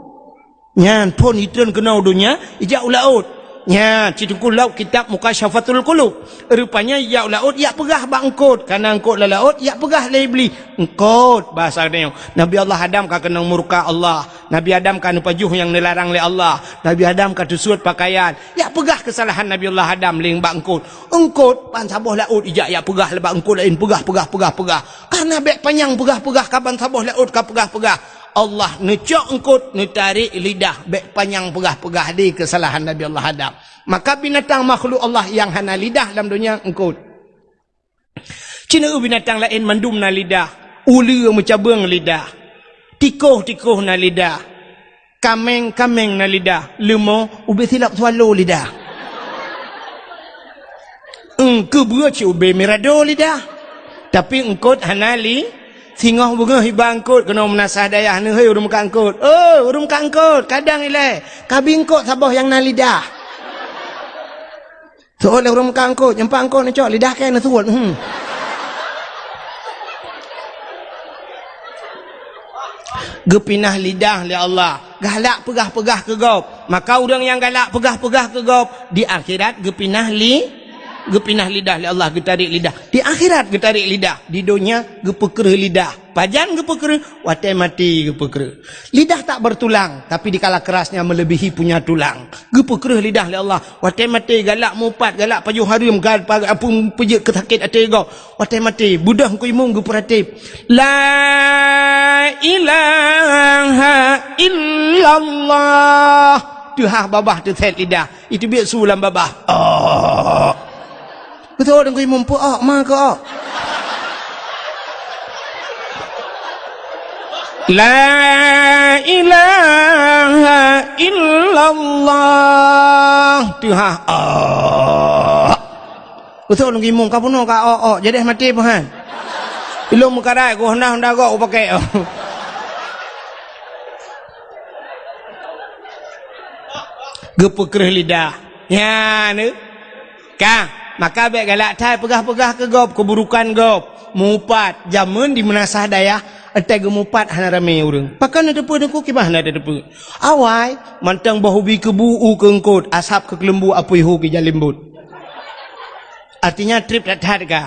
Nyan phon itreun keunoe u donya, ijak u laôt. Nyan, ci teungku lom kitab Mukasyafatul Qulub. Rupanya ijak u laôt, ijak peugah bak eungkôt. Kana eungkôt lam laôt, ijak peugah lé Iblih. Eungkôt, bahasa geutanyoe. Nabi Allah Adam ka keunong murka Allah. Nabi Adam ka neupajoh nyang neularang lé Allah. Nabi Adam ka teusuet pakaian. Ijak peugah keusalahan Nabi Allah Adam lé bak eungkôt. Eungkôt, ban saboh laôt ijak, ijak peugah lé bak eungkôt laén. Peugah, peugah, peugah, peugah. Karena bék panyang peugah-peugah ka ban saboh laôt ka peugah-peugah. Allah neucok eungkôt, neutarek lidah, bék panyang peugah-peugah di keusalahan Nabi Allah Adam. Maka binatang makhluk Allah nyang hana lidah lam donya eungkôt. Ci na binatang laén mandum na lidah, uleue meucabeueng lidah, tikôh-tikôh na lidah, kaméng-kaméng na lidah, leumo ubé silop swallow lidah. Eungkôt beue ci ubé mirado lidah. Tapi eungkôt hana li, singoh beungoh iba eungkôt keunoe meunasah dayah neuh, "Hei, ureuëng meukat eungkôt. Oh, ureuëng meukat eungkôt, kadang ilée, kabi eungkôt saboh nyang na lidah." Seuôt lé ureuëng meukat eungkôt, nyang pat eungkôt neucok lidah kée neusuet. Hmm. Geupinah lidah lé Allah. Galak peugah-peugah keu gob. Maka ureuëng nyang galak peugah-peugah keu gob, di akhirat geupinah li-, geupinah lidah lé Allah, geutarek lidah. Di akhirat geutarek lidah, di donya geupeukreuh lidah. Pajan geupeukreuh? Watée maté geupeukreuh. Lidah tak bertulang, tapi dikala kerasnya melebihi punya tulang. Geupeukreuh lidah lé Allah. Watée maté galak mupat, galak pajoh hareuem, gal-, pa-, apa, peujeuet keu sakét até gob. Watée maté, beudôh Teungku Imum geupeurateb, "La ilaha illallah." Teuhah babah teusét lidah. Itu biet su lam babah. Oh. Beutôi Teungku Imum, peu-ok ma keu-ok. La ilaha illallah. Teuhah. Oh. Beutôi Teungku Imum, ka bunoe ka ok-ok, jadeh maté peuhan. Ilong meukarat, ku honda-honda gok ku pakai. Geupeukreuh lidah. Nyan, eh. Ka, maka bék galak that peugah-peugah keu gob, keuburukan gob. Mupat, jameun di meunasah dayah, watée geumupat hana ramé ureuëng. Pakon na teupeue Teungku, kiban hana teupeue. Awai, mantong boh ubi keubu u keu eungkôt, asab keu keuleumbu apui hu keu jalimbot. Artinya treb that-that ka.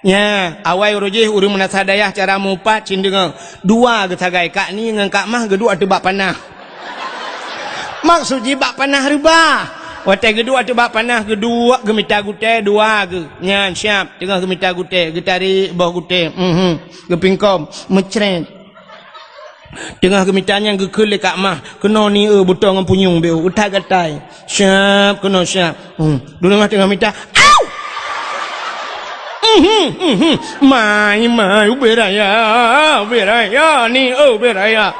Nya, awai uroe jih ureuëng meunasah dayah cara mupat cit deungoe. Dua geusagai, Kak Ni ngon Kak Mah geuduek ateueh bak panah. Maksud jih bak panah reubah. Watée geuduek ateueh bak panah, geuduek geumita gutée dua geuh. Nyan siab, teungoh geumita gutée, geutarek boh gutée. Mhm. Geupingkom, meucret. Teungoh geumita nyan geukheun lé Kak Mah, keunoe ni eu butong ngon punyueng bék u, that gatai. Siab, keunoe siab. Hmm. Dulu mah teungoh mita. Au! Mhm, mhm. Mai, mai, ubé raya, ubé raya, ni eu ubé raya.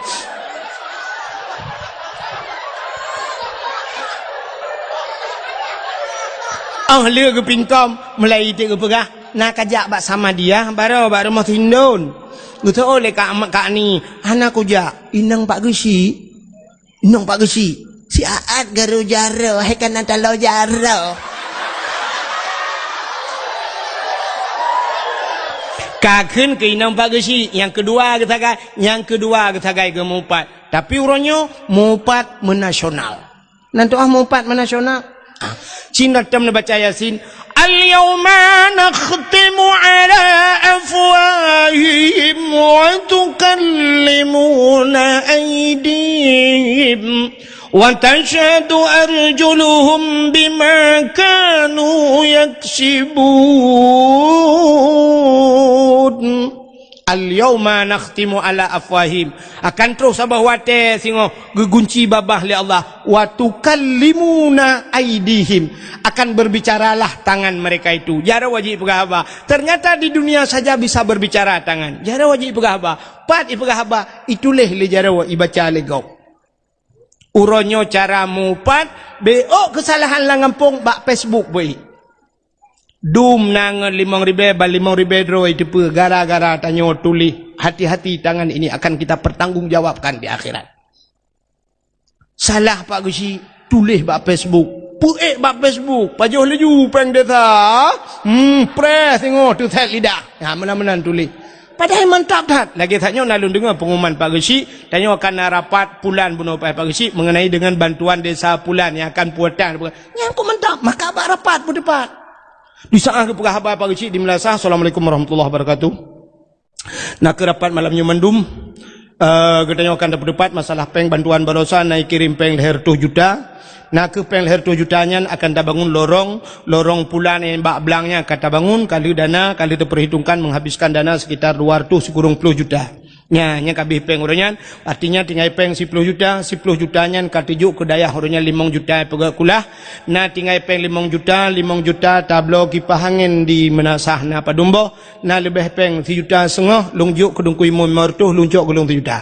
Oh, lé geupingkom, mulai iték geupeugah. Na kajak bak Samadiyah, barô bak rumoh Sindon. Geuseuôt lé Kak, Kak Ni, hana kujak, inong bak geusyik. Inong Pak Geuchik, si Aat garo jaroe, hai kana talo jaroe. Ka kheun keu inong Pak Geuchik, nyang keudua geusagai, nyang keudua geusagai geumupat. Tapi uroe nyoe mupat meunasional. Nan tuah mupat meunasional. Ah, cit na tom neubaca Yasin. Al-yauma nakhtimu ala afwahihim wa tukallimuna aydihim wa tashhadu arjuluhum bima kanu yaksibun. Al-yauma nakhtimu ala afwahim. Akan troh saboh watée singoh geugunci babah lé Allah. Wa tukallimuna aidihim. Akan berbicaralah tangan mereka itu. Jaroe jih peugah haba. Ternyata di dunia saja bisa berbicara tangan. Jaroe jih peugah haba. Pat ipeugah haba, ituléh lé jaroe, ibaca lé gob. Uroe nyoe cara mupat, bék keusalahan lam gampông bak Facebook beuih. Dum na ngon limong ribée, ban limong ribée droe iteupeue gara-gara tanyoe tuléh, hati-hati tangan ini akan kita pertanggungjawabkan di akhirat. Salah Pak Geuchik, tuléh bak Facebook. Peuék bak Facebook, pajoh laju péng desa. Hmm, preh singoh teuset lidah. Ha, meunan-meunan tuléh. Padahai mantap that. Lagée that nyoe na lôn deungoe pengumuman Pak Geuchik, tanyoe akan na rapat pulan bunoe Pak Geuchik mengenai dengan bantuan desa pulan yang akan puatan. Nyan kok mantap, maka bak rapat peuteupat. Di saat geupeugah haba Pak Geuchik di Meulasah, Assalamualaikum warahmatullahi wabarakatuh. Na keuh rapat malam nyoe mandum, eh, geutanyoe akan tapeuteupat masalah péng bantuan baroesa na ikirim péng lhée reutôh juta. Na keuh péng lhée reutôh juta nyan akan tabangun lorong, lorong pulan nyang bak blang nyan akan tabangun, ka lheueh dana, ka lheueh teupeurhitongkan menghabiskan dana sekitar dua reutôh sikureueng ploh juta. Nya, nyang ka abéh péng uroe nyan, artinya tinggai péng siploh juta, siploh juta nyan ka teujok keu dayah uroe nyan limong juta peugét kulah, na tinggai péng limong juta, limong juta tabloe kipah angén di Meunasah na padum boh, na leubeh péng sijuta seungoh lôn jok keu Teungku Imum limong reutôh, lôn cok keu lôn sijuta.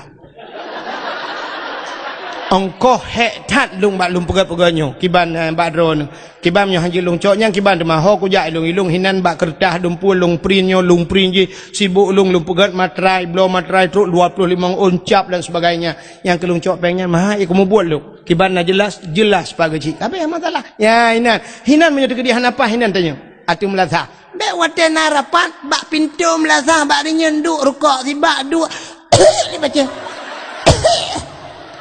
Ongkoh hék that lôn bak lôn peugét-peugét nyoe, kiban, eh, bak droeneuh. Kiban nyoe han jeuet lôn cok nyan kiban teuma ho kujak ilong-ilong hinan bak keureutah dumpue lôn print nyoe, lôn print jih, sibok lôn, lôn peugét matrai, bloe matrai trok dua ploh limong ôn cap dan sebagainya. Nyang keu lôn cok péng nyan maha, eh, kumubuet lôn. Kiban na jeulaih, jeulaih Pak Geuchik. Tapi masalah. Ya, hinan. Hinan meunyoe teukeudi hana paih hinan tanyoe. Ateueh Meulasah. Bék watée na rapat bak pintoe Meulasah bak rinyeun duek rukok sibak duek. Dibaca.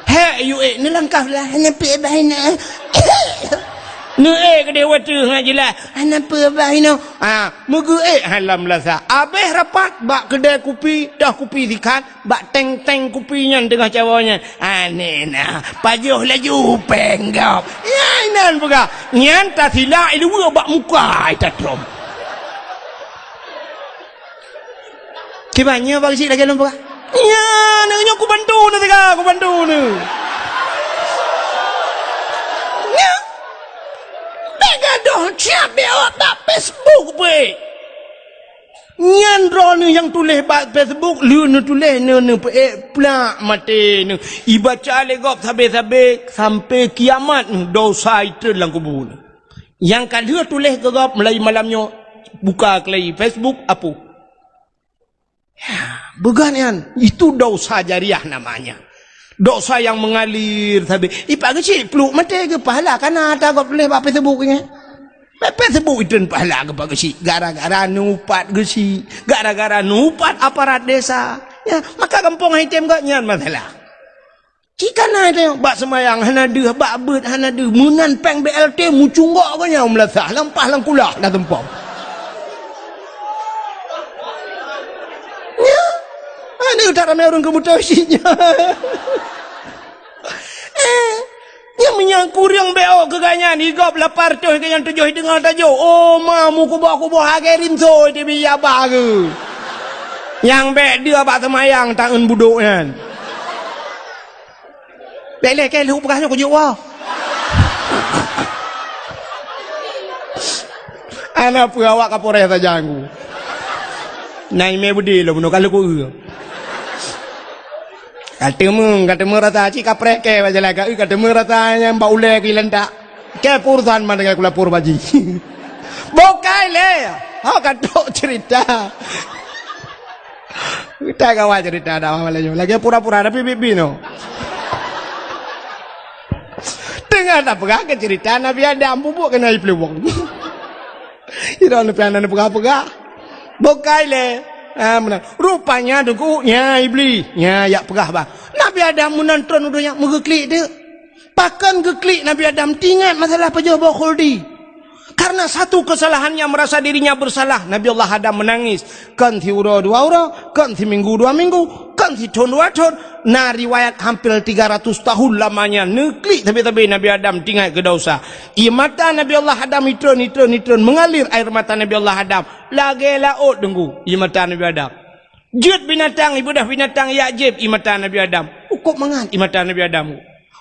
Hék, yue ék, neulangkah lah, hana peue bah inoe. Neuék keudeh watée hana jeulaih, hana peue bah inoe. Ah, meugeuék hai lam Meulasah. Abéh rapat bak keudée kupi, toh kupi sikat, bak teng-teng kupi nyan teungoh cawoe nyan. Aneh na, pajoh laju péng gob. Nyan inan peugah, nyan tasilak iluweue bak muka ai tatrom. Kiban nyoe Pak Geuchik lagée lôn peugah. Nyan, nyoe kubantu neuh teuka, kubantu neuh. Nyan. Bék gadoh siab bék awak bak Facebook beuh. Nyan droeneuh nyang tuléh bak Facebook, lheueh neutuléh neuh, neupeuék plak maté neuh. Ibaca lé gob sabé-sabé sampoe kiamat neuh, dosa itreun lam kubu neuh. Nyang ka lheueh tuléh keu gob mulai malam nyoe, buka keulai Facebook, apoh. Ya, beugat nyan. Itu dosa jariah namanya. Dosa yang mengalir sabé. Ipak geuchik pluek maté geupahala kana ata gob tuléh bak Facebook nyan. Bak Facebook itreun pahala geupak geuchik. Gara-gara neuupat geuchik. Gara-gara neuupat aparat desa. Ya, maka gampông hai tem geuh nyan masalah. Cit kana teuh, bak seumayang hana deuh, bak beuet hana deuh, meunan péng B L T meucunggok geuh nyan meulasah, lampah lam kulah dah tumpom. Nyan, aneuk that ramé ureueng keu beutôi cit nyan. Eh, nyang meunyan kureueng B O keu gobnyan, i gob lapan reutôh keu nyang tujoh i teungoh tajok. Oh, ma meukuboh-kuboh lagèe rinso di bi yaba geuh. Nyang bèk deuh bak seumayang taeun budok nyan. Bèk lé kèe lheueh peugah nyoe kujok woe. Hana peue awak Kapolres sajan ku. Na imè beudé lom bunoe ka lheueh ku eu. Ka teumé, ka teumé rasa cit kapreh kèe bak jalan ka eu, ka teumé rasa nyang bak ulèe keu ilantak. Kèe peurusan man dengan kulapor baji. Bukai lé. Ha ka trok cerita. Kita kawan cerita dah malam nyoe. Lagèe pura-pura tapi bibi no. Ingat tak peugah ke cerita Nabi Adam, bubuk kena air peuleuwong. Ira ni pian peugah-peugah. Bukai le. Ha, meunan. Rupanya duku nya Iblis. Nya yak peugah bah. Nabi Adam meunan tron u donya meugeuklik tu. Pakon geuklik Nabi Adam, tingat masalah pajoh boh khuldi. Karena satu kesalahannya merasa dirinya bersalah, Nabi Allah Adam menangis. Kon siuroe dua uroe, kon siminggu dua minggu, kon sithon dua thon. Na riwayat hampir tiga ratus tahun lamanya neuklik sabe-sabe Nabi Adam tingat keu dosa. Ie mata Nabi Allah Adam itron, itron, itron, mengalir air mata Nabi Allah Adam. Lagée laôt deunggu ie mata Nabi Adam. Jeuet binatang, ibeudôh binatang yak jieb ie mata Nabi Adam. Ukôb mangat ie mata Nabi Adam.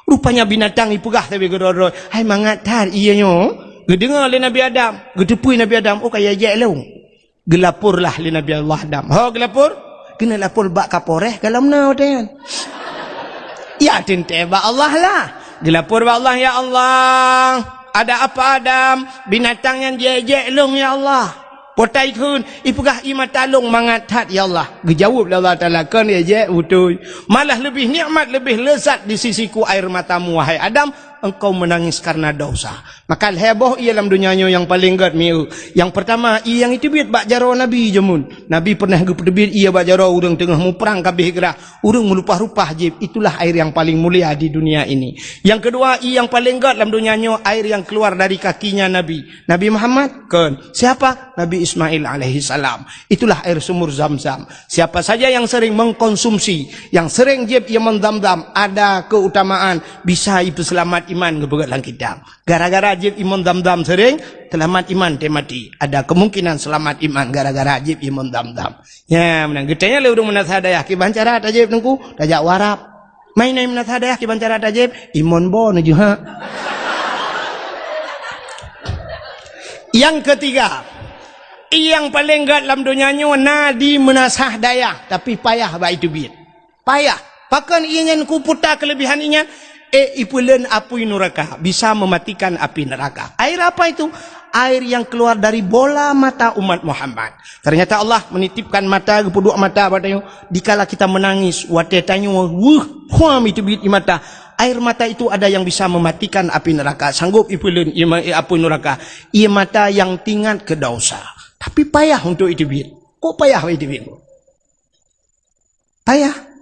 Rupanya binatang ipeugah sabe keudroe-droe, "Hai mangat that ie nyoe." Geudeungoe lé Nabi Adam, geuteupeue Nabi Adam, "Oh, ka ijek lôn." Geulaporlah lé Nabi Allah Adam. Ho geulapor? Keuneuk lapor bak Kapolres kalau meunan watée nyan. Ya teuntée bak Allah lah. Geulapor bak Allah, "Ya Allah, ada apa Adam? Binatang nyan jijek lôn, ya Allah." Potai kheun, ipeugah ie mata lôn mangat that, ya Allah. Geujaweueb lé Allah Taala, "Kon ijek beutôi. Malah lebih nikmat, lebih lezat di sisiku air matamu, wahai Adam, engkau menangis karena dosa." Maka lhée boh ie lam donya nyoe nyang paleng gét mieu. Nyang peurtama, ie nyang iteubiet bak jaroe Nabi jameun. Nabi peureunah geupeuteubiet ie bak jaroe ureuëng teungoh muprang ka abéh grah. Ureuëng meulupah-rupah jieb, itulah air yang paling mulia di dunia ini. Nyang keudua, ie nyang paleng gét lam donya nyoe air yang keluar dari kakinya Nabi. Nabi Muhammad? Kon. Siapa? Nabi Ismail alaihissalam. Itulah air sumur Zam-Zam. Siapa saja yang sering mengkonsumsi, yang sering jieb ie mon Zam-Zam, ada keutamaan bisa ipeuseulamat iman geupeugah lam kitab. Gara-gara jieb ie mon Zam-Zam sering, seulamat iman teuh maté. Ada kemungkinan seulamat iman gara-gara jieb ie mon Zam-Zam. Nya, meunan geutanyong lé ureuëng meunasah dayah, "Kiban cara tajieb Teungku?" "Tajak u Arab." "Mai na meunasah dayah kiban cara tajieb?" "Ie mon bo neujuha." Nyang keutiga, ie nyang paleng gét lam donya nyoe na di meunasah dayah, tapi payah bak iteubiet. Payah. Pakon ie nyan kuputa keulebihan ie nyan? Eh, ipeuleuen apui nuraka, bisa mematikan api neraka. Air apa itu? Air yang keluar dari bola mata umat Muhammad. Ternyata Allah menitipkan mata, geupeuduek mata bak tanyoe. Dikala kita menangis, watée tanyoe weueh, huam iteubiet ie mata. Air mata itu ada yang bisa mematikan api neraka, sanggup ipeuleuen ie ma-, apui nuraka. Ie mata yang teuingat keu dosa. Tapi payah untuk iteubiet. Kok payah iteubiet? Payah.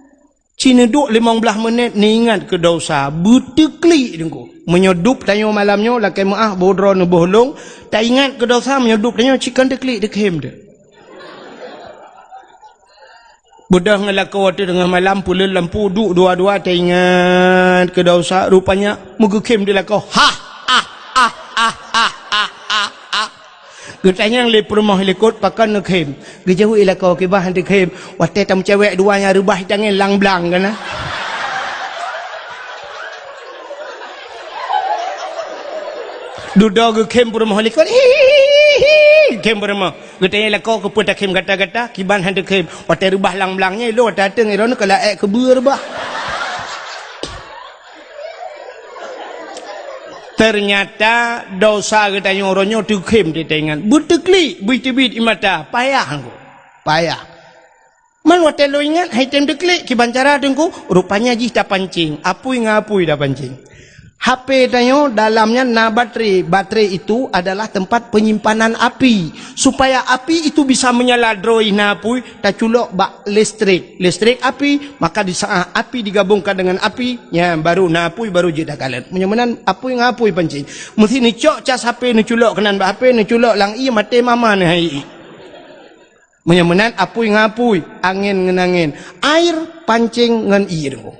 Ci neuduek limong blaih menit neuingat keu dosa, beuteuklik Teungku. Meunyoe dub tanyoe malam nyoe lakée meuáh boh droe neuboh lông, taingat keu dosa meunyoe dub tanyoe cit kon teuklik teukhém teuh. Beudôh ngon lakoe watée teungoh malam peuleuen lampu duek dua-dua taingat keu dosa, rupanya meugeukhém di lakoe. Hah, ah, ah, ah, ah, ah, ah, ah, ah. Geutanyong lé peurumoh likot pakon neukhém. Geujaweueb lakoe kiban han teukhém. Watée tameucewek dua nyang reubah tangieng lang blang kana. Dudoe geukhém peurumoh likot. Hihihi, khém peurumoh. Geutanyong lakoe keupeue takhém gata-gata, kiban han teukhém. Watée reubah lang blang nyan, ilôn watée ateueng, ilôn keu laék keubeue reubah. Ternyata dosa geutanyoe uroe nyoe teukhém teuingat. Beuteuklik, beuiteubiet ie mata, payah Teungku. Payah. Man watée lôn ingat, hai tem teuklik, kiban cara Teungku, rupanya jih tapancing, apui ngon apui tapancing. H P tanyoe dalamnya na baterai. Baterai itu adalah tempat penyimpanan api. Supaya api itu bisa menyala droe na apui, taculok bak listrik. Listrik api, maka di saat api digabungkan dengan api, nya baru na apui baru jeuet takalon. Meunyoe meunan apui ngon apui pancing. Meusti neucok cas H P neuculok keunan bak H P, neuculok lam ie maté mama neuh hai ie. Meunyoe meunan apui ngon apui, angén ngon angén. Air pancing ngon ie Teungku.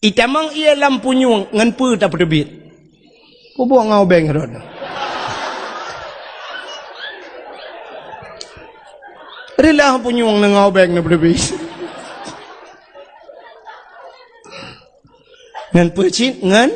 Itamong ie lam punyueng ngon peue tapeuteubiet? Peubuet ngon ubeng rot. Reulah punyueng ngon ubeng neupeuteubiet. Ngon peue cit? Ngon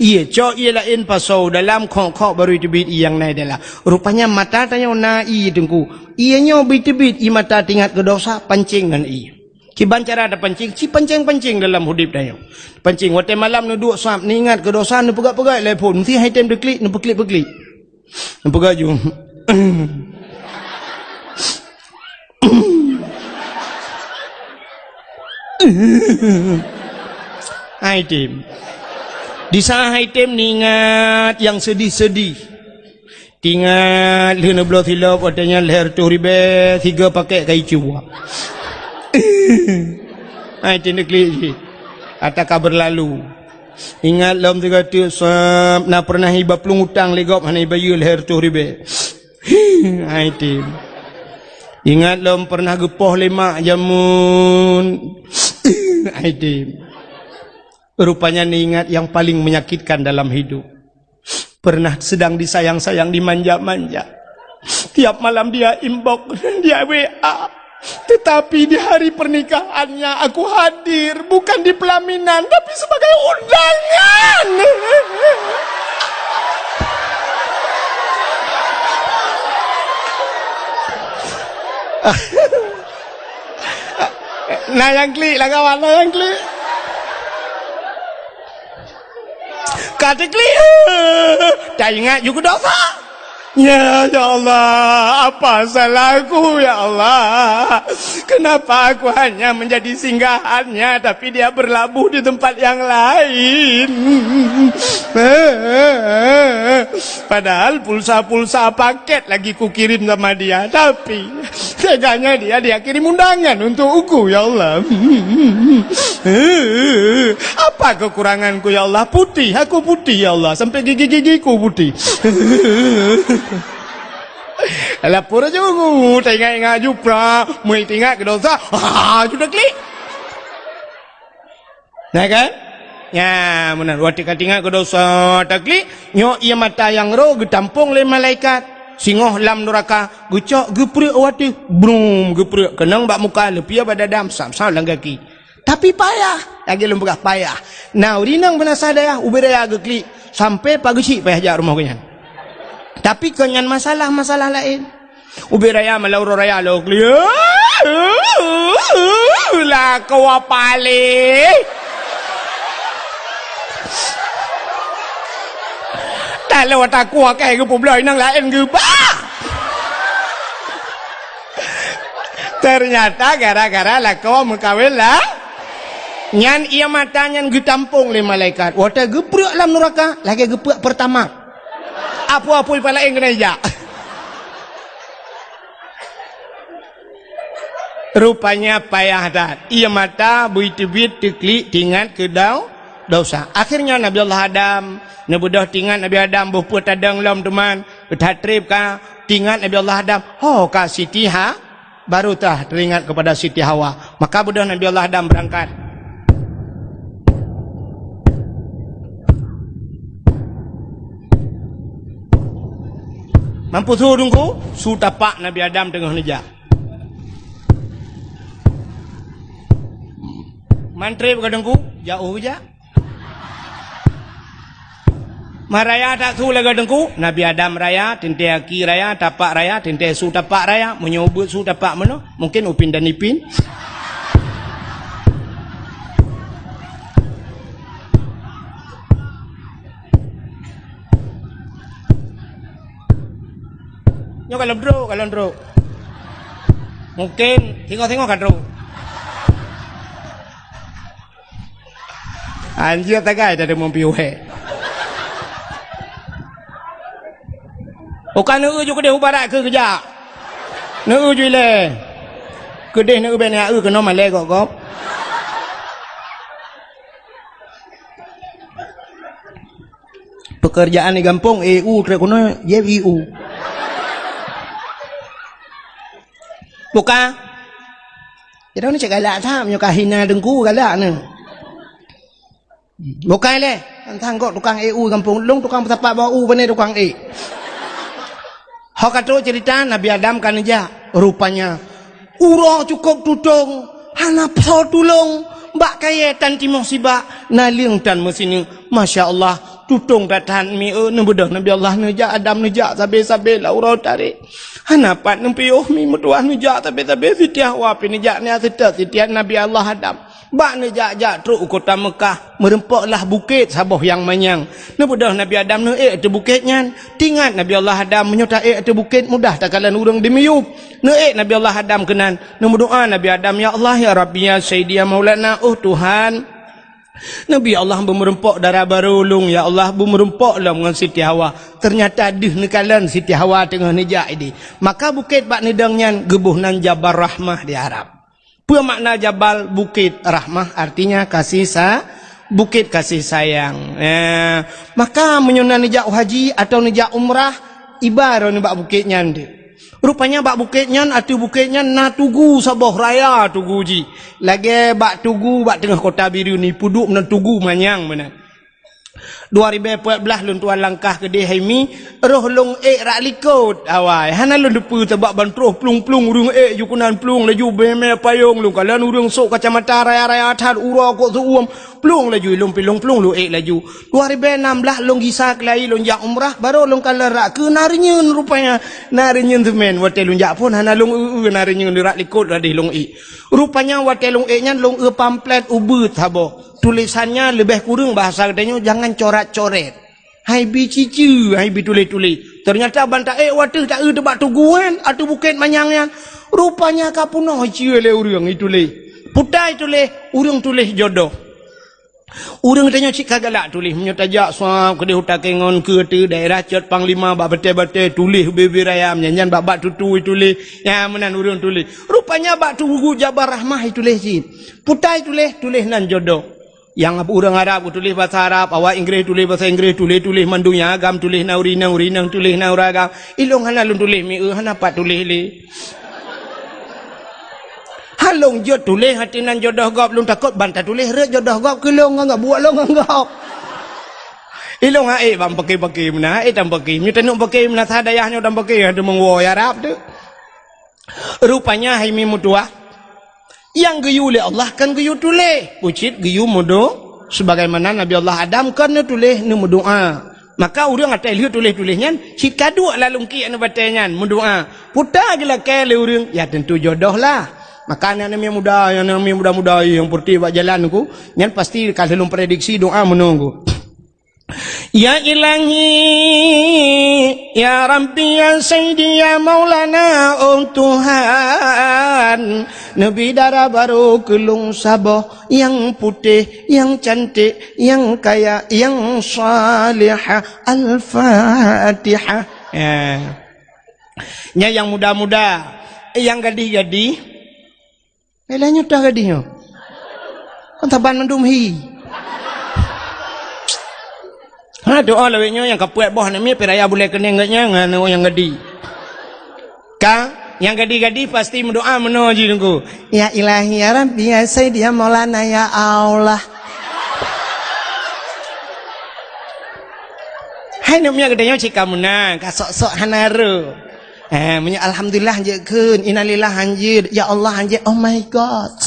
ie. Cok ie laén pasoe dalam, khok-khok baru iteubiet ie nyang na dalam. Rupanya mata tanyoe na ie Teungku. Ie nyoe beuiteubiet ie mata teuingat keu dosa, pancing ngon ie. Kiban cara tapancing, ci pancing-pancing dalam udeb tanyoe. Pancing, watée malam neuduek sab, neuingat keu dosa, neupeugah-peugah lé phon, meusti hai tem teuklik, neupeuklik-peuklik. Neupeugah ju. Hai tem. Di saat hai tem ingat nyang seudeh-seudeh. Tingat lheueh neubloe silop watée nyan lhée reutôh ribée sigoe pakét kayée cue. Hai tem neuklik cit. Ata ka beurlalu. Ingat lom sigoe teuk sab na peureunah iba plueng utang lé gob hana ibayeue lhée reutôh ribée. Hai tem. Ingat lom peureunah geupoh lé mak jameun. Hai tem. Rupanya neuingat yang paling menyakitkan dalam hidup. Pernah sedang disayang-sayang, dimanja-manja. Tiap malam dia inbox, dia W A. Tetapi di hari pernikahannya aku hadir, bukan di pelaminan, tapi sebagai undangan. Na nyang klik lah kawan, na nyang klik. Ka teuklik, taingat ju keu dosa. Ya, ya Allah, apa salahku, ya Allah? Kenapa aku hanya menjadi singgahannya, tapi dia berlabuh di tempat yang lain? Padahal pulsa-pulsa paket lagi kukirim sama dia, tapi teganya dia, dia kirim undangan untuk aku, ya Allah. Apa kekuranganku, ya Allah? Putih, aku putih, ya Allah. Sampai gigi-gigiku putih. Lapor aja, taingat-ingat ju pra, meuingat keu dosa. Ha, sudah klik. Nah kan? Nya, meunan. Watée ka teuingat keu dosa taklik, nyoe ié mata nyang roh geutampong lé malaikat. Singoh lam nuraka, geucok geupreuek watée, brum, geupreuek keunong bak muka, leupie bak dada, sam-sam lam gaki. Tapi payah, lagée lôn peugah payah. Na ureuëng inong beunasa dayah ubé raya geuklik, sampai pageuchik payah jak rumoh geuhnyan. Tapi kon nyan masalah-masalah laén. Ubé raya malam uroe raya lôn klik. Lakoe paléh. Taloe takue keu geupeubloe inong laén geuba. Ternyata gara-gara lakoe meukawen lah. Nyan ié mata nyan geutampong lé malaikat. Watée geupreuek lam nuraka, lagée geupreuek peurtama. Apui-apui pih laén keuneuk jak. Rupanya payah that. Ié mata beuteubiet teuklik teuingat keu dau-, dosa. Akhirnya Nabi Allah Adam, neubeudôh teuingat Nabi Adam boh peue tadong lom teuma, that treb ka teuingat Nabi Allah Adam, ho ka Siti Ha-, Baru tah teuingat kepada Siti Hawa. Maka beudôh Nabi Allah Adam beurangkat. Mampus su teungku, su tapak Nabi Adam teungoh neujak. Mantri bak teungku, jak u jak. Meuraya that su lagée teungku, Nabi Adam raya, teuntée aki raya, tapak raya, teuntée su tapak raya, meunyoe ubeuet su tapak meunoe, mungken upin dan ipin. Nyoe kalon trok, kalon trok. Mungken singoh-singoh ka trok. Anjir tagai dah deungon piôh hé. Uka neu ju keudeh u barat keu keujak. Neu ju ilée. Keudeh neu bèk neu keunoe malée gop-gop. Pekerjaan di gampông, E U trek keunoe, jép I U. Buka. Jadi ni cak galak that, meunyoe ka hina teungku galak ni. Bukai lé, teuntang kok tukang E U gampông lôn, tukang peusapat bak u, pane tukang e. Ho ka trok cerita Nabi Adam ka neujak, rupanya uroe cukôp tutong, hana pho tulông, bak kayée tan timoh sibak, naleueng tan meusineuk. Masya Allah, tutong that that mi, eh, neubeudôh Nabi Allah neujak, Adam neujak, sabe-sabe lam uroe tarek. Hana pat neupiôh mi meutuah neujak, sabe-sabe Siti Hawa pih neujak, nyan seutôt Siti Nabi Allah Adam. Bak neujak-jak trok u kota Meukah, meurumpok lah bukét saboh nyang manyang. Neubeudôh Nabi Adam neuék ateueh bukét nyan. Teuingat Nabi Allah Adam, meunyoe taék ateueh bukét mudah takalon ureuëng dimiyueb. Neuék Nabi Allah Adam keunan. Neumeudoá Nabi Adam, "Ya Allah, ya Rabbi, ya Sayyidi, ya Maulana, oh Tuhan." Nabi Allah beumeurumpok dara barô lôn, ya Allah, beumeurumpok lom ngon Siti Hawa. Teunyata deuh neukalon Siti Hawa teungoh neujak idéh. Maka bukét bak neudong nyan geuboh nan Jabal Rahmah di Arab. Peue makna Jabal? Bukét. Rahmah artinya kasih sa-, bukét kasih sayang. Eh, maka meunyoe na neujak haji atau neujak umrah, iba droeneuh bak bukét nyan deuh. Rupanya bak bukét nyan, ateueh bukét nyan na tugu saboh raya tugu jih. Lagée bak tugu bak teungoh kota Bireuen ni, peuduek meunan tugu manyang meunan. Dua ribée peuet blaih lôn tuan langkah keudeh hai mi, roh lôn ék rak likot awai. Hana lôn teupeue sabab ban troh plueng-plueng ureuëng ék ju keunan plueng laju beumé payong lôn kalon ureuëng sok kacamata raya-raya that uroe kok seuuem. Plueng laju, ilôn pi lôn plueng lôn ék laju. Dua ribée nam blaih lôn gisa keulayi lôn jak umrah, barô lôn kalon rak keu na reunyeun rupanya. Na reunyeun seumén, watée lôn jak phon hana lôn eu-eu na reunyeun rak likot radeh lôn ék. Rupanya watée lôn ék nyan lôn eu pamflet ubeuet saboh. Tulésan nyan leubeh kureueng bahasa geutanyoe jangan corat-coret. Hai bi ciceue, hai bi tuléh-tuléh. Teunyata ban ta ék wateuh ta eu teubak tugu nyan, ateueh bukét manyang nyan. Rupanya ka peunoh iceue lé ureuëng ituléh. Putai tuléh, ureuëng tuléh jodoh. Ureuëng tanyoe cit ka galak tuléh, meunyoe tajak suab keudeh u Takengon keu ateueh daerah Cot Panglima bak batée-batée tuléh ubé-ubé raya, nyan-nyan bak-bak tutui tuléh, nyan meunan ureuëng tuléh. Rupanya bak tugu Jabal Rahmah ituléh cit. Putai tuléh, tuléh nan jodoh. Nyang ureuëng Arab geutuléh basa Arab, awak Inggréh tuléh basa Inggréh, tuléh-tuléh mandum nyang agam tuléh na ureuëng inong, ureuëng inong tuléh na ureuëng agam. Ilôn hana lôn tuléh mi-eu, hana pat tuléh lé. Halong jeuet tuléh hati nan jodoh gob lôn takot ban tatuléh rhot jodoh gob keu lôn ngon gob buet lôn ngon gob. Ilôn ha ék ban paké-paké meunan, ha ék tam paké. Meunyoe taneuk paké meunan sa dayah nyoe tam paké, ha teumeung woe Arab tu. Rupanya hai mi meutuah, nyang geuyue lé Allah kan geuyue tuléh, ucit geuyue meudo-, sebagaimana Nabi Allah Adam kan neutuléh neumeudoá. Maka ureuëng atai lheueh tuléh-tuléh nyan, cit ka duek lalungki aneuk batée nyan meudoá. Puta geulakée lé ureuëng, ya tentu jodoh lah. Maka aneuk-aneuk muda, aneuk muda-muda nyang peureute bak jalan ku, nyan pasti ka lheueh lôn prediksi doa meunoe ku. Ya Ilahi, ya Rabbi, ya Sayyidi, ya Maulana, oh Tuhan, neubi dara barô keu lôn saboh, nyang putéh, nyang cantik, nyang kaya, nyang salihah. Al-Fatihah. Ya. Nyan nyang muda-muda, nyang gadih-gadih. Bela nyoe toh gadih nyoe. Kan saban mandum hi. Ha, doa lawét nyoe nyang ka peuet boh aneuk miet pih raya bulée keuneng geuh nyan ngon nyang gadih. Ka, nyang gadih-gadih pasti meudoa meunoe jih Teungku. Ya Ilahi, ya Rabbi, ya Sayyidi, ya Maulana, ya Allah. Hai aneuk miet geutanyoe cit ka meunan, ka sok-sok hana rô. Eh, meunyoe alhamdulillah hanjeuet kheun, innalillah hanjeuet, ya Allah hanjeuet, oh my God.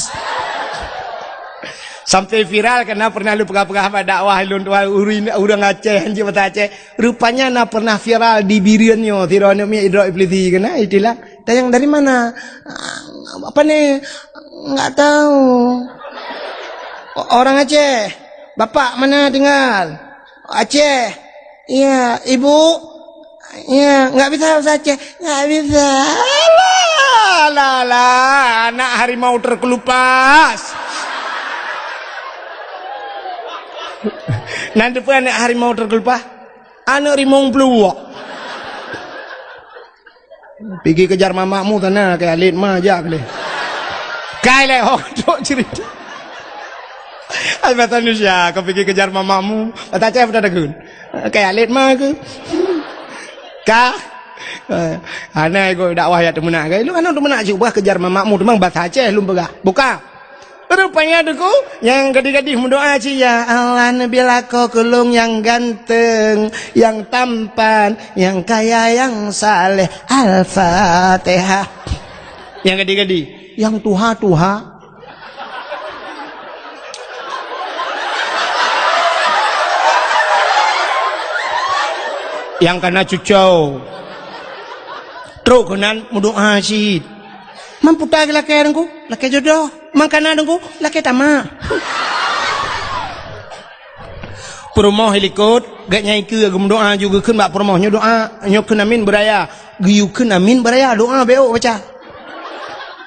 Sampai viral karena pernah lôn peugah-peugah bak dakwah lôn tuan ureuëng, ureuëng Aceh hanjeuet bahasa Aceh. Rupanya na pernah viral di Bireuen nyoe, sidroe aneuk miet idrop iblisi keunan, istilah. Tanyong dari mana? Apa ni? Enggak tahu. O-, orang Aceh. Bapak mana tinggal? Aceh. Iya, ibu? Iya, nggak bisa bahasa Aceh. Nggak bisa. Alah, alah, alah, anak harimau terkelupas. Nanti pun anak harimau terkelupas. Anak rimong peluwak. Pigi kejar mamakmu sana, kayak alit ma jak leh. Kai leh, oh, cok cerita. Ai bahasa Indonesia, kau pigi kejar mamakmu. Bahasa Aceh apa dah gun? Kayak alit ma ke? Ka? Eh, hana ego dakwah ya teumeunak ke? Lu kan teumeunak cik bah kejar mamakmu, teumang bahasa Aceh lum peugah. Buka. Rupanya Teungku, nyang gadih-gadih meudoa cit, "Ya Allah, neubi lakoe keu lôn nyang ganteng, nyang tampan, nyang kaya, nyang saleh." Al-Fatihah. Nyang gadih-gadih, nyang tuha-tuha. Nyang kana cucau. Trok keunan meudoa cit. Man puta geulakée Teungku, lakée jodoh. Man kana Teungku, lakée tamak. Peurumoh i likot, gét nyang ikeue geumeudoa ju geukheun bak peurumoh nyoe doa, nyoe kheun amin beuraya. Geuyue kheun amin beuraya, doa bék baca.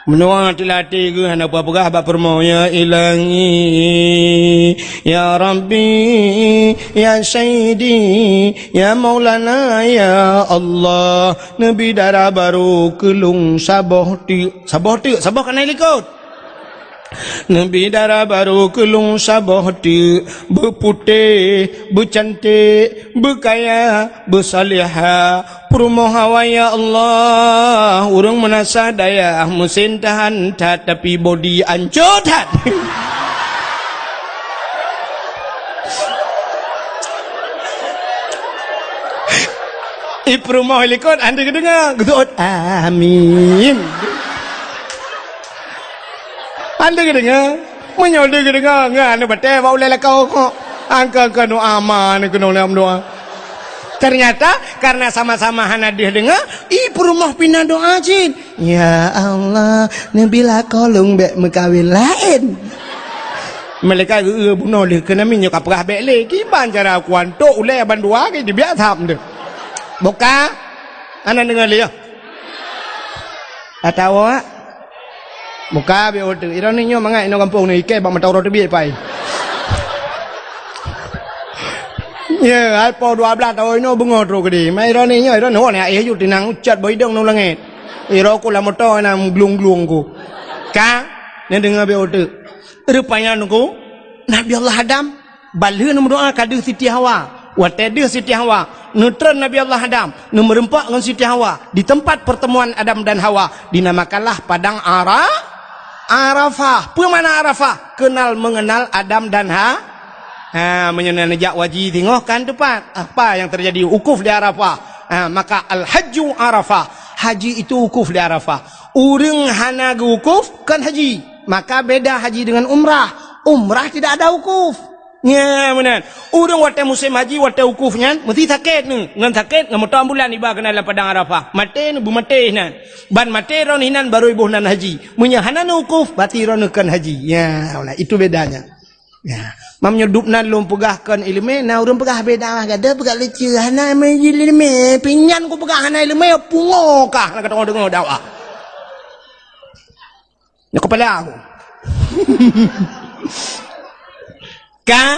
Meunoe teulatih geuh hana peugah bak peurumoh, "Ya Ilahi, ya Rabbi, ya Sayyidi, ya Maulana, ya Allah, neubi dara barô keu lôn saboh teuk." Saboh teuk, saboh ka na i likot. "Neubi dara barô keu lôn saboh teuk, beuputéh, beucanték, beukaya, beusalihah." Peurumoh awai, ya Allah, ureuëng meunasah dayah, meusén tahan that, tapi bodi ancô that. I peurumoh likot, hana geudeungoe, geuseuôt, "Amin." Hana geudeungoe. Meunyoe lé geudeungoe, ngon aneuk batée bak ulée lakoe kok. Angka-angka doa ma aneuk keunoe lom doa. Ternyata, karena sama-sama hana deuh deungoe, i peurumoh pih na doa cit. "Ya Allah, neubi lakoe lôn bék meukawen laén." Malaikat geu-, geu-, bunoe lé keunan, meunyoe ka peugah bék lé. Kiban cara kuantok ulée bandua ke dibiak tham deuh. Buka. Hana deungoe lé, ya. Atawa Buka bék uteuk. Ironi nyoe mangat inoe gampông nyoe ikée bak mata uroe teubiet pai. Ye, hai po dua blaih taun inoe beungoh trok keudeh. Ma ironi nyoe, ironi nyoe, ayah yue tinang ucat boh idong ngon langét. Iro ku lam moto na glueng-glueng ku. Ka, neudeungoe bék uteuk. Rupanya nunggu Nabi Allah Adam Ban lheueh neumeudoá ka deuh Siti Hawa. Watée deuh Siti Hawa, neutreun Nabi Allah Adam, neumeureumpok ngon Siti Hawa di teumpat peurteumuan Adam dan Hawa, dinamakanlah Padang Ara-, Arafah. Peue makna Arafah? Keunal meungeunal Adam dan Ha-, ha, meunyoe na neujak haji singoh kan teupat. Apa nyang teujadi? Wukuf di Arafah. Ha, maka al-hajju Arafah. Haji itu wukuf di Arafah. Ureuëng hana geuwukuf, kon haji. Maka beda haji dengan umrah. Umrah tidak ada wukuf. Nya meunan. Ureuëng watée musém haji, watée wukuf nyan, meusti sakét nyoe. Ngon sakét, ngon moto ambulan iba keunan lam Padang Arafah. Maté nyoe, beumaté nan. Ban maté droeneuh inan barô iboh nan haji. Meunyoe hana neuwukuf, berarti droeneuh kon haji. Ya, nah, itu bedanya. Ya. Mam nyoe dub nan lôn peugah kon iéleumé, na ureuëng peugah beda, gata peugah lucu, hana iéleumé, pinyan kupeugah hana iéleumé, pungo kah, na ka deungoe dakwah. Nyoe kepala aku. Ka,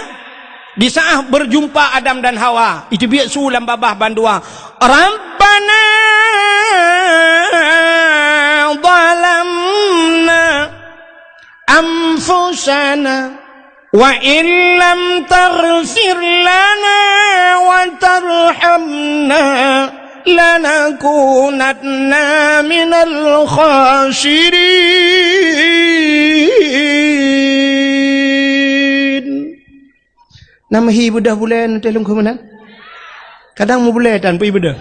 di saat berjumpa Adam dan Hawa, itu biasa lam babah bandua. Rabbana zalamna anfusana wa illam taghfir lana wa tarhamna lanakunanna minal khasirin. Nama hi beudôh buleuen teuh lungkhu meunan? Kadang mubulée tan pih beudôh.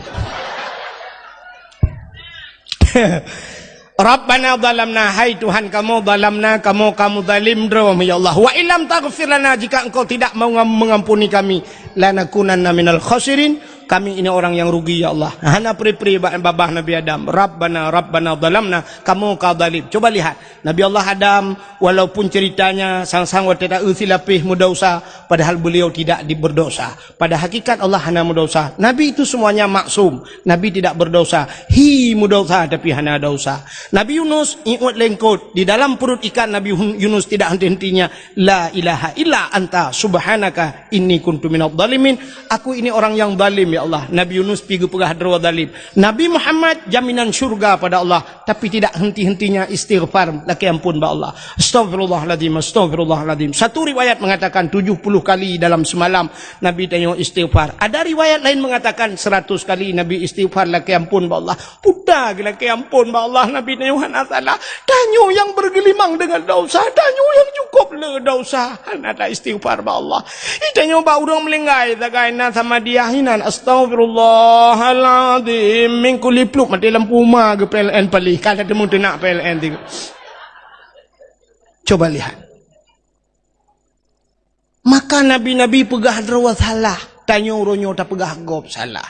Rabbana zalamna, hai Tuhan kamoe, zalamna, kamoe ka meuzalim droe, ya Allah. Wa illam taghfir lana, jika Engkau tidak mau ngam-, mengampuni kami, lanakunanna minal khasirin, kami ini orang yang rugi, ya Allah. Hana pri-pri ba-, babah Nabi Adam. Rabbana, Rabbana zalamna, kamoe ka zalim. Coba lihat, Nabi Allah Adam, walaupun ceritanya sang-sang watée ta-eu silapéh meudesya, padahal beliau tidak di-, berdosa. Pada hakikat Allah hana meudesya. Nabi itu semuanya maksum. Nabi tidak berdosa. Hi meudesya tapi hana desya. Nabi Yunus iôt lengkot. Di dalam perut ikan Nabi Hun-, Yunus tidak henti-hentinya, "La ilaha illa anta subhanaka inni kuntu minadh dhalimin." Aku ini orang yang zalim, ya Allah. Nabi Yunus pi geupeugah droe zalim. Nabi Muhammad jaminan syurga pada Allah. Tapi tidak henti-hentinya istighfar, lakée ampôn bak Allah. Astaghfirullahalazim, astaghfirullahalazim. Satu riwayat mengatakan tujuh puluh kali dalam semalam Nabi tanyoe istighfar. Ada riwayat lain mengatakan seratus kali Nabi istighfar lakée ampôn bak Allah. Puta geulakée ampôn bak Allah, Nabi tanyoe hana salah. Tanyoe nyang bergelimang dengan desya, tanyoe nyang cukup le desya. Hana ta istighfar bak Allah. Ih, tanyoe bak ureuëng meulinggai sagai na sama dia hinan, "Astaghfirullahalazim," minggu lipluk maté lampu ma geu P L N palih, ka teumu teunak P L N tiga. Coba lihat. Maka nabi-nabi peugah droe salah, tanyoe uroe nyoe tapeugah gob salah.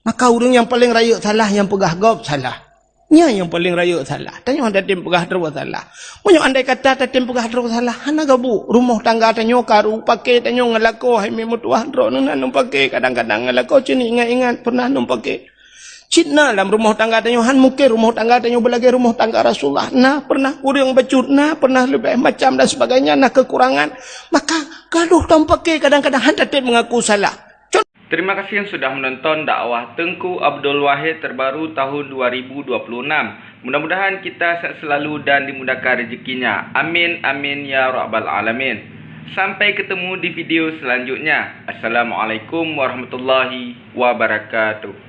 Maka ureuëng nyang paleng rayeuk salah nyang peugah gob salah. Nyan nyang paleng rayeuk salah. Tanyoe hana tatem peugah droe salah. Meunyoe andai kata tatem peugah droe salah, hana gabuek. Rumoh tangga tanyoe karu, paké tanyoe ngon lakoe, hai meutuah droeneuh na ngon paké, kadang-kadang ngon lakoe cit ingat-ingat pernah ngon paké. Cit na lam rumoh tangga tanyoe, han mungken rumoh tangga tanyoe beulagée rumoh tangga Rasulullah. Na pernah kureueng bacut, na pernah leubeh macam dan sebagainya, na kekurangan. Maka gadoh tampake kadang-kadang han tatem mengaku salah. Terima kasih yang sudah menonton dakwah Teungku Abdul Wahid terbaru tahun dua ribu dua puluh enam. Mudah-mudahan kita sehat selalu dan dimudahkan rezekinya. Amin, amin, ya rabbal alamin. Sampai ketemu di video selanjutnya. Assalamualaikum warahmatullahi wabarakatuh.